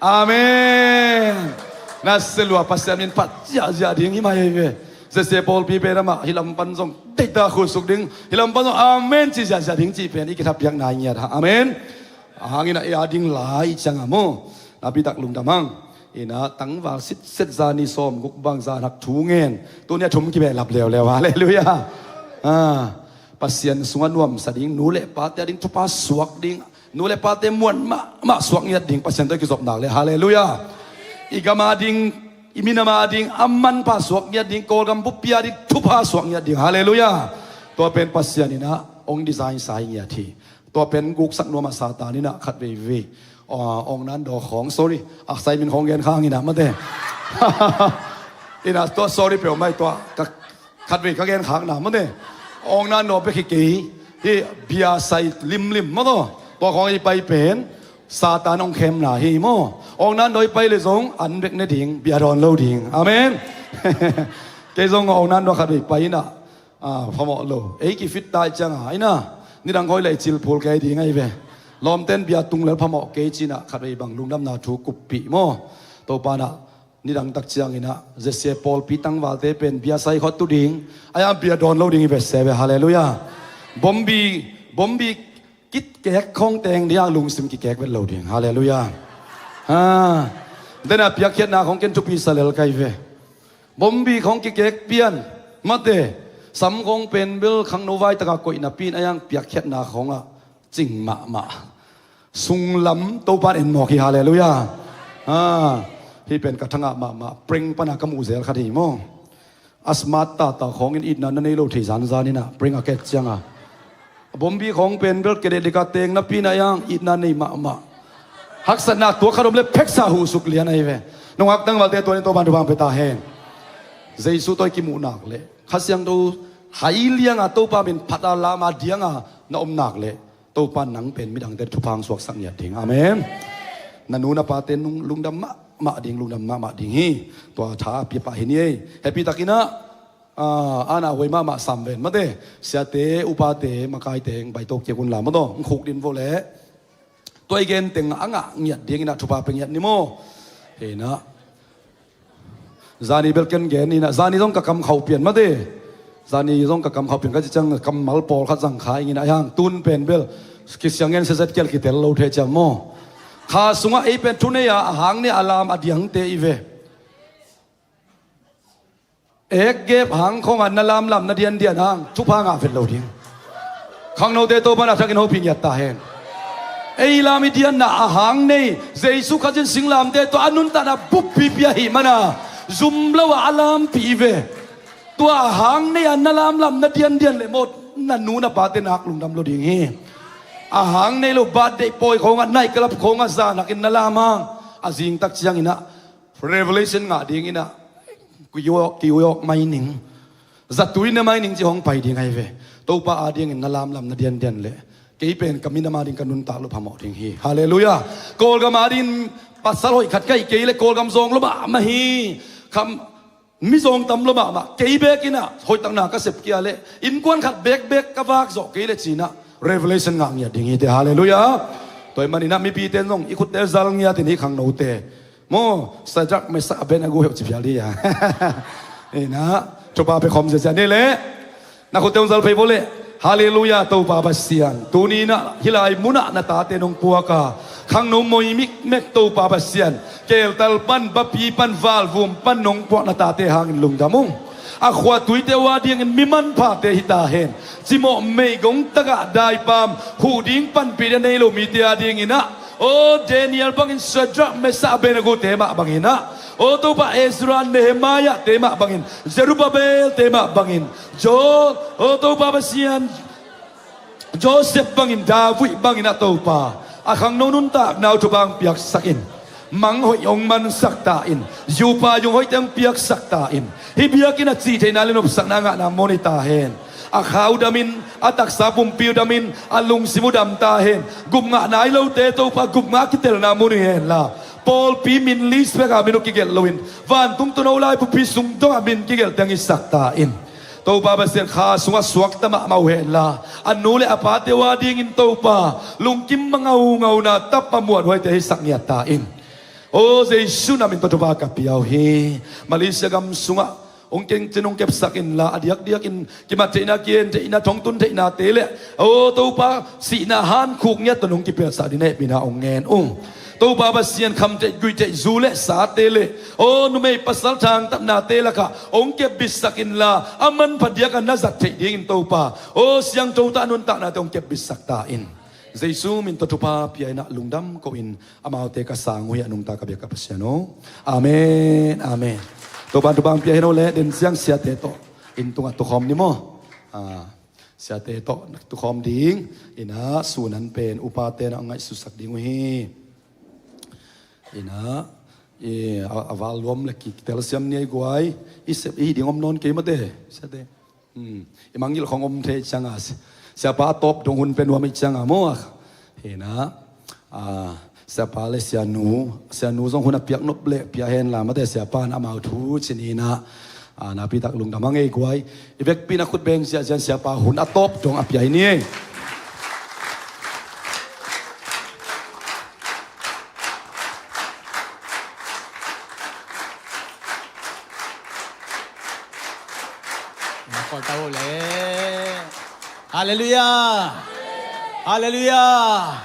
Amen. Na se lua, Pasian min phat ziahziah ding hi mai ve. Zese pawlpi pen amah hi lam pan zong deita khut suk ding, hi lam pan zong amen ci ziahziah ding cih pen i kithapiakna ngiat ha. Amen. A hangin a ea ding lai ciang a mu. Napi tak lungdam hang. Ina tangval sitset zani sawm guk bang zan hak thu ngen. Tuni a thum kibehlap leuleu. Halleluiah. Ah, Pasian sungah nuamsa ding, nu le pate a ding thupha suak ding, nu le pate muan mahmah suak ngiat ding Pasian tawh i kizop nak le. Halleluiah. I gam a ding, i minam a ding a manpha suak ngiat ding, Kawlgam buppi a ding thupha suak ngiat ding. Halleluiah. Tua pen Pasian inah hong design sa hi ngiat hi. Tua pen guksak nuam a Satan inah khat veivei, ah, awngnan daw khawng, sorry, a sai min khawng gen khang inah mate. Inah tua sorry peuhmah tua ka khatvei ka gen khakna mate. Awngnan daw bek hi kei, hi bia sai limlim maw taw. Tua khawng i pai pen Satan hong khemna hi maw. Awngnan daw i pai le zong an bek ne ding, bia dawn lo ding. Amen. Kei zong awngnan daw khatvei pai inah, ah, phamawh lo. Ei kifit tai cianga inah nidang khawng le i cilphul kei ding ahi ve. Lawmten bia tung lel phamawh kei cinah khatvei bang lungdamna thu kuppih maw. Topa nah nidang tak cianginah Zese pawlpi tangvalte pen bia sai khawh tu ding, a iang bia dawn lo ding i vetse ve. Halleluiah. Bombi, bombi kitkek khawng teng ding a lungsim kikek vet lo ding. Halleluiah. Ah, dena piakkhiatna khawng ken thupi sa lel kai ve. Bombi khawng kikek pian mate, sam khawng pen bel khangno vai taka koih napi in a iang piakkhiatna khawngah cing mahmah. Sunglam Topa in en mawk hi. Halleluiah. Ah, hih pen ka thangah mahmah, prank pana ka muh zel khat hi maw. A smart tata khawngin itna na nei lo thei zanzan inah prank a ket cianga a bombi khawng pen bel kedeh dika teng napi in a iang itna nei mahmah. Haksatna tua khat om le pheksa huhsuk lian ahi ve. Nungak tangvalte tua in Topa in thupha pia ta hen. Jesu tawh i kimuh nak le Kha Siangtho hai lianga Topa min phat a lam a dianga na om nak le Topa nang pen midangte thupha hong suaksak ngiat ding. Amen. Na nu na pate nung lungdam mahmah ding, lungdam mahmah ding hi. Tua tha a pia pah hi ni ei. Happy takinah, ah, ana huai mahmah sam ven mate. Siate, upate, makaite, baito kiak un la maw taw. Hong khuk din vo le. Tua i gen teng a ngah ngiat dinginah thupha pia ngiat ni maw. Hinah. Zani bel ken gen inah, zani zong ka kam khauh pian mate. Zani zong ka kam khauh pian ka ci ciang kammal pawlkhat zang kha ingin a hiang tun pen bel kisiang ngen sezet kial kitel lo thei ciam maw. Kha sungah ei pen thunei a, a hang ne a lam a diangte i ve. Ek gep hang khawngah na lamlam na diandian hang thupha ngah vet lo ding. Khangnote Topa na thakin hopih ngiat ta hen. Ei lam i dianna a hang nei Jesu Khazih in singlamte tawh a nuntakna buppi pia hi mana zum lo a a lampih i ve. Tua a hang nei a na lamlam na diandian le maw, na nu na pate nak lungdam lo ding hi. A hang nei lo birthday pawi khawngah, nightclub khawngah zanakin na lam hang a zingtak cianginah Revelation ngah dinginah kiyawk, kiyawk mai ning. Zatui ne mai ning ci hong pai ding ahi ve. Topa a dingin na lamlam na diandian le kei pen ka minam a ding ka nuntak lo phamawh ding hi. Halleluiah. Kawlgam a dingin pasal hoih khat ka hi kei le Kawlgam zawng lo mahmah hi. Kham mi zawng tam lo mahmah. Kei bekinah hoihtakna ka sep kia le innkuan khat bekbek ka vak zawh kei le cinah Revelation ngah ngiat ding hi te. Halleluiah. Tua i maninah mipite zong i khutte zal ngiatin hi khangnote. Maw, Sadrak, Mesak, Abednego heuh ci phial dih a. Inah thupha pia khawm ziazia ni leh. Na khutte hong zal phei vo leh. Halleluiah, Topa Pasian. Tuninah hih lai munah na tate nong puaka khangno moi mikmek Topa Pasian. Keltal pan, bapi pan, valvum pan nong puak na tate hangin lungdam ung. A khuatuite uh adingin mi manphate hi ta hen. Cimawh meigong takah daipam huh ding panpih ding a nei lo mite adingin ah, aw Daniel bangin, Shadrach, Meshach, Abednego-te mah bangin ah, aw Topa, Ezra, Nehemiah-te mah bangin, Zerubbabel-te mah bangin, Joel, aw Topa Pasian, Joseph bangin, David bangin ah Topa, a khangno nuntakna uh thupha hong piaksak in. Mang hoih hong mansak ta in. Zupa zung hoihte hong piaksak ta in. Hih biakinn a cihtheihna le nopsakna ngahna mun hi ta hen. A kha uh damin, a taksa pumpi uh damin, a lungsim uh dam ta hen. Gupngah nai lote Topa, gupngah kitelna mun hi hen la. Pawlpi min list bek a min uh kigelh loin, vantung tun uh laibupi sung dongah min kigelhte hong hisak ta in. Topa Pasian, kha sungah suakta mahmah uh hen la, a nu le a pate uh adingin Topa, lungkim mangaungauna, tapa muanhuaite hisak ngiat ta in. Aw Jesu min tawh thupha ka pia uh hi. Malaysia gam sungah hong kengcin hong kepsak in la, a diakdiakin kimat theihna, ki-en theihna, thongtun theihnate le, aw Topa, sihna hankhuk ngiat tawh hong kipialsak ding na hehpihna hong ngen ung. Topa Pasian, khamtheih guihtheih zu le sate le, aw numei pasal thangtatnate lakah hong kepbitsak in la, a manpha diakah na zat theih dingin Topa, aw siangtho tah nuntaknate hong kepbitsak ta in. Jesu min tawh thupha pia in ah, lungdam ko-in amaute ka sang uh hi, a nungta ka biak ka Pasian aw. Amen, amen. Topa in thupha hong pia hi no le, den siang siate tawh inn tungah tukhawm ni maw? Ah, siate tawh tukhawm ding. In ah, sun an pen upate na ngaihsutsak ding uh hi. In ah, i, a, a val luam le ki, kitel siam ni ei guai. I sep i ding om nawn kei mate, siate. Hmm. I mangngilh khong om thei cianga, si-, siapa a tawp dong hun pe nuam i cianga maw. Hi na, ah, siapa le sianu, sianu zong hun a piak nop le pia hen la mate, siapa in amau thu ci ni na, ah, nakpi tak lungdam a ngei guai. I vekpi na khut beng sia cian siapa hun a tawp dong a pia hi ni. Halleluiah. Halleluiah.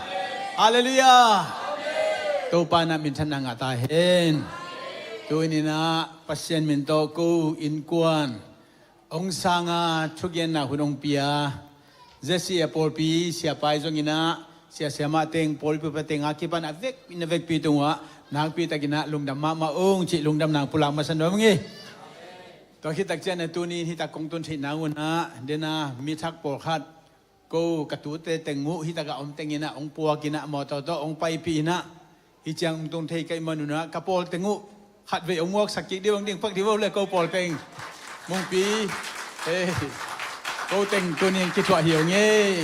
Halleluiah. Topa in ah minthanna ngah ta hen. Tuni in ah Pasian min tawh ko innkuan hong sanga thugenna hun hong pia Z C A pawlpi siapai zongin ah, sia siamah teng, pawlpi pa teng a kipan a vekpi na vekpi tungah nakpi takin ah lungdam mahmah ung cih lungdam nang pulak masa nuam ing ei. Tua khit tak ciang ah tuni in hi tak kong tun theihna un ah, den a mi thak pawlkhat, ko ka tute teng uh hi takah om tengin ah hong puakin ah mawtaw tawh hong paipih in ah, hi ciang hong tung thei ka hih man un ah, ka pawl teng uh khatvei hong muaksak kik dih bang ding pak dih vo le, ko pawl teng. Mungpi, eh, ko teng tuni in kithuah hi ung ei.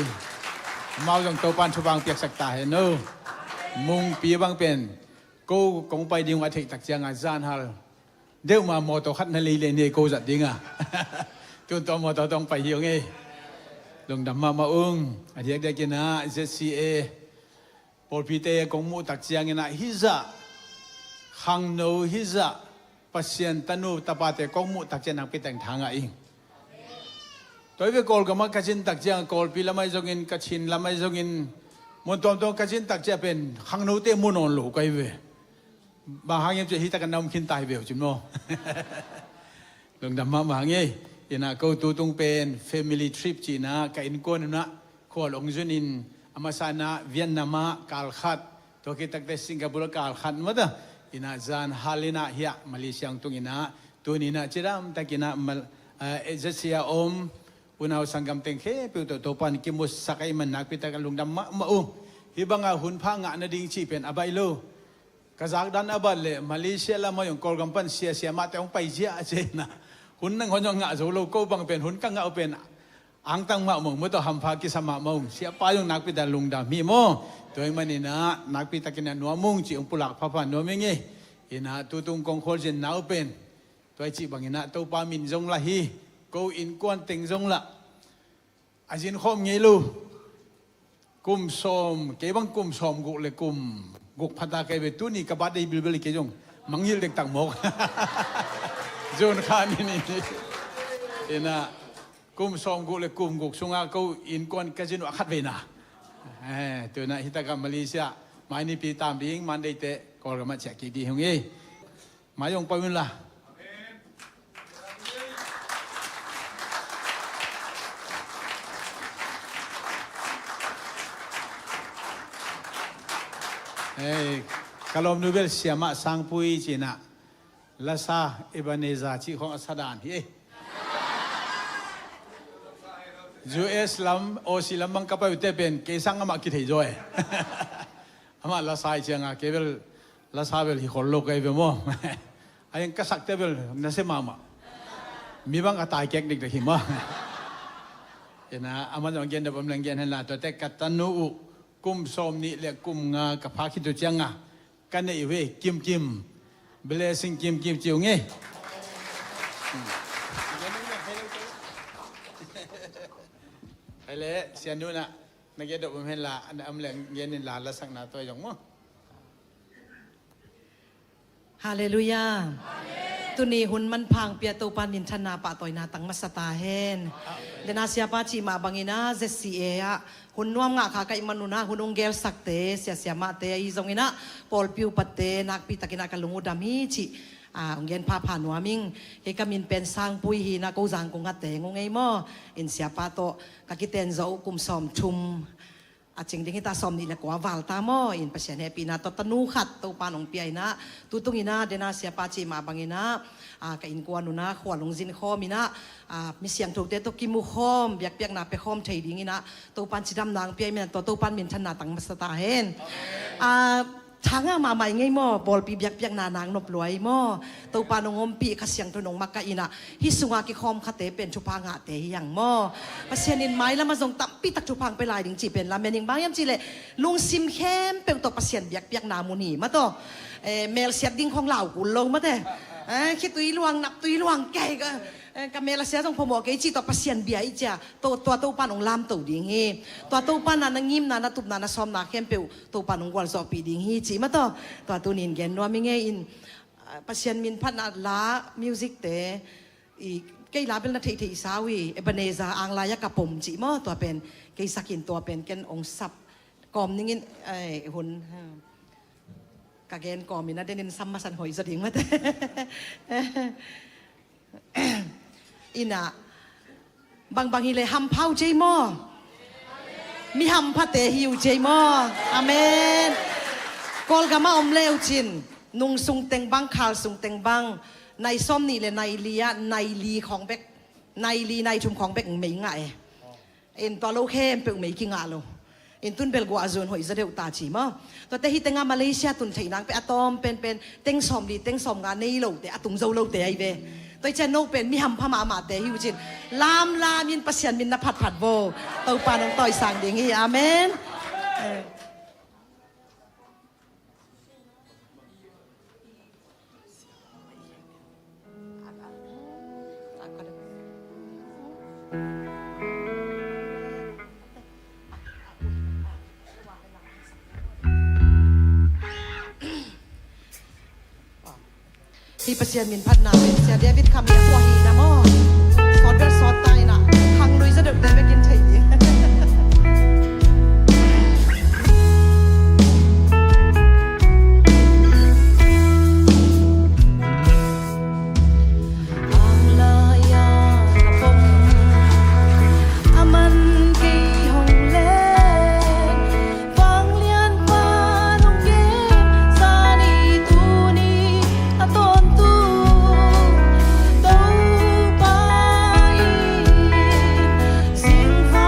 Amau zong Topa in thupha hong piaksak ta hen aw. Mungpi bang pen ko kong pai ding uh a theih tak ciang ah zanhal deuh ma mawtaw khat na lei le ni ei, ko zat ding a. Tun tua mawtaw tawh hong pai hi ung ei. Lungdam mahmah ung. A diakdiakin ah Z C A pawlpite kong muh tak ciangin ah hih zah khangno, hih zah Pasian tanu tapate kong muh tak ciang nakpi takin tha ngah ing. Tua hi ve, Kawlgam ah ka zin tak ciang, Kawlpi lam ahi zongin, Kachin lam ahi zongin, mun tuamtuam ka zin tak ciang pen khangnote mu nawn lo ka hi ve. Bang hang hiam cih leh hi tak a na om khin ta hi ve uh cin maw. Lungdam mahmah ing ei. In ah ko tutung pen family trip cih in ah ka innkuan un ah khual hong zun in, a masa in ah Vietnam ah kal khat, tua khit tak teh Singapore ah kal khat mawk ta. In ah zanhal in ah hiah Malaysia hong tung in ah, tuni in ah cidam takin ah Mal-, eh, Z C A a om unau sanggam teng khempeuh tawh Topa in kimusak ahih man nakpi takin lungdam mahmah ung. Hih bang a hunpha ngah nading cih pen a baih lo. Ka zakdan a bat leh Malaysia lam ah zong Kawlgam pan sia siamahte hong pai ziahziah in ah, hun nangawn zong ngah zo lo, ko bang pen hun ka ngah uh pen angtang mahmah ung, mawtaw hampha kisa mahmah ung. Siapa zong nakpi takin lungdam hi maw. Tua ahih man in ah nakpi takin ah nuam ung cih hong pulak phapha nuam ing ei. In ah tutung kong khualzinna uh pen tua i cih bangin ah Topa min zong lah hi. Ko innkuan teng zong lah a zin khawm ngei lo. Kum sawm, kei bang kum sawmguk le kum guk pha ta ka hi ve, tuni ka birthday bilbel hi, kei zong mangngilh dektak mawk. June kha ni ni. In ah kum sawmguk le kum guk sungah ko innkuan ka zin uh a khatvei na. Eh, tu in ah hi tak ah Malaysia mai nipi tam ding, Monday teh Kawlgam ah ciah kik ding hi ung ei. Mai hong pai un la. Hei, ka lawmnu bel siamah Sangpui cinah lasa Ebenezer cih khawng a sadan hi. U S lam, Aussie lam bang ka pai uh te pen kei sang amah kithei zaw e. Amah lasa i cianga kei bel lasa bel hi khol lo kei ve maw. A eng ka sakte bel nasia mahmah. Mi bang a taikek dikdek hi maw. Ina amah zong gen deuh om leng gen hen la, tuate ka tanu uh kum sawm nih le kum nga ka pha khit uh cianga ka neih uh hi, Kimkim. Blessing Kimkim ci uh nge. Hei le, sianu na, na gen deuh om hen la, na om leng gen in la, lasakna tua zong maw. Halleluiah. Tuni hun manpha hong pia Topa minthanna pahtawina tang masa ta hen. Dena siapa cih mah bangin ah Z C A ah hun nuam ngah kha ka hih manun ah hun hong gelsakte, sia siamahte ahi zongin ah pawlpi upate nakpi takin ah ka lung uh dam hi cih, ah, hong gen phapha nuam ing. Kei ka min pen Sangpui hi in ah ko Zangkong a teng uh ngei maw. In siapa tawh ka kiten zawh uh kum sawmthum a cing ding hi ta, sawm nih le kua val ta maw. In Pasian hehpihna tawh tanu khat Topa in hong pia in ah, tutung in ah dena siapa cih mah bangin ah, ah, ka innkuan un ah khua lungzin khawm in ah, ah, mi siangthote tawh kimu khawm, biakpiakna pia khawm thei ding in ah Topa in cidamna hong pia ahih manin tua Topa in minthanna tang masa ta hen. Ah, thangah mahmah i ngei maw, pawlpi biakpiakna nang nop lua i maw. Topa in hong ompih, Kha Siangtho in hong makaih in ah hih sunga kikhawm khate pen thupha ngahte hi hang maw. Pasian in mailam ah zong tampi tak thupha hong pia lai ding cih pen lamen ing. Bang hiam cih leh lungsim khempeuh tawh Pasian biakpiakna mun hi mah tawh. Eh, melsiat ding khawng lau kul lo mate. Eh, khitui luang, naptui luang kei ka, eh, ka mel a sia zong phamawh kei cih tawh Pasian bia i cia, tua, tua Topa in hong lamto ding hi. Tua Topa in ah na ngimna, na tupna, na sawmna khempeuh Topa in hong gualzawhpih ding hi cih mah tawh. Tua tuni in gen nuam i ngei in, ah, Pasian min phatna la, music te, i, kei la bel na theihtheih sa uh hi, Ebenezer ang lai-ah ka pom cih maw, tua pen kei sak in, tua pen ken hong sap kawm ning in, eh, hun, hmm. Ka gen kawm in ah den in sam masan hoih zaw ding mate. In ah, bangbang hi leh hampha uh cei maw. Mi hamphate hi uh cei maw. Amen. Kawlgam ah om le uh cin, nung sung teng bang, khal sung teng bang, nai sawm nih le nai li ah, nai li khawng bek, nai li nai thum khawng bek mei ngah e. In tua lo khempeuh mei kingah lo. In tun bel guah a zun hoih zaw deuh ta ci maw. Tuate hi tengah Malaysia tun theih nang pen a tawm penpen teng sawm li, teng sawm nga nei lote, a tung zo lote ahi ve. Tua hi ciah no pen mi hampha mahmahte hi uh cin, lamlam in Pasian min na phatphat vo. Topa in hong tawisang ding hi. Amen. Hih Pasian min phatna pen Sia David Kham hi a, kua hi na maw? Sawt bel sawt ta in ah, khang lui zaw deuhte bekin thei ding. Ang lai-a ka pom, a man kei hong leng, Vanglianpa nong gen, zani tuni a tawntung Topa in, singfa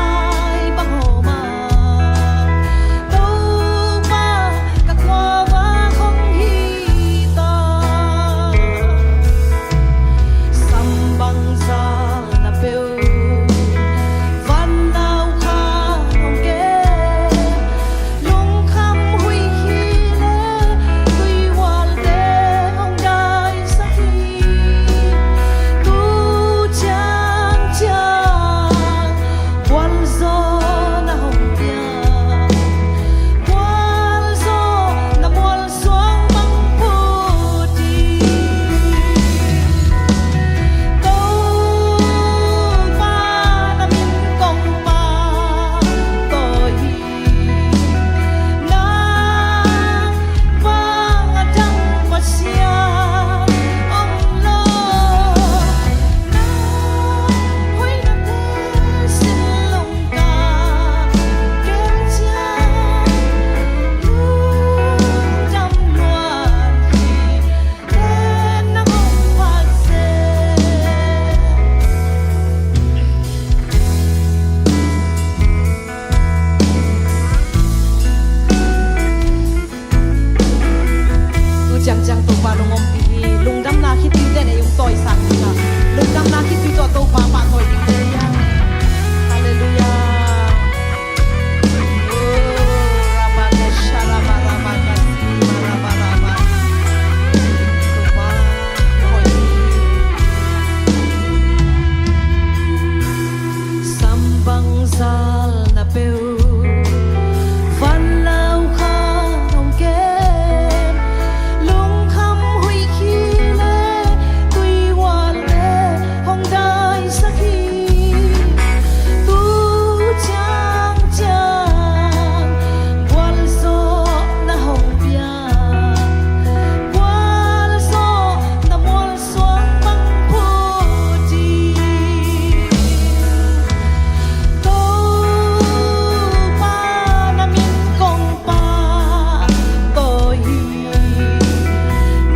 Ciangciang Topa lungawmpi hi. Lungdamna khitui ten ei hong tawisak ding a, lungdamna khitui tawh Topa pahtawi ding hi. Halleluiah. Sambang zal na peuh, van lau kha hong kem, lungkham huih khi le tui hual le hong daisak hi. Tu ciangciang gualzawhna hong pia, gualzawhna mualsuang bang phu ding. Topa na min kong pahtawi hi.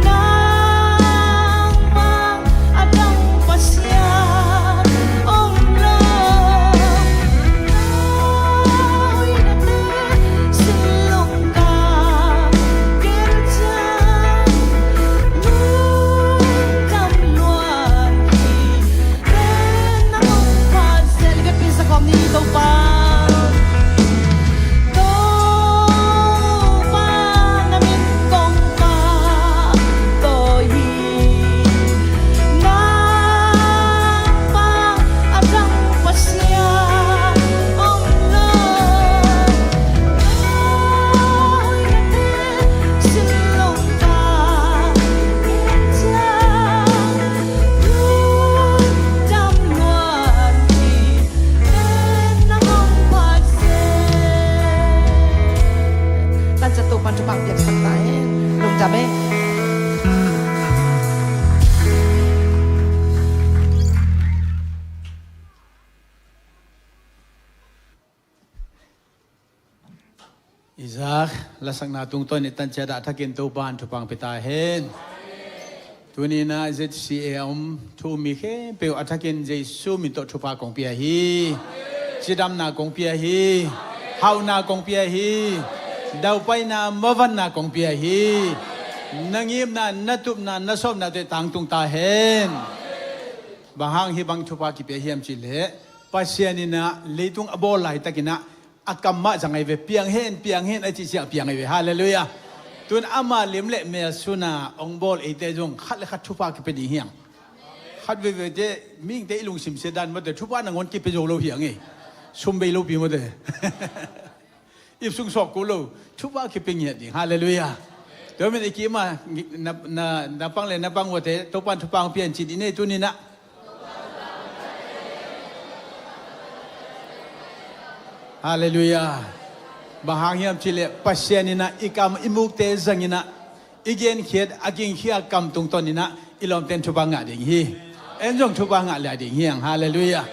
Nangmah a dang Pasian om lo. Na hoihnate sin lungka gel ciang lungdam luat hi. Pen na hong pha zel. Biakinn pia sa khawm ni. Topa, Topa na min kong pahtawi hi. Nangmah a dang Pasian om lo. Na hoihnate sin lungka gel ciang lungdam luat hi. Pen na hong pha zel. Tanciat Topa'n thupha piaksak ta hen. Lungdam e. Isaac, lasakna tungtawn i tanciat ah a thakin Topa'n thupha hong pia ta hen. Tuni-in ah Z C A a om thu um mi khempeuh a thakin Jesu min tawh thupha kong pia hi. Cidamna kong pia hi. Hauhna kong pia hi. Daupaina mavanna kong pia hi. Na ngimna, na tupna, na sawmna tawh tangtung ta hen. Bang hang hih bang thupha kipia hiam cih leh, Pasian in ah leitung a bawl laitakin ah a kam mah zang ahi ve, piang hen, piang hen a cih ciang piang ahi ve. Halleluiah. Tun ama lim le mel sun a hong bawl eite zong khat le khat thupha kipia ding hi hang. Khat veivei te, mihingte i lungsim sia dan mawte, thupha nangawn kipia zo lo hi hang e. Sum bei lopi mawte. Ip sung sawk kul lo, thupha kipia ngiat ding. Halleluiah. Tua manin i kim a, na, na, na pang le na pang uate, Topa'n thupha hong pia in ci dih ni tuni-in ah. Halleluiah. Bang hang hiam cih leh Pasian in ah i kam i mukte zangin ah i genkhiat a gingkhia kam tungtawnin ah i lawmte'n thupha ngah ding hi. En zong thupha ngah lai ding hi hang. Halleluiah.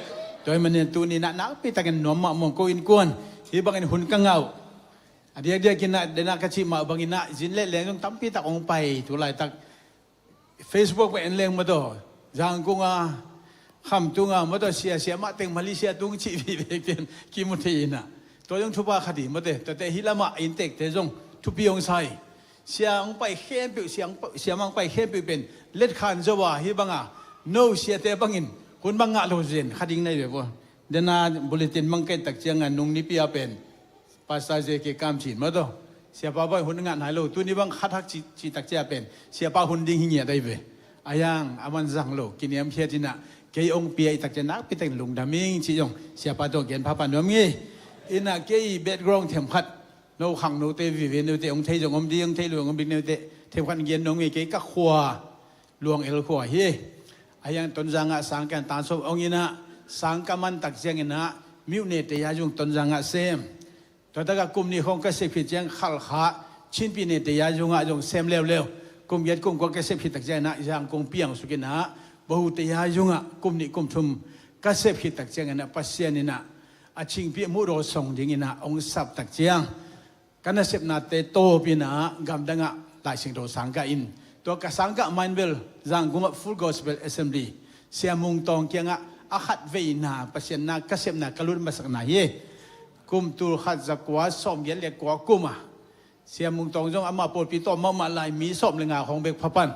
Tua ahih manin tuni-in ah nakpi takin nuam mahmah ung. Ko innkuan hih bangin hun ka ngah uh. A diakdiakin ah, den ah ka cih mah bangin ah zin le leng zong tampi tak hong pai. Tu laitak Facebook peuh en leng maw taw, Zangkong a, Khamtung a maw taw, sia, sia mah teng Malaysia tung cih vive pen kimu thei in ah. Tua zong thupha khat hi maw te, tuate hih lamah inntekte zong thupi hong sa hi. Sia hong pai khempeuh, sia hong pa-, sia mah hong pai khempeuh pen letkhan zo a, hih bang a no siate bangin hun bang ngah lo zen kha ding na hi ve baw. Den a bulletin bang ka et tak ciang a nung nipi a pen Pastor J K Kamcin maw taw, siapa bang hun ngah nai lo, tuni bang khat hak ci, cih tak ciang pen siapa hun ding hi ngiat ahi ve. Ahi hang aman zang lo, kiniamkhiat in ah kei hong pia i tak ciang nakpi takin lungdam ing ci zong siapa tawh gen phapha nuam ing. In ah kei background themkhat, no khangnote vive note hong thei zong om ding, hong thei lo zong om ding note themkhat gen nuam ing. Kei ka khua Luang El khua hi. Ahi hang Tonzang ah sang ka hi a, tan sawm hong in ah, sang ka man tak ciangin ah Myone Tayayung Tonzang ah sem. Tua tak ah kum nih khawng ka sep khit ciang Khalkha Chinpi Ne Tayayung ah zong sem leuleu. Kum giat kum kua ka sep khit tak ciangin ah Zangkong piang suk in ah Bahu Tayayung ah kum nih kum thum ka sep khit tak ciangin ah Pasian in ah a cingpi a muhdaw sawng dingin ah hong sap tak ciang ka nasepnate tawpin ah gamdang ah Lai Siangtho sang ka in, tua ka sang ka ma in bel Zangkong ah Full Gospel Assembly Sia Mung Tawng kiangah a khatveina Pasian na ka sepna ka lut masakna hi. Kum tul khat za kua sawm giat le kua kum a Sia Mung Tawng zong amah pawlpi tawh amah mah lai mi sawm le nga khawng bek pha pan.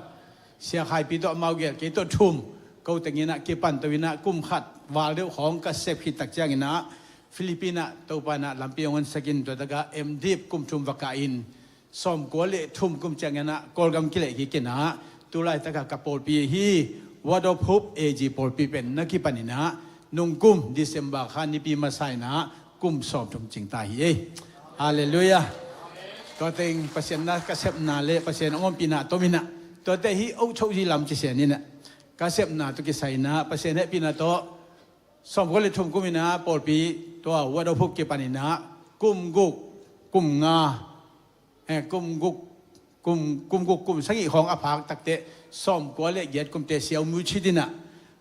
Sia Khai Pi tawh amau gel, kei tawh thum. Ko teng in ah kipan to in ah kum khat val deuh khawng ka sep khit tak ciangin ah Philippines ah Topa in ah lampi hong honsak in, tua tak ah M.Div kum thum va kah in, sawmkua le thum kum ciangin ah Kawlgam kileh kik in ah, tu laitak ah ka pawlpi hi, Word of Hope A G pawlpi pen na kipan in ah, nung kum December kha Nipi masa in ah kum sawmthum cing ta hi ei. Halleluiah. Tua teng Pasian na ka sepna le Pasian hong ompihna tom in ah, tuate hi ochoh zi lam ci sian in ah, ka sepna tawh kisai in ah Pasian hehpihna tawh sawmkua le thum kum in ah pawlpi tua Word of Hope kipan in ah, kum guk, kum nga, eh, kum guk, kum, kum guk, kum sagih khawng a phak takteh sawmkua le giat kumte siau mu cit in ah,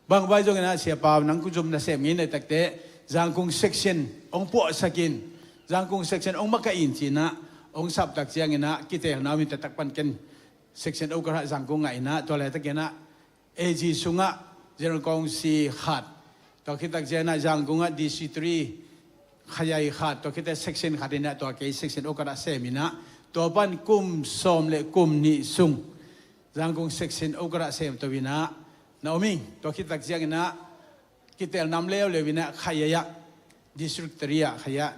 bang vai zong in ah, Sia Pau, nang kuzum nasem ngei na takteh Zangkung section hong puahsak in, Zangkung section hong makaih in ci in ah, hong sap tak ciangin ah kitelna om in, tua tak pan ken section overseer Zangkung ngah in ah, tua laitak in ah A G sungah General Council khat, tua khit tak ciangin ah Zangkung ah District three khayaih khat, tua khit tak section khat in ah, tua kei section overseer sem in ah, tua pan kum sawm le kum nih sung Zangkung section overseer sem to in ah na om ing. Tua khit tak ciangin ah kitel nam leuleu in ah khayaih ah, District three ah khayaih ah,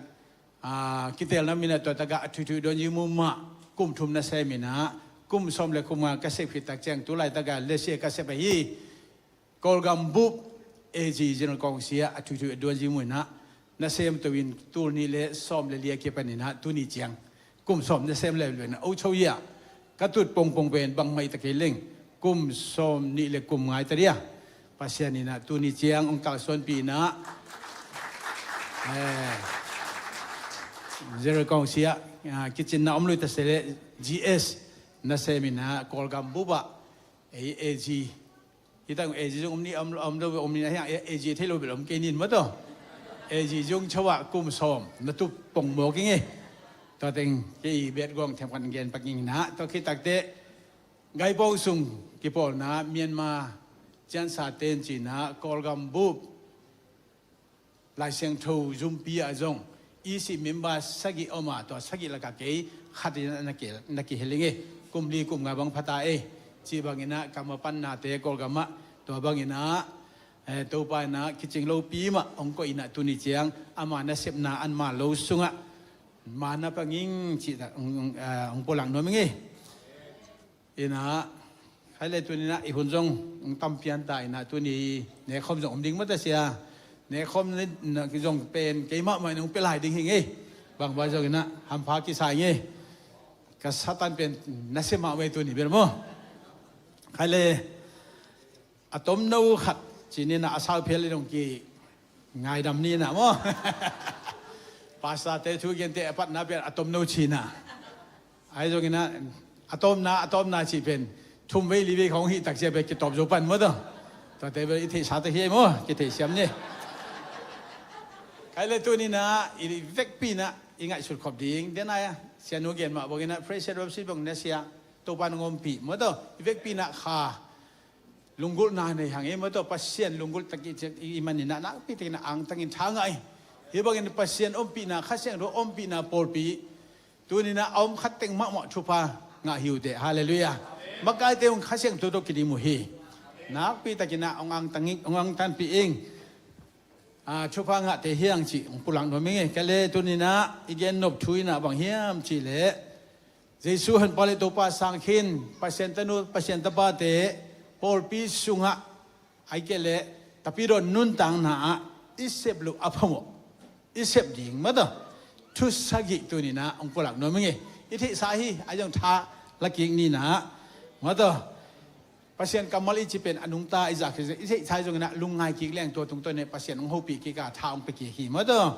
ah, kitel nam in ah tua tak ah a thuithui don zi mu mah kum thum na sem in ah, kum sawm le kum nga ka sep khit tak ciang, tu laitak ah le sia ka sep ahi Kawlgam bup A G General Council ah a thuithui a duan zi mu in ah, nasem to in tul nih le sawm le li a kipan in ah tuni ciang kum sawm nasem leuleu in ah, ochoh hi ah, ka tut pongpong pen bangmah hi ta kei leng, kum sawm nih le kum nga hi ta dih a, Pasian in ah tuni ciang hong kalsuanpih in ah, eh, General Council ah, ah, kicinna om lui ta se leh G S nasem in ah Kawlgam bup ah, ei A G, hi tak A G zong om ni, om, om lo, om ni na hiang, A G thei lo bel om kei nin maw taw. A G zong chawah kum sawm na tup pong mawk ing e. Tua teng kei bet guang themkhat gen pak ing in ah, tua khit takteh Gaipong sung kipawlna Myanmar ciansa ten ci in ah Kawlgam bup Lai Siangtho zumpi ah zong E C member sagih om a, tua sagih lakah kei khat in ah na ki, na kihel ing e. Kum li kum nga bang pha ta e. Cih bangin ah ka mapannate Kawlgam ah, tua bangin ah, eh, Topa in ah kicing lopi mah hong koih in ah tuni ciang ama nasepna an ma lo sungah ma na pang ing cih tak hong, hong, eh, hong pulak nuam ing e. In ah, khai le tuni in ah i hun zong hong tam pian ta in ah, tuni nekkhawm zong om ding maw ta sia. Nekkhawm ni, na, zong pen keimah mah in hong pia lai ding hi ing e. Bang vai zong in ah hampha kisa ing e. Ka Satan pen nasia mahmah e tuni bel maw. Khai le a tomno khat ci ni in ah, a sau phial in hong ki ngaidam ni in ah maw. Pastorte thu gente a patna pen a tomno ci in ah. Ahi zongin ah, a tomna, a tomna cih pen thum vei li vei khawng hih tak ciang pen kitawp zo pan maw taw. Tuate bel i theihsa ta hi ei maw, kitheihsiam ni. Khai le tuni in ah i vekpi in ah i ngaihsut khop ding, den a, sianu gen mah bangin ah praise and worship bang na sia, Topa in hong ompih maw taw, i vekpi in ah kha lunggulhna nei hang ei maw taw, Pasian lunggulh tak i, i, i man in ah nakpi takin ah angtangin tha ngah ei. Hih bangin Pasian ompihna, Kha Siangtho ompihna pawlpi tuni in ah a om khat teng mahmah thupha ngah hi uh teh. Halleluiah. Makaite hong Kha Siangtho tawh kidim uh hi. Nakpi takin ah hong angtang ing, hong angtanpih ing. Ah, thupha ngahte hi hang cih hong pulak nuam ing e. Khai le tuni in ah i gen nop thu in ah bang hiam cih leh, Jesu Honpa le Topa sang khin, Pasian tanu, Pasian tapate pawlpi sungah, ahih kei leh tapidaw nuntakna ah i sep loh a phamawh, i sep ding maw taw, thu sagih tuni in ah hong pulak nuam ing e. I theihsa hi, ahi zong tha la kik ni in ah maw taw. Pasian kammal i cih pen a nungta i zak hi zong, i theihsa hi zongin ah lungngai kik leng tua tungtawn in Pasian hong hopih kik a, tha hong pia kik hi maw taw.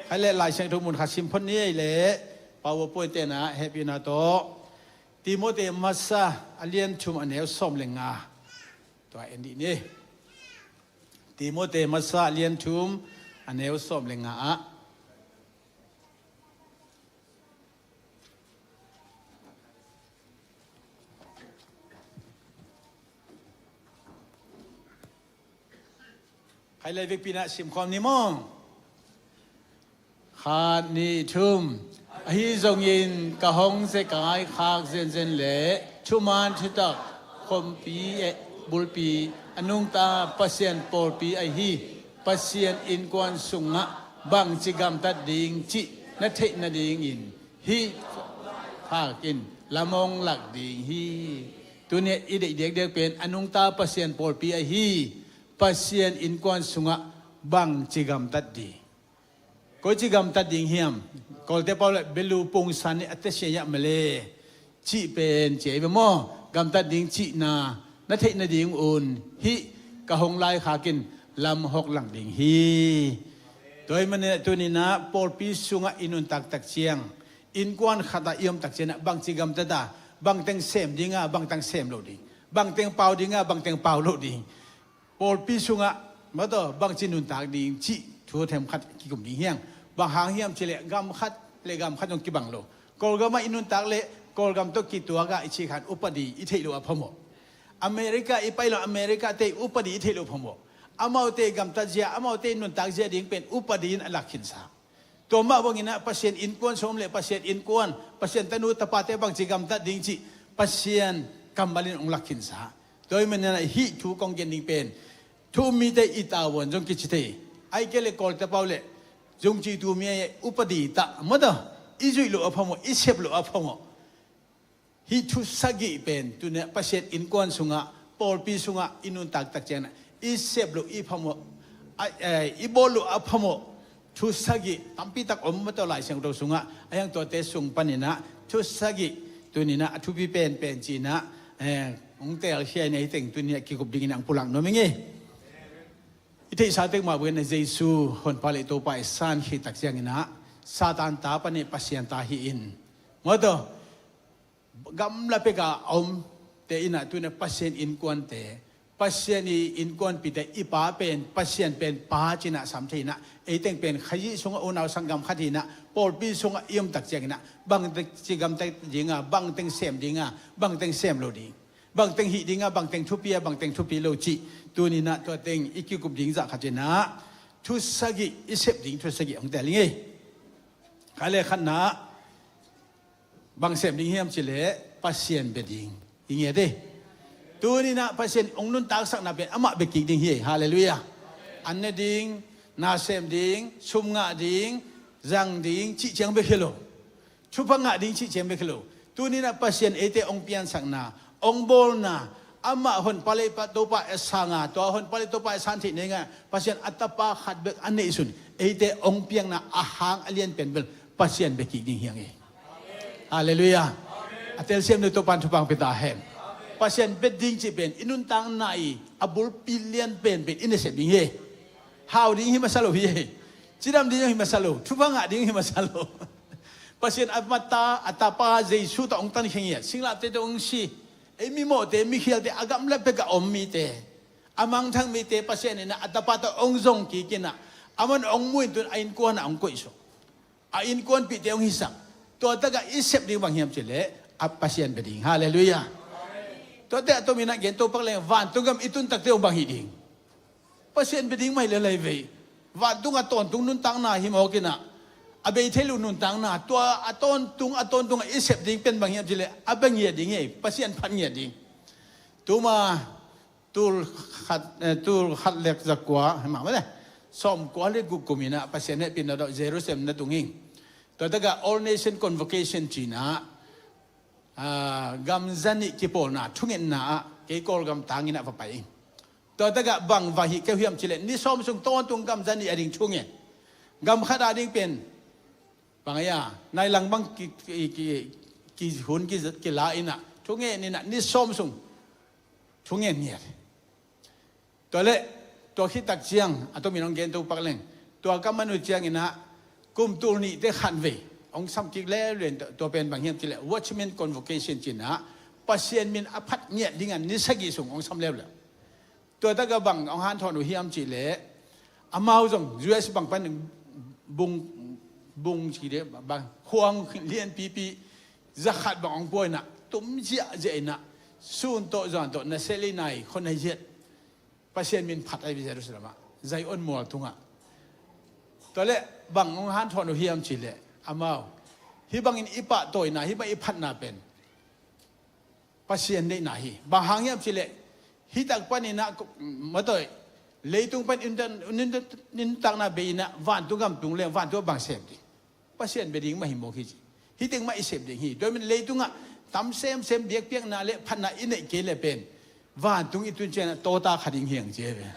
Khai le Lai Siangtho mun khat sim phot ni ei leh, PowerPoint te in ah hehpihna tawh Timote masa a lian thum a neu sawm le nga, tua en dih ni. Timote masa a lian thum a neu sawm le nga ah. Khai le vekpi in ah simkhawm ni maw. Khat, nih, thum. Ahi zongin ka hong zekai khak zenzen le thuman thutak khompi eh bulpi a nungta Pasian pawlpi ahi Pasian innkuan sungah bangci gamtat ding cih na theih nadingin hih khak in lam hong lak ding hi. Tuni i deih diakdiak pen a nungta Pasian pawlpi ahi Pasian innkuan sungah bangci gamtat ding. Koici gamtat ding hiam? Kawlte pau le belu pungsan nih a tesia iah male cih pen cia i ve maw? Gamtat ding cihna na theih nading un hih ka hong laikhak in lam hong lak ding hi. Tua ahih manin tuninah pawlpi sungah i nuntak tak ciang, innkuan khatah i om tak ciangah bangci gamtat a, bangteng sem dinga, bangteng sem lo ding, bangteng pau dinga, bangteng pau lo ding. Pawlpi sungah mataw bangci nuntak ding cih thu themkhat kikum ding hiang. Bang hang hiam cileh gam khat le gam khat zong kibang lo. Kawlgamah i nuntak le Kawlgam tawh kituakah i cih khan upadi i theih lo a phamawh. America i pai lo, America te upadi i theih lo phamawh. Amaute gamtat zia, amaute nuntak zia ding pen upadi in a lak khinsa. Tua mah banginah Pasian innkuan sawm le Pasian innkuan, Pasian tanu tapate bangci gamtat ding cih Pasian kammal in hong lak khinsa. Tua ahih maninah hih thu kong gen ding pen thu um mite i tavuan zong kici thei. Ai ke le Kawlte pau le zungci tu mi a upadi tah mataw i zuih lo a phamawh, i sep lo a phamawh. Hih thu sagih pen tuni Pasian innkuan sungah, pawlpi sungah i nuntak tak ciangah i sep lo i phamawh, a, eh, i bawl lo a phamawh thu sagih tampi tak om mataw Lai Siangtho sungah. A hiang tuate sung paninah thu sagih tuninah a thupi penpen cinah, eh, hong telkhia in ei teng tuninah kikup dingin ang pulak nuam ing ei. I theihsa tek mah buin Jesu honpa le Topa i san khit tak cianginah Satan ta panin Pasian ta hi in. Mataw gamla peka a omte inah tuna Pasian innkuante, Pasian i innkuanpite i pa pen Pasian pen pa cinah sam thei inah, eiteng pen Khazih sungah unau sanggam khat hinah, pawlpi sungah i om tak cianginah bangteng cigamtek dinga, bangteng sem dinga, bangteng sem lo ding, bangteng hih dinga, bangteng thupi a, bangteng thupi lo cih tuninah tua teng i kikup ding zah khat inah thu sagih i sep ding thu sagih hong tel ing ei. Kha le khatna bang sem ding hiam cileh Pasian bia ding. I ngiat ei. Tuninah Pasian hong nuntaksakna pen amah bia kik ding hi ei. Halleluiah. An ne ding, na sem ding, sum ngah ding, zang ding cih ciang bia khia lo. Thupha ngah ding cih ciang bia khia lo. Tuninah Pasian eite hong piansakna, hong bawlna, amah honpa le Topa a sanga, tua honpa le Topa a san theih neinga Pasian a tapa khat bek a neihsun eite hong piakna a hang a lianpen bel Pasian bia kik ding hiang ei. Halleluiah. A telsiam ding Topan thupha hong pia ta hen. Pasian bia ding cih pen i nuntakna i a bulpi lian penpen i nasep ding hi. Hau ding hi masa lo hi. Cidam ding hi masa lo. Thupha ngah ding hi masa lo. Pasian a mata a tapa Jesu tawh hong tankhia ngiat, singlahte tawh hong si, ei mimawhte, mikhialte, a gamla peka om mite, a mangthang mite Pasian inah a tapa tawh hong zong kik inah, aman hong mu in tun a innkuanah hong koihsuk. A innkuanpihte hong hisak. Tua takah i sep ding bang hiam cileh a Pasian bia ding. Halleluiah. Tuate a tominah gen to pak leng vantung gam i tun takte hong bang hi ding. Pasian bia ding mah hi lel hi vei. Vantung a tawntung nuntakna hi mawk inah, a bei thei lo nuntakna, tua a tawntung a tawntung a i sep ding pen bang hiam cileh a bia ngiat ding ei, Pasian phat ngiat ding. Tuma tul khat, eh, tul khat lek zakua himah male, sawmkua le guk kuminah Pasian hehpihna tawh Jerusalem na tung ing. Tua takah All Nation Convocation cinah, ah, gam zanih kipawlna thungetna ah kei Kawlgam tanginah va pai ing. Tua takah bang va hih keu hiam cileh ni sawm sung tawntung gam zanih a ding thungen. Gam khat a ding pen bang a, nailang bang ki, ki, ki, ki hun ki, kila inah thungen inah ni sawm sung thungen ngiat. Tua le tua khit tak ciang a tomin hong gen to pak leng, tua ka man uh cianginah kum tul nihte khat vei hong sam kik leuleu in, tua pen bang hiam cileh Watchman Convocation cinah Pasian min a phat ngiat dingah ni sagih sung hong sam leuleu. Tua takah bang hong hanthawn uh hiam cileh, amau zong U S bang pan bung, bung ci deh bang khuang lianpipi zakhat bang hong pua inah tum ziahziah inah sun tawh zuan tawh na sel i nai khuanai ziat Pasian min phat ahi Jerusalem ah, Zion mual tungah. Tua le bang hong hanthawn uh hiam cileh amau Hih bangin i pahtawina, hih bang i phatna pen Pasian deihna hi. Bang hang hiam cih leh, hih tak panin ah, matawi, leitung pan nuntakna bei in ah vantung gam tung leng vantung ah bang sem ding? Pasian bia ding mah hi mawk hi ci. Hih teng mah i sep ding hi. Tua ahih manin leitungah tam semsem biakpiakna le phatna i neih kei leh pen vantung i tun ciangin ah tawta kha ding hi hang ci hi ve.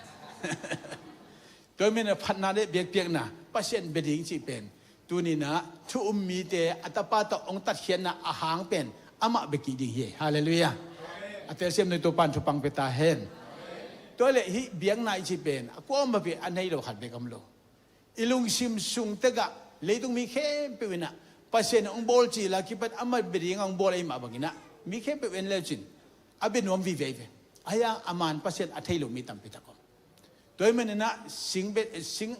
Tua ahih manin ah phatna le biakpiakna Pasian bia ding cih pen tuni-in ah thu um mite a Tapa tawh hong tatkhiatna a hang pen amah bia kik ding hi. Halleluiah. A telsiam nung Topa'n thupha pia ta hen. Tua leh hih biakna i cih pen a kuamah pi a nei lo khat bek om lo. I lungsim sung tekah leitung mi khempeuh in ah Pasian hong bawl cil a kipan amah bia ding hong bawl ahih mah bangin ah mi khempeuh en le uh cin a bia nuam vive hi ve. Ahi hang a man Pasian a thei lo mi tampi tak om. Tua ahih manin ah sing bia, sing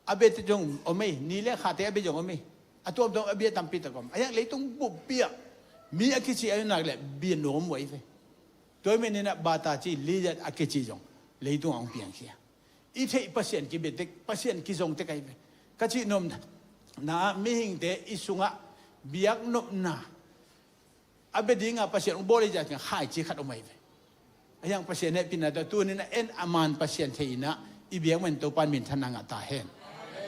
a bia zong om ei, ni le khate a bia zong om ei. A tuamtuam a bia tampi tak om. Ahi hang leitung buppi ah mi a kici a nak leh bia nuam uh ahi ve. Tua ahih manin ah bata ci, lizat a kici zong leitung ah hong piangkhia. I theih Pasian kibia tek, Pasian kizong tek ahi ve. Ka cih nopna ah mihingte i sungah biaknopna a bia ding a Pasian hong bawl ahih ciangin khaici khat om ahi ve. Ahi hang Pasian hehpihna tawh tuni-in ah en a man Pasian thei in ah i biak man Topa'n minthanna ngah ta hen.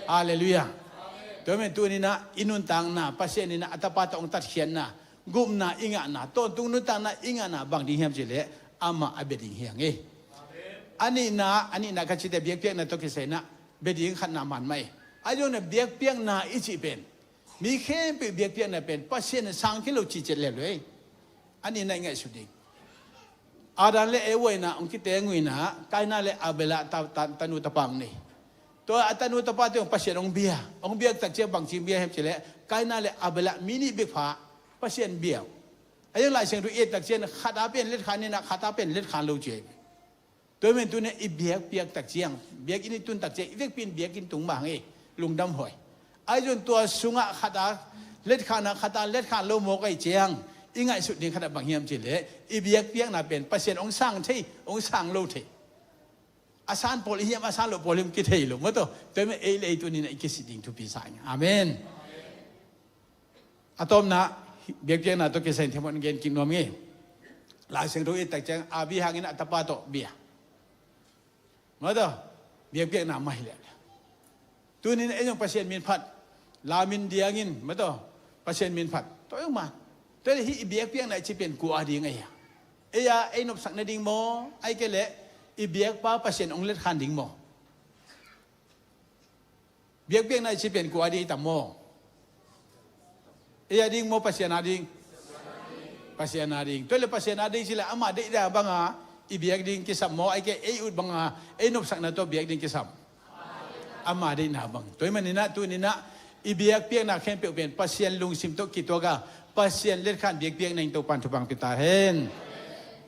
Halleluiah. Tua ahih manin tuni-in ah i nuntakna, Pasian in ah a Tapa tawh hong tatkhiatna, gupna i ngahna, tawntung nuntakna i ngahna bang ding hiam cih leh amah a bia ding hi hang hi. A nihna, a nihna ka cihte biakpiakna tawh kisai in ah bia ding khatna man mah hi. Ahi zongin ah biakpiakna i cih pen mi khempeuh biakpiakna pen Pasian in sang khin lo cih ciat leuleu hi. A nihna i ngaihsut ding. Adam le Eva in ah hong kiteng uh in ah Kaina le Abel ah ta, ta, tanu tapa hong nei. Tua a tanu tapate hong Pasian hong bia. Hong biak tak ciang bangci hong bia hiam cih leh Kaina le Abel ah mi nih bek pha Pasian bia uh. Ahi zong Lai Siangtho i et tak ciang khat a pen letkhan in ah khat a pen letkhan lo ci hi. Tua ahih manin tuni-in i biakpiak tak ciang, biakinn i tun tak ciang, i vekpi in biakinn tung mah hang ei, lungdam huai. Ahi zongin tua sungah khat a letkhan a, khat a letkhan lo mawk ahih ciang i ngaihsut ding khat ah bang hiam cih leh i biakpiakna pen Pasian hong sang thei, hong sang lo thei. A san pawl i hiam, a san loh pawl i hiam kithei lo maw taw. Tua ahih manin ei le ei tuni-in ah i kisik ding thupi sa ing. Amen. A tawpna, biakpiakna tawh kisai in themon gen kik nuam ing. Lai Siangtho i et tak ciang a bia hangin a tapa tawh bia. Maw taw, biakpiakna mah hi leh. Tuni-in ei zong Pasian min phat, la min diangin, maw taw, Pasian min phat. Tua zong mah. Tua leh hih i biakpiakna i cih pen kua a ding ahi a? Ei a, ei nopsak nading maw? Ahih kei leh i biakpa Pasian hong letkhan ding maw? Biakpiakna i cih pen kua a ding i tam maw? Ei a ding maw, Pasian a ding? Pasian a ding. Tua leh Pasian a ding cih leh amah deihna banga i biak ding kisam maw? Ahih kei leh ei ut banga, ei nopsakna tawh biak ding kisam? Amah deihna bang. Tua ahih manin ah tuni-in ah i biakpiakna khempeuh pen Pasian lungsim tawh kituak a, Pasian letkhan biakpiakna in Topa'n thupha pia ta hen.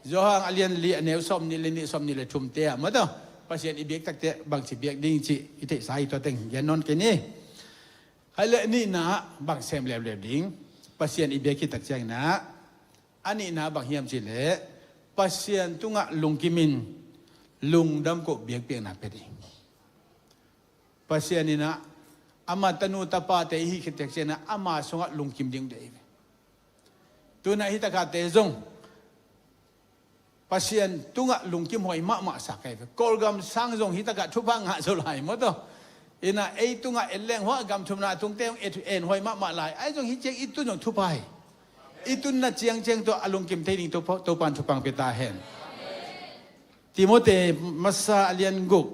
Johan a lian li a neu sawmnih le nih, sawmnih le thumte ah maw taw, Pasian i biak tak ciang bangci biak ding cih i theihsa hi. Tua teng gen nawn kei ni. Hai leh nihna ah bang sem leuleu ding, Pasian i biak khit tak ciangin ah a nihna bang hiam cih leh Pasian tungah lungkim in lungdam koh biakpiakna pia ding. Pasian in ah ama tanu tapate i hih khit tak ciangin ah ama sungah lungkim ding deih hi. Tu-in ah hih tak a te zong Pasian tungah lungkim huai mahmah sa ka hi ve. Kawlgam sang zong hih tak ah thupha ngah zo lai maw taw. In ah ei tungah en leng hua gam thumna tungte zong en, en huai mahmah lai. Ahi zong hih ciang i tun zong thupha hi. I tunna ciangciang tawh a lungkim thei ding Topa, Topa'n thupha pia ta hen. Timote masa a lian guk,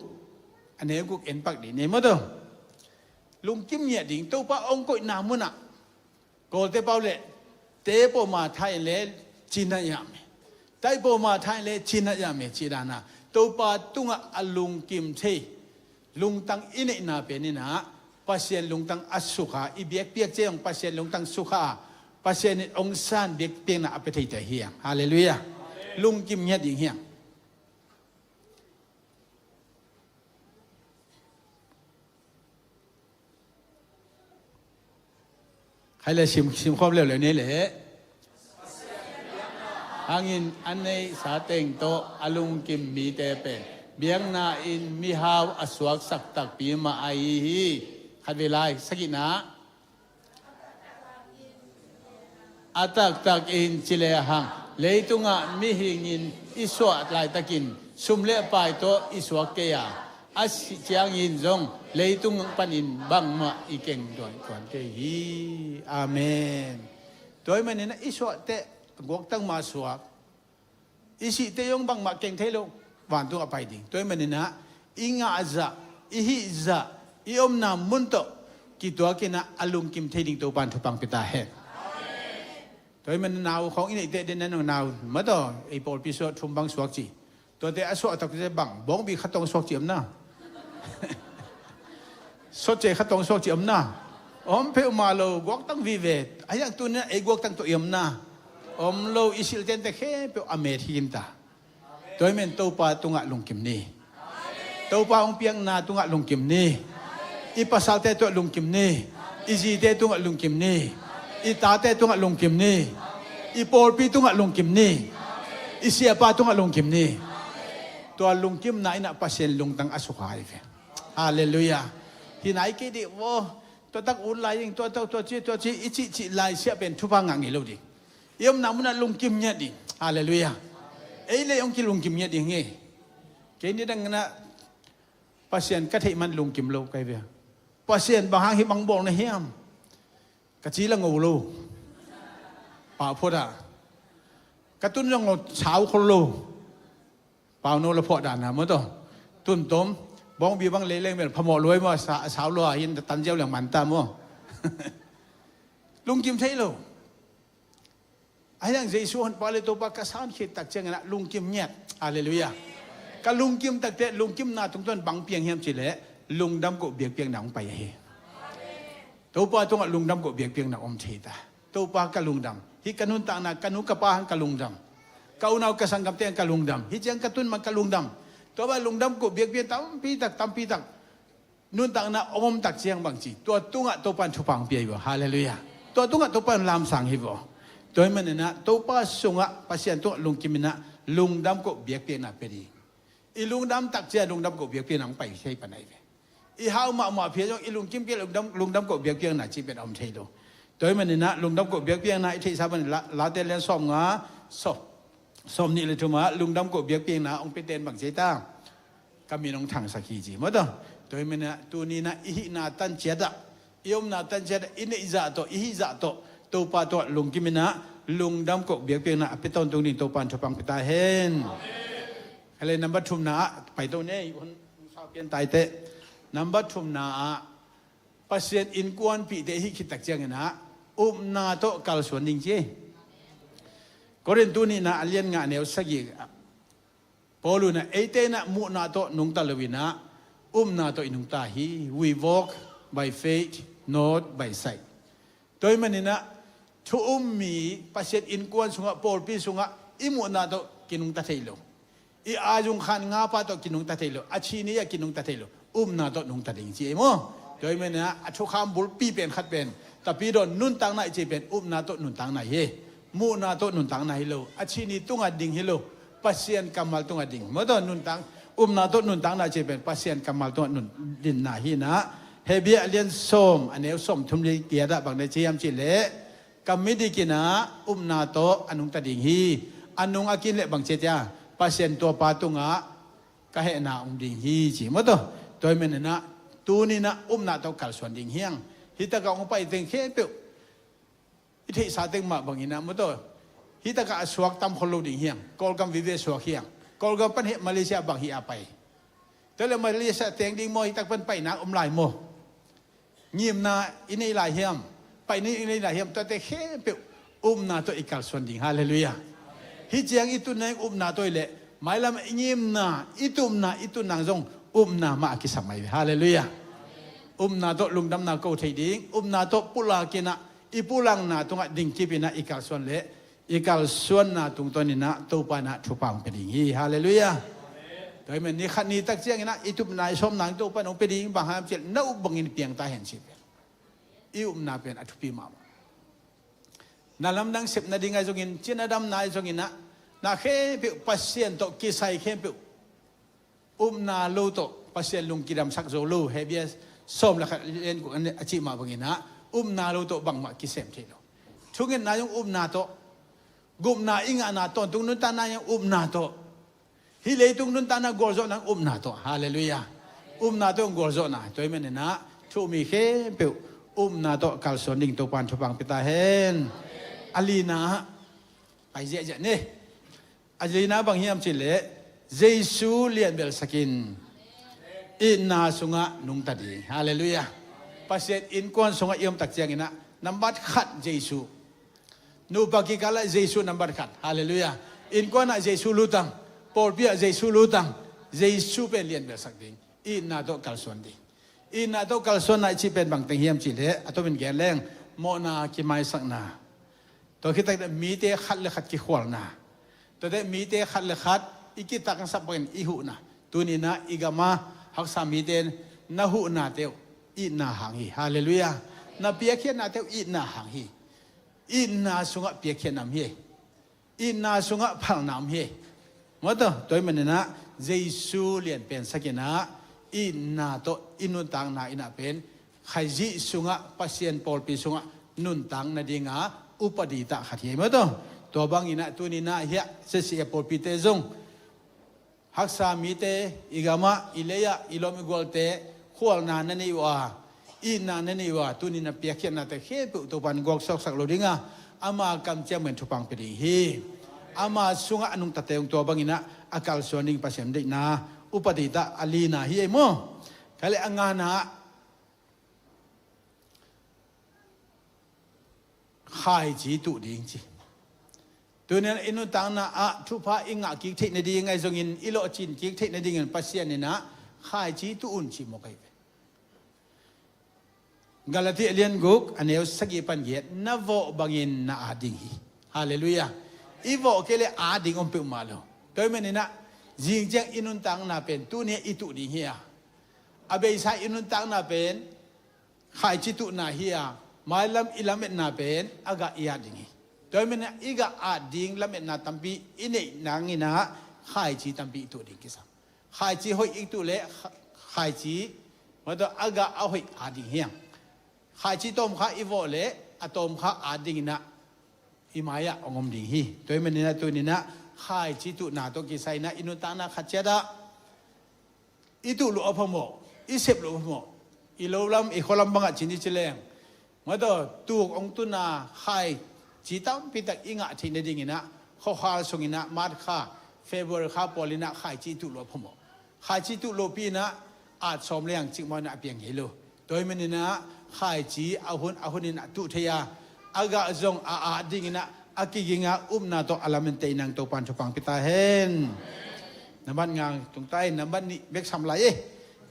a neu guk en pak dih ni maw taw. Lungkim ngiat ding, Topa hong koihna munah. Kawlte pau leh, te pawma thai le cina yam e. Tai pawma thai le cina yam e, ci dan a. Topa tungah a lungkim thei lungtang i neihna pen in ah Pasian lungtang a sukha, i biakpiak ciang Pasian lungtang sukha a, Pasian in hong san biakpiakna a pia theite hi hang. Halleluiah. Lungkim ngiat ding hi hang. Khai le sim, sim khawm leuleu ni leh. Hangin a neihsa teng tawh a lungkim mite pen biakna in mihau a suaksak takpi mah ahi hi. Khat vei lai, sagihna. A taktak in ci lehang leitungah mihingin i suah laitakin sum le pai tawh i suak kei a, a sih ciangin zong leitung panin bangmah i keng dawi tuan kei hi. Amen. Tua ahih manin i suah teh guaktang mah suak, i sih teh zong bangmah keng thei lo, vantung a pai ding. Tua ahih manin i ngah zah, i hih zah, i omna mun tawh kituakin a lungkim thei ding Topan thupha hong pia ta hen. Tua ahih manin nau khawng i neih teh den nan nau mataw, ei pawlpi suah thum bang suak ci. Tuate a suah takte bang bawngbi khat tawh suak ci om na. Sotce khat tawh suak ci om na. Om peuhmah lo, guaktang vive. A hiang tunin ei guaktang tawh i om na. Om lo, i silh tente khempeuh a met hi khin ta. Tua ahih manin Topa tungah lungkim ni. Topa hong piakna tungah lungkim ni. I pasalte tungah lungkim ni. I zite tungah lungkim ni. I tate tungah lungkim ni. I pawlpi tungah lungkim ni. I siapa tungah lungkim ni. Tua lungkimna in a Pasian lungtang a sukha hi ve. Halleluiah. Hi nai kei dih vaw. Tua tak ut lai ing, tua tak tua ci, tua ci, i cihcih lai siah pen thupha ngah ngei lo ding. I omna munah lungkim ngiat ding. Halleluiah. Ei le hong kilungkim ngiat ding hi. Kei ni dang na Pasian ka theih man lungkim lo kai ve. Pasian bang hang hih bang bawl na hiam? Ka ci la ngo lo. Pau phuat ah. Ka tun zong lo sau khol lo. Pau no la phuah dan a mataw. Tun tom. Bawngbi bang lei leng bel phamawh luai maw, sa- sau lua hin tan ziau leng man ta maw. Lungkim thei lo. A hiang Jesu hon pa le Topa ka san khit tak ciangin a lungkim ngiat. Halleluiah. Ka lungkim takte lungkimna tungtawn bang piang hiam ci leh lungdam koh biakpiakna hong pai ahi. Topa tungah lungdam koh biakpiakna om thei ta. Topa ka lungdam. Hih ka nuntakna, ka nu ka pa hang ka lungdam. Ka unau ka sanggamte hang ka lungdam. Hih ciang ka tun man ka lungdam. Tua bang lungdam koh biakpiak tampi tak, tampi tak. Nuntakna om om tak ciang bang ci, tua tungah Topa in thupha hong pia hi vaw. Halleluiah. Tua tungah Topa in lamsang hi vaw. Tua ahih manin a Topa sungah Pasian tungah lungkim in a lungdam koh biakpiakna pia ding. I lungdam tak ciang lungdam koh biakpiakna hong pai thei pan ahi ve. I hau mahmah phial zong i lungkim kei lungdam, lungdam koh biakpiakna cih pen a om thei lo. Tua ahih manin a lungdam koh biakpiakna i theihsa pan la, Late lian sawmnga, sawm, sawmnih le thum ah lungdam koh biakpiakna hong pia ten bang ci ta. Ka min hong thangsak hi ci maw taw. Tua ahih manin a tuni in a i hihna tan ciat ah, i omna tan ciat ah, i neih zah tawh, i hih zah tawh Topa tawh lungkim in a lungdam koh biakpiakna a pia tawntung ding Topa in thupha hong pia ta hen. Hale, number thumna ah pai to nei, hun sa pian tai teh. Number thumna ah Pasian innkuanpihte i hih khit tak ciangin a upna tawh kalsuan ding ci. Korin tu nihna a lian nga a neu sagih ah Paul in a eite in a muhna tawh nungta lo in a upna tawh i nungta hi. We walk by faith, not by sight. Tua ahih manin a thu um mi Pasian innkuan sungah, pawlpi sungah i muhna tawh kinungta thei lo. I aizung khan ngapa tawh kinungta thei lo. A chini ah kinungta thei lo. Upna tawh nungta ding ci ei maw. Tua ahih manin a thukham bulpi pen khat pen, tapidaw nuntakna i ci pen upna tawh nuntakna hi. Muhna tawh nuntakna hi lo. A chini tungah ding hi lo. Pasian kammal tungah ding. Maw taw nuntak, upna tawh nuntakna ci pen Pasian kammal tungah nun dinna hi in a. Hebru a lian sawm a neu sawmthum le giat ah bang na ci hiam cih leh, ka midik in a upna tawh a nungta ding hi. A nung a kin leh bang ci a tia, Pasian tua pa tungah ka hehna om ding hi ci maw taw. Tua ahih manin a tuni in a upna tawh kalsuan ding hi hang. Hih takah hong pai teng khempeuh i theihsa teng mah bangin a maw taw, hih takah a suak tam khol lo ding hi hang. Kawlgam vive suak hi hang. Kawlgam pan heh Malaysia bang hih a pai. Tua leh Malaysia teng ding maw, hih tak pan paina om lai maw? Ngimna i nei lai hiam? Paina i nei lai hiam? Tuate khempeuh upna tawh i kalsuan ding. Halleluiah. Hih ciang i tunna upna tawh i leh mailam i ngimna, i tupna, i tunna zong upna mah a kisam mai ve. Halleluiah. Upna tawh lungdamna ko thei ding, upna tawh pulak in a, i pulakna tungah dingkip in a i kalsuan leh i kalsuanna tungtawn in a Topa in a thupha hong pia ding hi. Halleluiah. Tua ahih manin ni khat ni tak ciangin a i tupna i sawmna in Topa in hong pia ding, bang hang hiam cih leh na up bangin piang ta hen ci pen. I upna pen a thupi mahmah. Na lamdang sep nading ahi zongin, cina damna ahi zongin a, na khempeuh Pasian tawh kisai khempeuh upna lo tawh Pasian lung kidamsak zo lo. Hebru sawm le khat lian guk a cih mah bangin a, upna lo tawh bangmah kisem thei lo. Thungetna zong upna tawh, gupna i ngahna tawntung nuntakna zong upna tawh, hih leitung nuntakna gualzawhna zong upna tawh. Halleluiah. Upna tawh gualzawhna. Tua ahih maninah thu-um mi khempeuh upna tawh kalsuan ding Topan thupha hong pia ta hen. A lina ah pai ziahziah ni. A lina bang hiam cihleh, Jesu lianbelsakin itna sungah nungta ding. Halleluiah. Pasian innkuan sungah i om tak cianginah nambat khat Jesu. Nupa kikalah Jesu nambat khat. Halleluiah. Innkuanah Jesu lutang, pawlpi ah Jesu lutang. Jesu pen lianbelsak ding, itna tawh kalsuan ding. Itna tawh kalsuanna i cih pen bangteng hiam cihleh, a tomin gen leng, mawhna kimaisakna. Tua khit takte mite khat le khat kikhualna. Tuate mite khat le khat i kitaksak bangin i huhna. Tuninah i gama haksa mite na huhnate uh itna hang hi. Halleluiah. Na piakkhiatnate uh itna hang hi. Itna sungah piakkhiatna om hi. Itna sungah phalna om hi. Maw taw, tua ahih maninah Jesu lianpensakinah itna tawh i nuntakna inah pen Khrih sungah, Pasian pawlpi sungah nuntak nadinga upadi tah khat hi. Maw taw, tua banginah tuninah hiah C C A pawlpite zong haksa mite, i gamah, i leiah, i lawm i gualte khualna na nei uh a, itna na nei uh a, tuni na piakkhiatnate khempeuh Topan guaksuaksak lo dinga, ama kamciam men thupha hong pia ding hi. Ama sungah a nungtate hong tua banginah a kalsuan ding Pasian deihna upadi tah a lina hi ei maw. Khaleh a ngana ah khaici tuh ding ci. Tunin i nuntakna ah thupha i ngah kik theih nading ahi zongin, i lawhcin kik theih nadingin Pasian inah khaici tuh un ci mawk ahi ve. Galati a lian guk a neu sagih pan giat, na vawh bangin na at ding hi. Halleluiah. I vawh kei le at ding om peuhmah lo. Tua ahih maninah zing ciang i nuntakna pen tuni i tuh ding hi a, a beisa i nuntakna pen khaici tuhna hi a, mailam i lametna pen a gah i at ding hi. Tua ahih manin i gah at ding lametna tampi i neih nanginah khaici tampi i tuh ding kisam. Khaici hoih i tuh leh kha-, khaici, maw taw, a gah a hoih at ding hi hang. Khaici tawmkha i vawh leh a tawmkha at dinginah i mai-ah hong om ding hi. Tua ahih maninah tuninah khaici tuhna tawh kisai inah i nuntakna khat ciatah i tuh loh a phamawh, i sep loh a phamawh. I lo lam, i khua lam bangah cin i ci leng, maw taw, tuk hong tuna khaici tampitak i ngah theih nadinginah khuakhal sunginah March kha, February kha pawlinah khaici i tuh loh a phamawh. Khaici tuh lohpi inah at sawm leng cik mawh inah a piang ngei lo. Tua ahih maninah khaici a hun a huninah tuh thei a, a gah zong a at dinginah a kiginga upna tawh a lamen tei nang Topan thupha hong pia ta hen. Nambat nga tungta in, nambat nih bek sam lai e.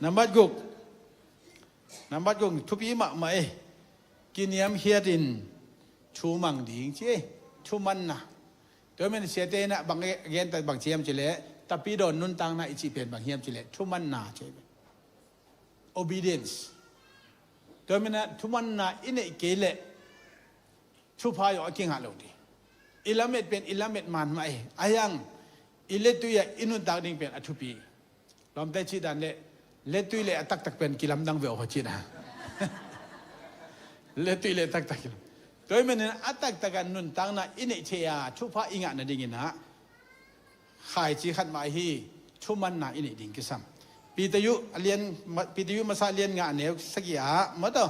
Nambat guk. Nambat guk thupi mahmah e. Kiniamkhiatin thumang ding ci e. Thumanna. Tua ahih manin siate inah bang gen ta bang ci hiam cihleh, tapidawn nuntakna i cih pen bang hiam cihleh thumanna ci e. Obedience. Tua ahih maninah thumanna i neih kei leh thupha zong a kingah lo ding. I lamet pen i lamet man mah e. A hiang i letui ah i nuntak ding pen a thupi. Lawmte cih dan leh letui le a taktak pen kilamdang ve aw cih dan. Letui le a taktak kilam. Tua ahih manin a taktak a nuntakna i neih thei a, thupha i ngah nadinginah khaici khat mah hi, thumanna i neih ding kisam. Peter yu a lian, Peter yu masa lian nga a neu sagih ah, maw taw,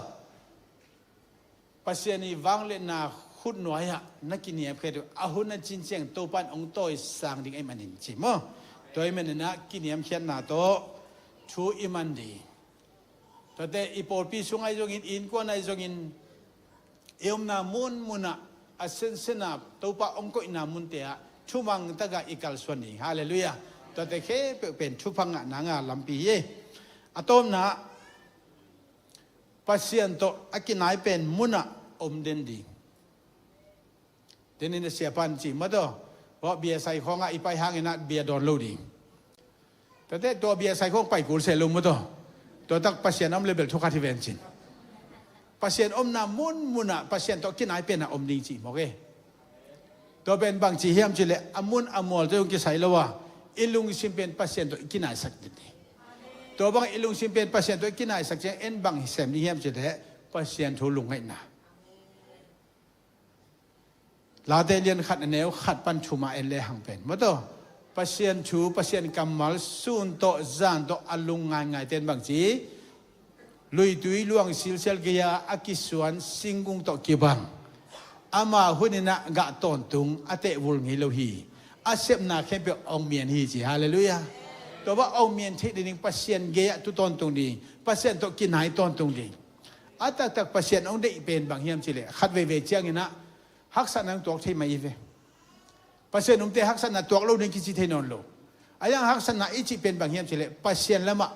Pasian i vangliatna khutnuai-ah na kiniamkhiat uh a hun a cin ciang Topan hong tawisang ding ahih manin ci maw. Tua ahih maninah kiniamkhiatna tawh thu i man ding. Tuate i pawlpi sung ahi zongin, i innkuan ahi zongin, i omna munmunah, a sensen a Topa hong koihna munte ah thumang takah i kalsuan ding. Halleluiah. Tuate khempeuh pen thupha ngah nanga lampi hi. A tawpna, Pasian tawh a kinai pen munah om den ding. Denin a siapa in ci maw taw, bia saikhawngah i pai hanginah bia dawn lo ding. Tuate tua bia saikhawng pai kul se lo maw taw. Tua tak Pasian om le bel thukhat hi ven cin. Pasian omna munmunah Pasian tawh kinai penah om ding ci mawk e. Tua pen bang ci hiam cihleh a mun a mualte hong kisai lo a, i lungsim pen Pasian tawh i kinaisak ding hi. Tua bang i lungsim pen Pasian tawh i kinaisak ciang en bang sem ding hiam cihleh Pasian thu lungngaihna. Late lian khat a neu khat pan thum ah en le hang pen, maw taw, Pasian thu, Pasian kammal sun tawh zan tawh a lung ngaingai ten bang ci, luitui luang silsial gei-a a kisuan singkung tawh kibang, ama huninah gah tawntung a tehvul ngei lo hi. A sepna khempeuh hong mian hi ci. Halleluiah. Tua bang hong mian theih ding, Pasian gei-ah tu tawntung ding, Pasian tawh kinai tawntung ding. A taktak Pasian hong deih pen bang hiam cileh, khat veivei cianginah haksatna hong tuak thei mah i ve. Pasian umte haksatna tuak lo ding kici thei nawn lo. A yang haksatna i cih pen bang hiam cileh, Pasian lamah,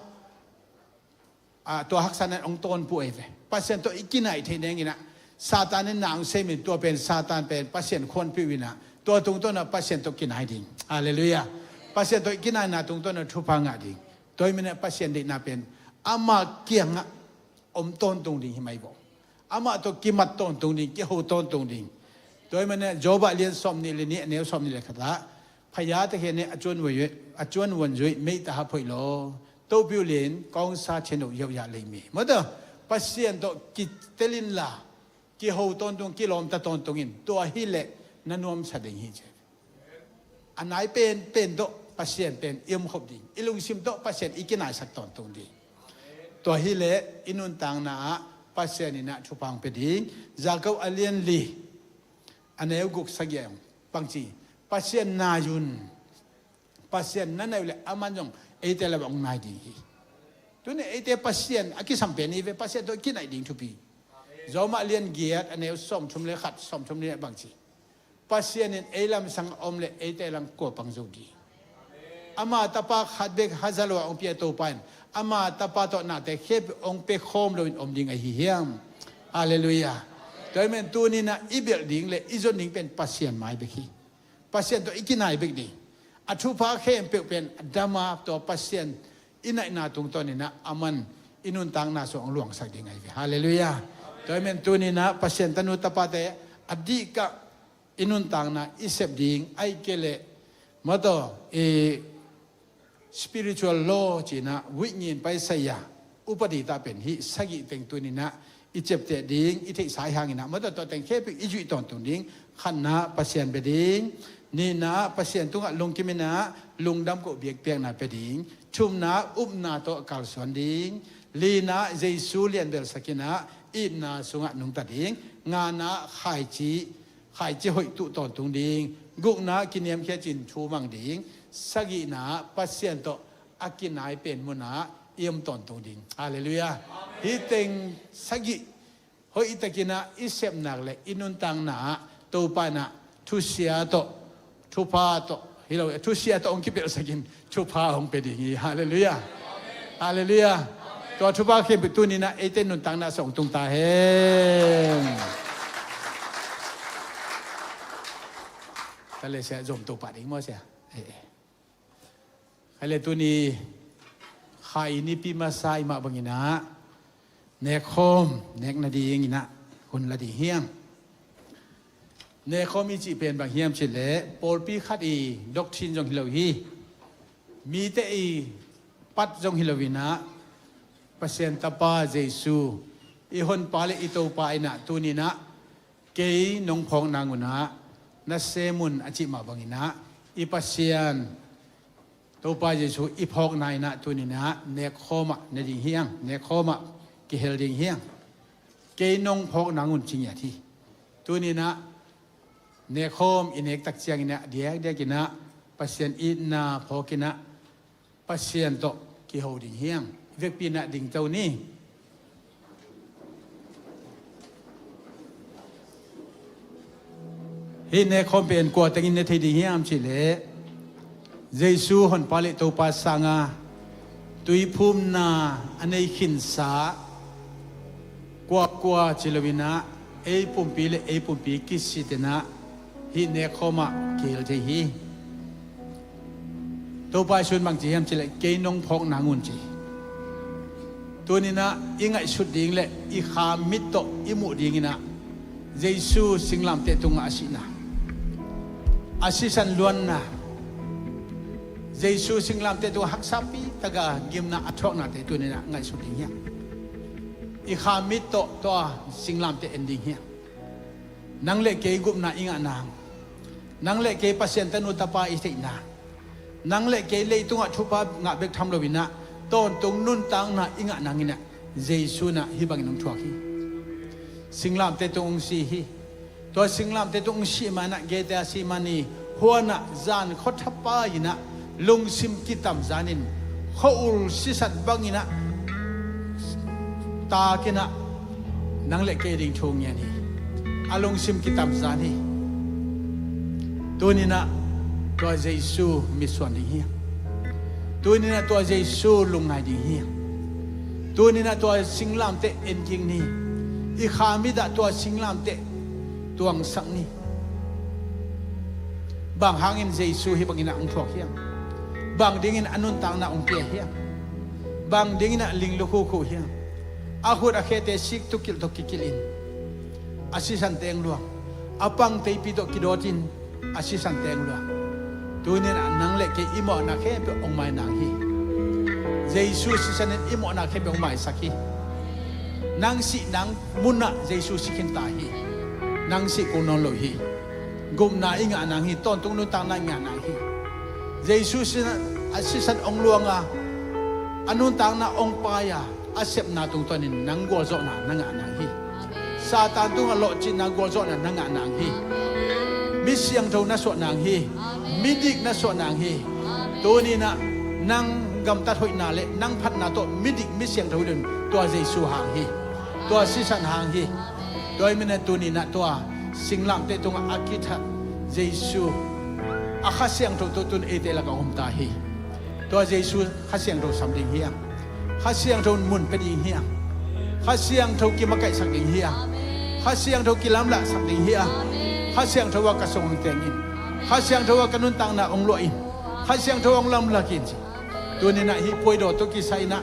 ah, tua haksatna hong tawnpuh ahi ve. Pasian tawh i kinai thei nenginah Satan in na hong seimin, tua pen Satan pen Pasian khuanpih uh inah, tua tungtawnah Pasian tawh kinai ding. Halleluiah. Pasian tawh i kinaina tungtawnah thupha ngah ding. Tua hi manah Pasian deihna pen ama kiangah om tawntung ding hi mai vaw. Amah tawh kimat tawntung ding, kiho tawntung ding. Tua hi manah Job ah lian sawm nih le nih a neu sawm nih le khatah, phaya takhian nih a cuan vuan zui, a cuan vuan zui, meita hap hoih law, topiu lian kawngsa thian uh yoh yah lei mi. Maw taw, Pasian tawh kitel inla, kiho tawntung, kilawmta tawntung in, tua hileh na nuamsa ding hi ci. A nai pen pen tawh Pasian pen i umkhop ding, i lungsim tawh Pasian i kinaisak tawntung ding. Tua hileh i nuntakna ah Pasian inah thupha hong pia ding. Jakob a lian li a neu guk sagih ah hong bang ci, Pasian nai un. Pasian na nai uh leh aman zong eite lamah hong nai ding hi. Tuni eite Pasian a kisam pen i ve, Pasian tawh i kinai ding thupi. Rom ah lian giat a neu sawmthum le khat, sawmthum le nih bang ci, Pasian in ei lamsang a om leh eite lam kua pang zo ding. Ama tapa khat bek haza lo a hong pia Topa in ama tapa tawh nate khempeuh hong pia khawm loin om ding ahi hiam? Halleluiah. Tua hi man tuninah i belh ding le i zon ding pen Pasian mai bek hi. Pasian tawh i kinai bek ding. A thupha khempeuh pen a dama tua Pasian i naihna tungtawninah aman i nuntakna sung hong luangsak ding ahi ve. Halleluiah. Tua hi man tuninah Pasian tanu tapate a dihkah i nuntakna i sep ding, ahih kei leh maw taw, i spiritual law cinah vuih ngin paisai a upadi tah pen hih sagih teng tuninah i ciapteh ding, i theihsa i hanginah maw taw, tua teng khempeuh i zuih tawntung ding. Khatna Pasian bia ding. Nihna Pasian tungah lungkim inah lungdam koh biakpiakna pia ding. Thumna upna tawh kalsuan ding. Lina Jesu lianbelsak inah itna sungah nungta ding. Ngana khaici, khaici hoih tuh tawntung ding. Gukna kiniamkhiat cin thu mang ding. Sagihna Pasian tawh a kinai pen munah i om tawntung ding. Halleluiah. Hih teng sagih hoihtakinah i sepnak le i nuntakna ah Topa inah thusia tawh, thupha tawh hi lo, thusia tawh hong kipelhsakin thupha hong pia ding hi. Halleluiah. Halleluiah. Tua thupha khempeuh tuninah eite nuntakna sung hong tung ta hen. Tale sia zom Topa ding maw sia. Eh, eh. Khaile tuni Kha i nipi masa i mah banginah nekkhawm nek nadinginah hun la ding hiang. Nekkhawm i cih pen bang hiam cih leh pawlpi khat i doctrine zong hi lo hi. Mite i pat zong hi loinah Pasian Tapa Jesu i honpa le i Topa inah tuninah kei nong phawk nangunah na sem un a cih mah banginah i Pasian Topa Jesu i phawkna inah tuninah nekkhawmah ne ding hiang, nekkhawmah kihel ding hiang. Kei nong phawk nangun ci ngiat hi. Tuninah nekkhawm i nektak cianginah diakdiakinah Pasian itna phawkinah Pasian tawh kiho ding hiang. Vekpi inah dingto ni. Hih nekkhawm pen kua tengin ne thei ding hiam cih leh Jesu honpa le Topa sanga tuiphumna a nei khinsa kuakua ci loinah ei pumpi le ei pumpi kisitinah hih nekkhawmah kihel thei hi. Topa Jesu in bang ci hiam cih leh kei nong phawk nangun ci. Tuninah i ngaihsut ding le i kha mit tawh i muh dinginah Jesu singlamteh tungah a sihna, a sisan luanna, Jesu singlamteh tungah haksapi taka gimna a thuaknate tuninah ngaihsut ding hiang. I kha mit tawh tua singlamteh en ding hiang. Nang le kei gupna i ngah nang Nang le kei Pasian tanu tapa i theihna, nang le kei leitungah thupha ngah bek tham loinah tawntung nuntakna i ngah nanginah Jesu inah hih bangin hong thuak hi. Singlamteh tung hong si hi. Tua singlamteh tung hong sih manah Gethsemane huanah zan khuathapa inah lungsim kitamzanin khua-ul sisat banginah takinah nang le kei ding thu ngen hi. A lungsim kitamzan hi. Tuninah tua Jesu mitsuan ding hi. Tuninah tua Jesu lungngai ding hi. Tuninah tua singlamteh en kik ni. I kha mitah tua singlamteh tuangsak ni. Bang hangin Jesu hih banginah hong thuak hiam? Bang dingin a nuntakna hong pia hiam? Bang dinginah ling lukhuku hiam? A khut a khete sik tukilh tawh kikilhin a sisan teng luang, a pang teipi tawh kidawtin a sisan teng luang. Tuninah nang le kei i mawhna khempeuh hong mai nang hi. Jesu sisan in i mawhna khempeuh hong maisak hi. Nang sih nang munah Jesu si khin ta hi. Nang sih kul nawn lo hi. Gupna i ngah nang hi, tawntung nuntakna i ngah nang hi. Jesu sisan, a sisan hong luanga a nuntakna hong paia a sepna tungtawnin nang gualzawhna na ngah nang hi. Satan tungah lawhcinna gualzawhna na ngah nang hi. Mi siangtho na suah nang hi. Midik na suah nang hi. Tuninah nang gamtat hoihna le nang phatna tawh midik mi siangtho hi lo in tua Jesu hang hi. Tua sisan hang hi. Tua hi manah tuninah tua singlamteh tungah a kithat Jesu a Kha Siangtho tawh tun eite lakah om ta hi. Tua Jesu Kha Siangtho sam ding hiam? Kha Siangtho mun pia ding hiam? Kha Siangtho kimakaihsak ding hiam? Kha Siangtho kilamlahsak ding hiam? Kha Siangtho a ka sung hong tengin, Kha Siangtho a ka nuntakna hong luahin, Kha Siangtho hong lamlakin ci. Tuninah hih puaidaw tawh kisai inah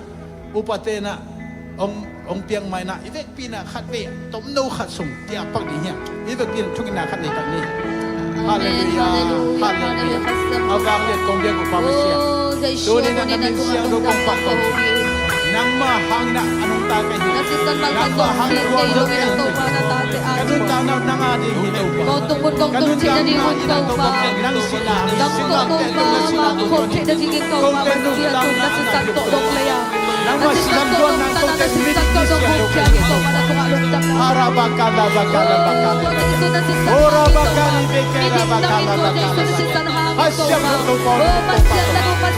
upate inah hong, hong piang mainah i vekpi inah khatvei tomno khat sung tiah pak ding hiam? I vekpi inah thungetna khat nei pak ni. Halleluiah. Halleluiah. A vanglian kong biak uh Pa Pasian, tuninah na min siangtho kong phat kong hi. Nangmah hanginah a nungta ka hi. Nangmah hanginah gualzo ka hi. Ka nuntakna nang a ding hi. Ka nuntakna nang sihna, nang sihna tungtawn, kote nuntakna nang Nangmah sisan guan nang kote midik mi siangtho. Harabakala bakala bakala. Orabakali bekera bakala bakala. Kha Siangtho tungtawn,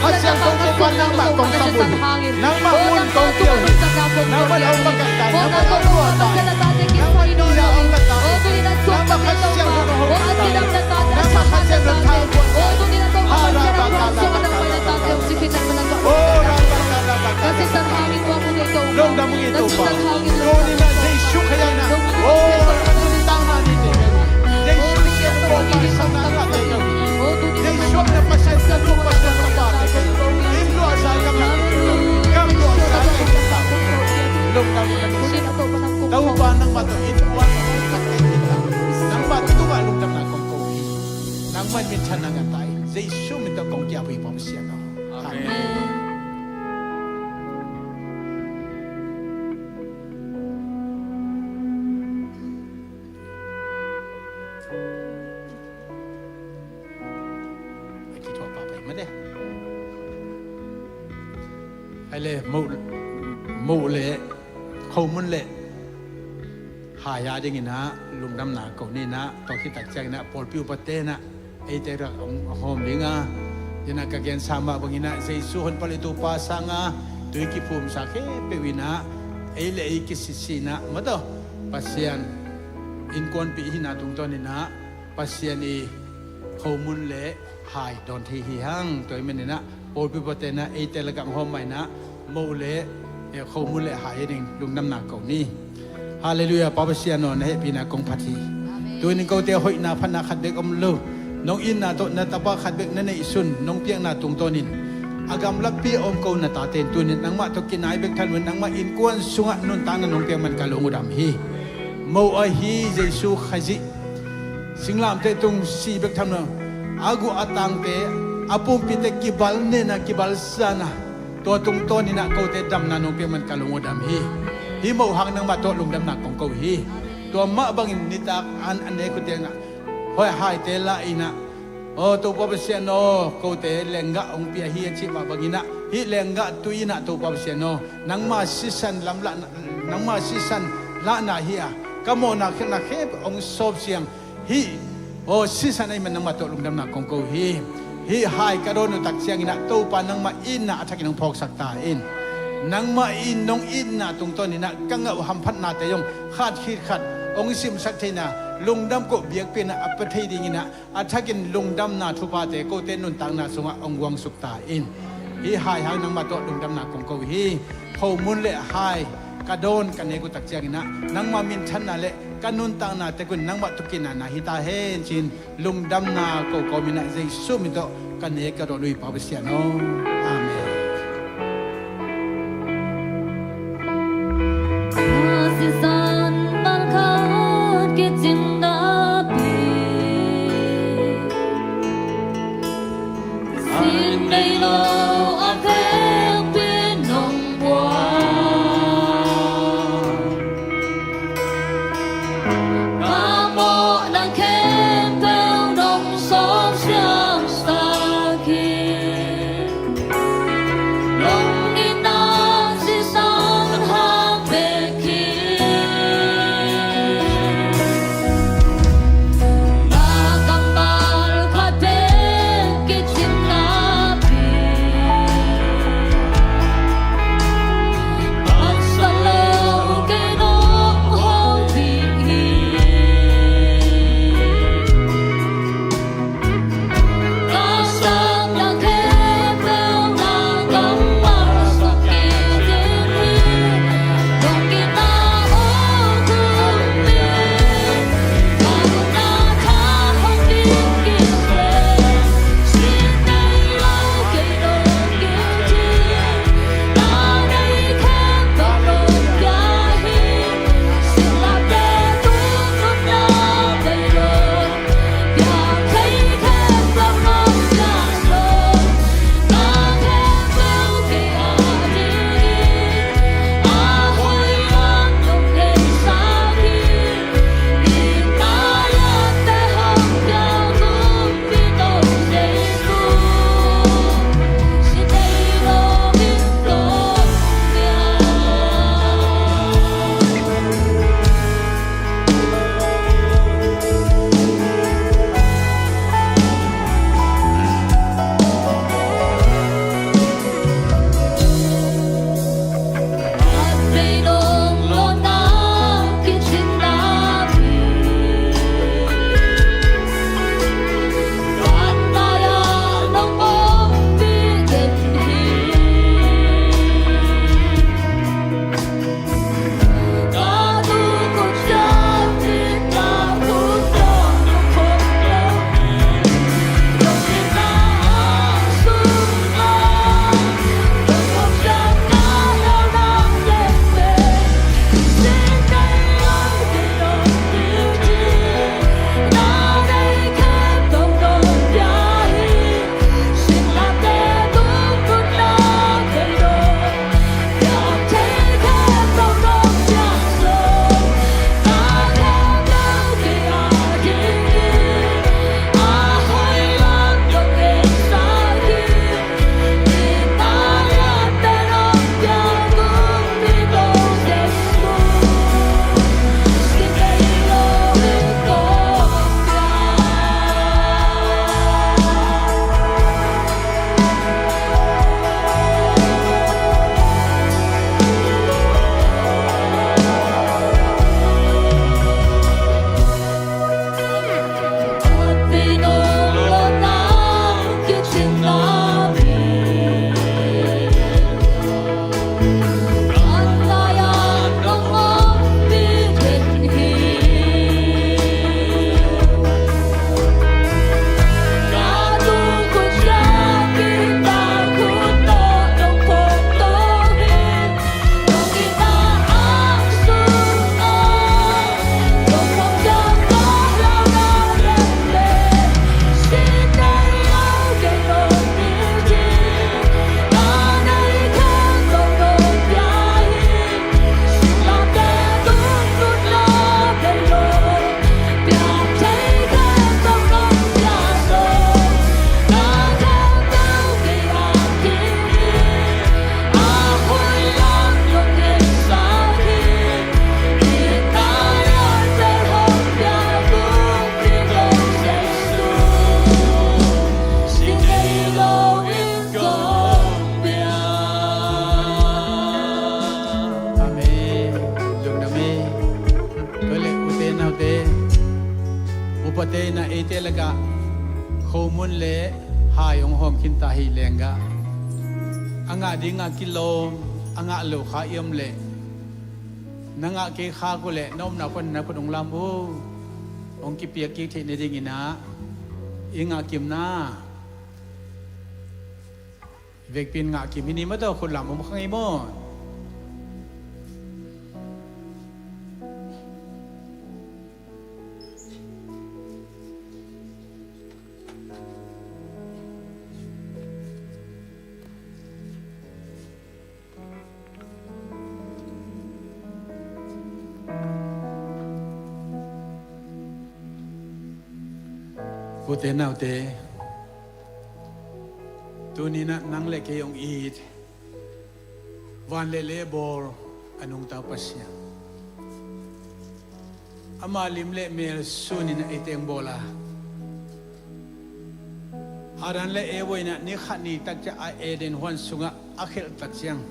Kha Siangtho tungtawn nangmah kong ka mun. Nangmah mun kong pial hi. Nangmah hong pakaihta, nangmah hong luahta, nangmah nunga hong kata. Nangmah Kha Siangtho hong kata. Nangmah Kha Siangtho thalbuat. Harabakala bakala bakala. Lungdam ung ei Topa. Tuninah Jesu Khazih inah, o, a nuntakna ni te, Jesu siangtho Topa, sangna ngah te, Jesu na Pasian, ka lu Pasian, ka pa te, inn luahsa ka ngah, gam luahsa ka ngah. Lungdam ung ei Topa. Topa nangmah tawh inn ua, nangmah tungah lungdamna kong ko hi. Nangmah in minthanna ngah ta in, Jesu min tawh kong ki-ap hi Pa Pasian aw. Amen. A kithuah pahpah hi mate. Hai le, moh, moh le khomun le hai a dinginah lungdamna ko ninah, tua khit tak cianginah pawlpi upate inah eite rak hong hawm dinga, inah ka gensa mah banginah Jesu honpalh i Topa sanga tui kiphumsa khempeuh inah ei le ei kisitsinah mataw Pasian innkuanpih hihna tungtawninah Pasian i khomun le hai dawn thei hi hang. Tua hi maninah pawlpi upate inah eite lakah hong hawm mah inah moh le, eh, khomun le hai hi ding lungdamna ko ni. Halleluiah, Pa Pasian aw, na hehpihna kong phat hi. Tunin kote hoihna phatna khat bek om lo. Nong itna tawh na tapa khat bek na neihsun, nong piakna tungtawnin a gamlappi a om ko na tate in tunin nangmah tawh kinai bek thanuan, nangmah innkuan sungah nuntakna nong piak man ka lung uh dam hi. Moh ahi Jesu Khazih singlamteh tung si bek tham lo, a guh a tangte, a pumpite kibal nena kibal sana, tua tungtawninah kote damna nong piak man ka lung uh dam hi. Hih moh hang nangmah tawh lungdamna kong ko hi. Tua mah bangin nitak an a nek uh tengah hoih haite la inah Aw Topa Pasian aw, kote lenggah hong pia hi a cih mah bangin ah, hih lenggah tui in ah Topa Pasian aw, nangma sisan lamlahna, nangma sisan lahna hi a, ka mawhna khialhna khempeuh hong sawp siang. Hih aw sisan ahih man nangmah tawh lungdamna kong ko hi. Hih hai ka dawn uh tak ciangin ah Topa nangmah itna a thakin hong phawksak ta in. Nangmah in nong itna tungtawnin ah ka ngah uh hamphatnate zong khat khit khat hong simsak theihna, lungdam koh biakpiakna a pia thei dingin ah a thakin lungdamna thuphate kote nuntakna sungah hong guangsuk ta in. Hih hai hang nangmah tawh lungdamna kong ko hi. Khomun le hai ka dawn ka nek uh tak ciangin ah nangma minthanna le ka nuntakna tek un nangmah thukinna na hi ta hen ci-in lungdamna ko kawmin ah Jesu min tawh ka nek ka dawn uh hi Pa Pasian aw. Amen. Sisan malkhat kicing napi, sin nei lo a vekpi nong buang. Ka mawhna khempeuh nong sawp siangsak hi. Nong itna sisan hang bek hi. Na kammal khat bek kicing napi, Hai hong hawm khinta hi lenggah. A ngah dingah kilawm a ngah lo kha i om leh, na ngah kei khak uh leh na omna panin na khut hong lam uh. Hong kipiak kik theih nadingin ah i ngah kimna vekpi in ngah kim hi ni maw, tawh khut lam om kha ngei maw? Ute naute, tuni-in ah nang le kei hong it, van le lei bawl a nungta Pasian, ama lim le mel sunin a ei teng bawl a, Adam le Eva in ah ni khat ni tak ciang a Eden huan sungah a khelh tak ciang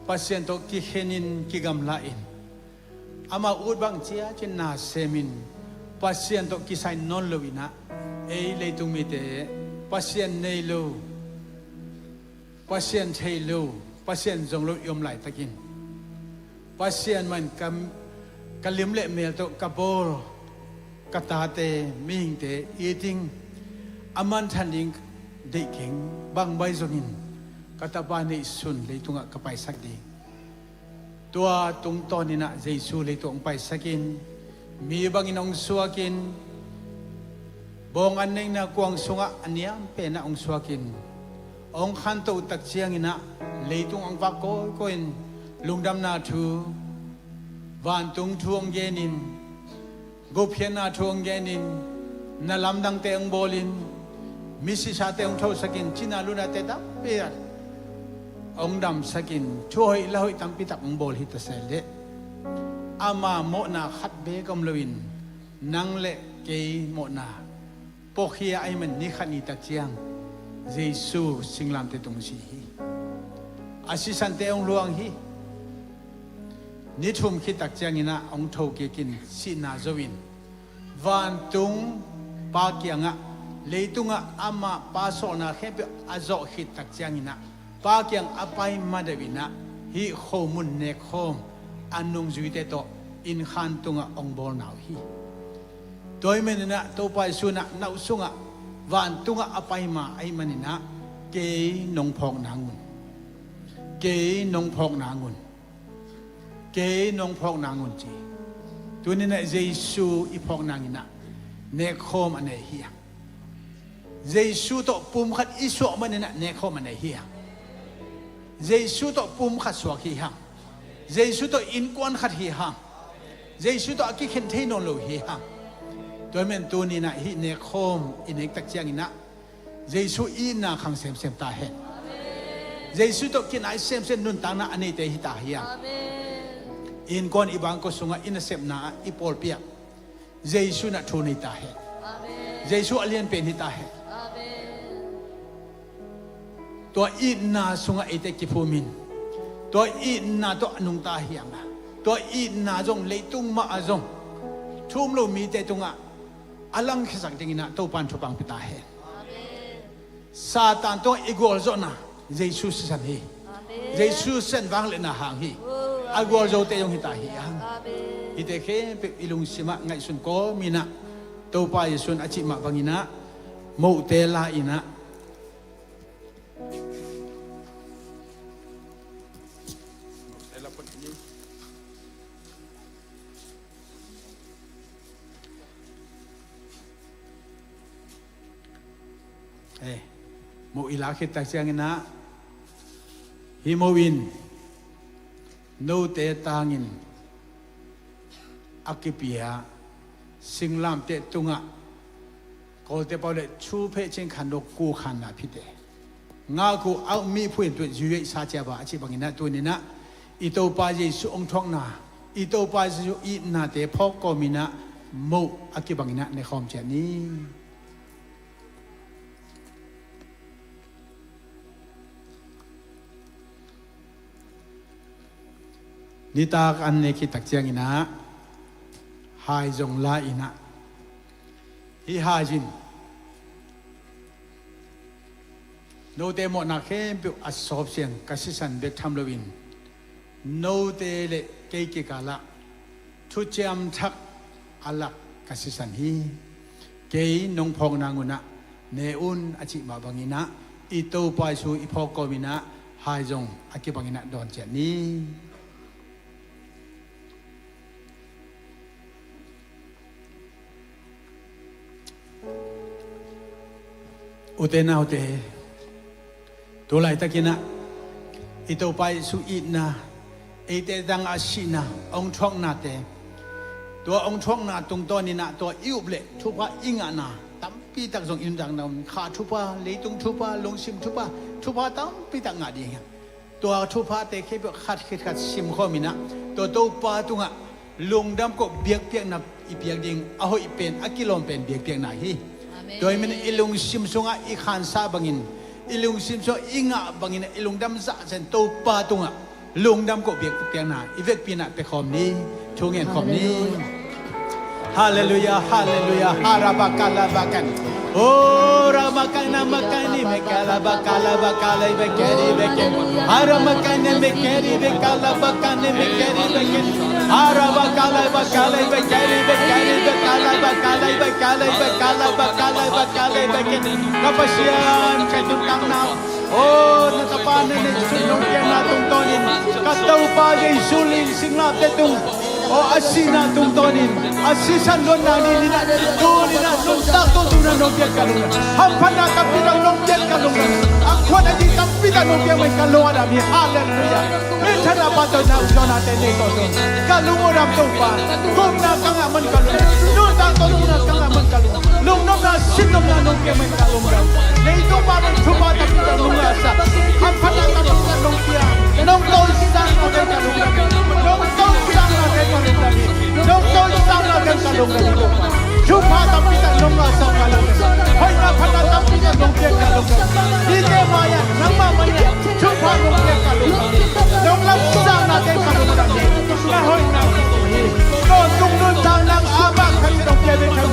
Pasian tawh kikhenin kigamla-in, ama ut bang ciat cin na semin, Pasian tawh kisai nawn loin ah ei leitung mite Pasian nei lo, Pasian thei lo, Pasian zong lo i om laitakin, Pasian man ka, ka lim le mel tawh ka bawl ka tate mihingte it ing, a manthan ding deih keng, bang bai zongin ka tapa neihsun leitungah ka paisak ding. Tua tungtawnin ah Jesu leitung hong paisakin, mi bangin hong suakin, bawng an neihna kuang sungah a niam penah hong suakin, hong khantoh tak ciangin ah leitung hong vak kawikawi in, lungdamna thu, vantung thu hong genin, gupkhiatna thu hong genin, na lamdangte hong bawlin, misisate hong thosakin, cina lunate tampi tak hong damsakin, thu hoih la hoih tampi tak hong bawl hi ta se leh, ama mawhna khat beek om loin, nang le kei mawhna pawkhia ahih man ni khat ni tak ciang Jesu singlamteh tung si hi. A sisante hong luang hi. Ni thum khit tak ciangin ah hong tho kikin sihna zo in, vantung Pa kiangah, leitungah amah Pa sawlna khempeuh a zawh khit tak ciangin ah Pa kiang a pai madeuh in ah hih khomun nekkhawm a nungzuite tawh innkhan tungah hong bawlna uh hi. Tua ahih manin ah Topa Jesu in ah na uh sungah vantungah a pai ma ahih manin ah kei nong phawk nang un, kei nong phawk nang un, kei nong phawk nang un ci. Tuni-in ah Jesu i phawk nangin ah nekkhawm a nei hi hang. Jesu tawh pum khat i suah manin ah nekkhawm a nei hi hang. Jesu tawh pum khat suak hi hang. Jesu tawh innkuan khat hi hang. Jesu tawh a kikhen thei nawn lo hi hang. Tua ahih man tuni-in ah hih nekkhawm i nek tak ciangin ah Jesu itna khang semsem ta hen. Jesu tawh kinai semsem nuntakna a neite hi ta hi hang. Innkuan i bangkua sungah i nasepna ah i pawlpi ah Jesu in ah thu nei ta hen. Jesu a lianpen hi ta hen. Tua itna sungah eite kiphumin, tua itna tawh a nungta hi hang a, tua itna zong leitung mah ah zong thu um lo mite tungah a langkhiasak dingin ah Topa in thupha hong pia ta hen. Satan tawh i gualzawhna Jesu sisan hi. Jesu sisan vangliatna hang hi. A gualzote zong hi ta hi hang. Hihte khempeuh i lungsimah ngaihsun kawmin ah Topa Jesu in a cih mah bangin ah mohte la-in ah Eh, moh i lak khit tak ciangin ah, hih moh in note tangin a kipia singlamteh tungah Kawlte pau le thu pheh cing khan dok ku khan na phite. Ngak uh a um mi phu in tuat zui sa cia ba a cih bangin ah tuni-in ah i Topa Jesu hong thuakna, i Topa Jesu itnate phawk kawmin ah moh a kibangin ah ne khawm ciat ni. Nitak an ne khit tak ciangin ah hai zong la-in ah hih hai zin Note mawhna khempeuh a sawpsiang ka sisan bek tham loin, note le kei kikalah thuciam thak a lak ka sisan hi. Kei nong phawk nangunah ne un a cih mah banginah i Topa Jesu i phawk kawminah hai zong a kibanginah dawn ciat ni. Ute naute, tu laitakinah i Topa Jesu itna, eite tangah a sihna, hong thuaknate, tua hong thuakna tungtawninah tua i up leh thupha i ngahna tampitak zong i nuntakna, kha thupha, leitung thupha, lungsim thupha, thupha tampitak ngah ding hi. Tua thuphate khempeuh khat khit khat simkhawminah tua Topa tungah lungdam koh biakpiakna i piak ding a hoih pen, a kilawm pen biakpiakna hi. Amen. Tua hi manin i lungsim sungah i khansah bangin, i lungsim sungah i ngah bangin i lungdam zahzen Topa tungah lungdam koh biakpiakna i vekpi-inah pia khawm ni. Thu ngen khawm ni. Hallelujah. Hallelujah, hallelujah. Harabakalabakan. Oh, ramakana makani mekalabakalabakala ibekeri beken. Haramakane mekeri bekalabakane mekeri beken. Harabakalabakala ibekeri bekeri bekalabakala ibekala ibekala bakala ibekeri beken. Ka Pasian, ka nuntakna, oh, na Tapa na neihsun nong piakna tungtawnin, ka Topa Jesu Lin Singlapte tung, oh, a sihna tungtawnin, a sisan luatna ni-in ah, tuni-in ah nuntak tawh tuni-in ah nong piak ka lungdam. Hamphatna tampi tak nong piak ka lungdam. A khuan a dih tampi tak nong piak mah in ka lung a dam hi. Halleluiah. Minthanna, pahtawina, ukzawnate nei tawh tuni-in ka lung a dam Topa. Gupna ka ngah man ka lungdam. Nuntak tawh nunna ka ngah man ka lungdam. Lungnopna, sinnopna nong piak man ka lungdam. Leitung pan thupha tampi tak nong ngahsak. Hamphatna tampi tak nong piak. Nong tawlsakna teng ka lungdam. Nong tawlsakna teng ka lungdam. Nong tawlsakna teng ka lungdam. Thupha tampi tak nong ngahsak ka lungdam. Hoihna phatna tampi tak nong piak ka lungdam. Mite mai-ah, nangmah mai-ah thupha nong piak ka lungdam. Nong lamsakna teng ka lungdam hi. Na hoihna hi. Tawntung nuntakna a bang khat nong piak ding khat.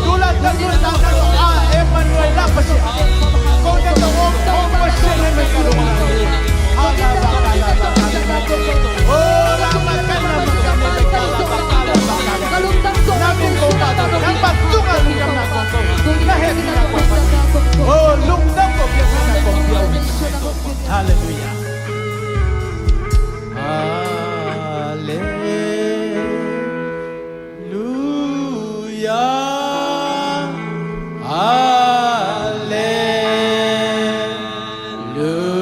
Tulaitak nuntakna a Emmanuel lak Pasian. Kong tek tawh om, om Pasian hi mah in ka lungdam hi. Halabakala. Oh, lama kana makana kala bakala bakala. Na min ko pa to, nang pa tunga lungdam na ko. Na hehpihna ko. Oh, lungdam ko, biakna ko. Halleluiah. Halleluiah. Halleluiah. Halleluiah.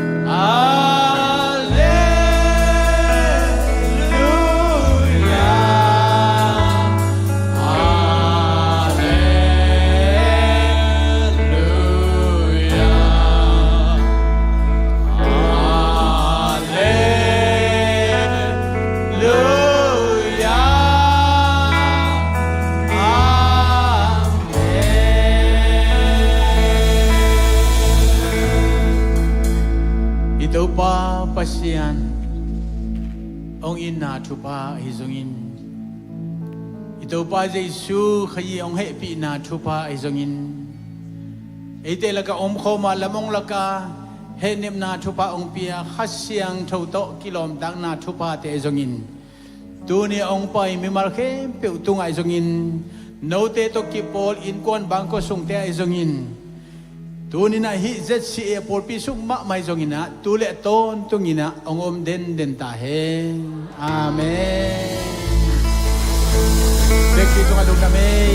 Amen. Halleluiah. Halleluiah. Halleluiah. Amen. I Topa Pasian hong itna thupha ahi zongin, i Topa Jesu Khazih hong hehpihna thupha ahi zongin, eite lakah omkhawm a, lamong lakah hehnepna thupha hong pia Kha Siangtho tawh kilawmtatna thuphate ahi zongin, tuni a hong pai mimal khempeuh tungah ahi zongin, note tawh kipawl innkuan bangkua sungte ahi zongin, tuni-in ah hih Z C A pawlpi sung mahmah ahi zongin ah, tu le tawntungin ah hong om denden ta hen. Amen. Biakpi tungah lungdam ei.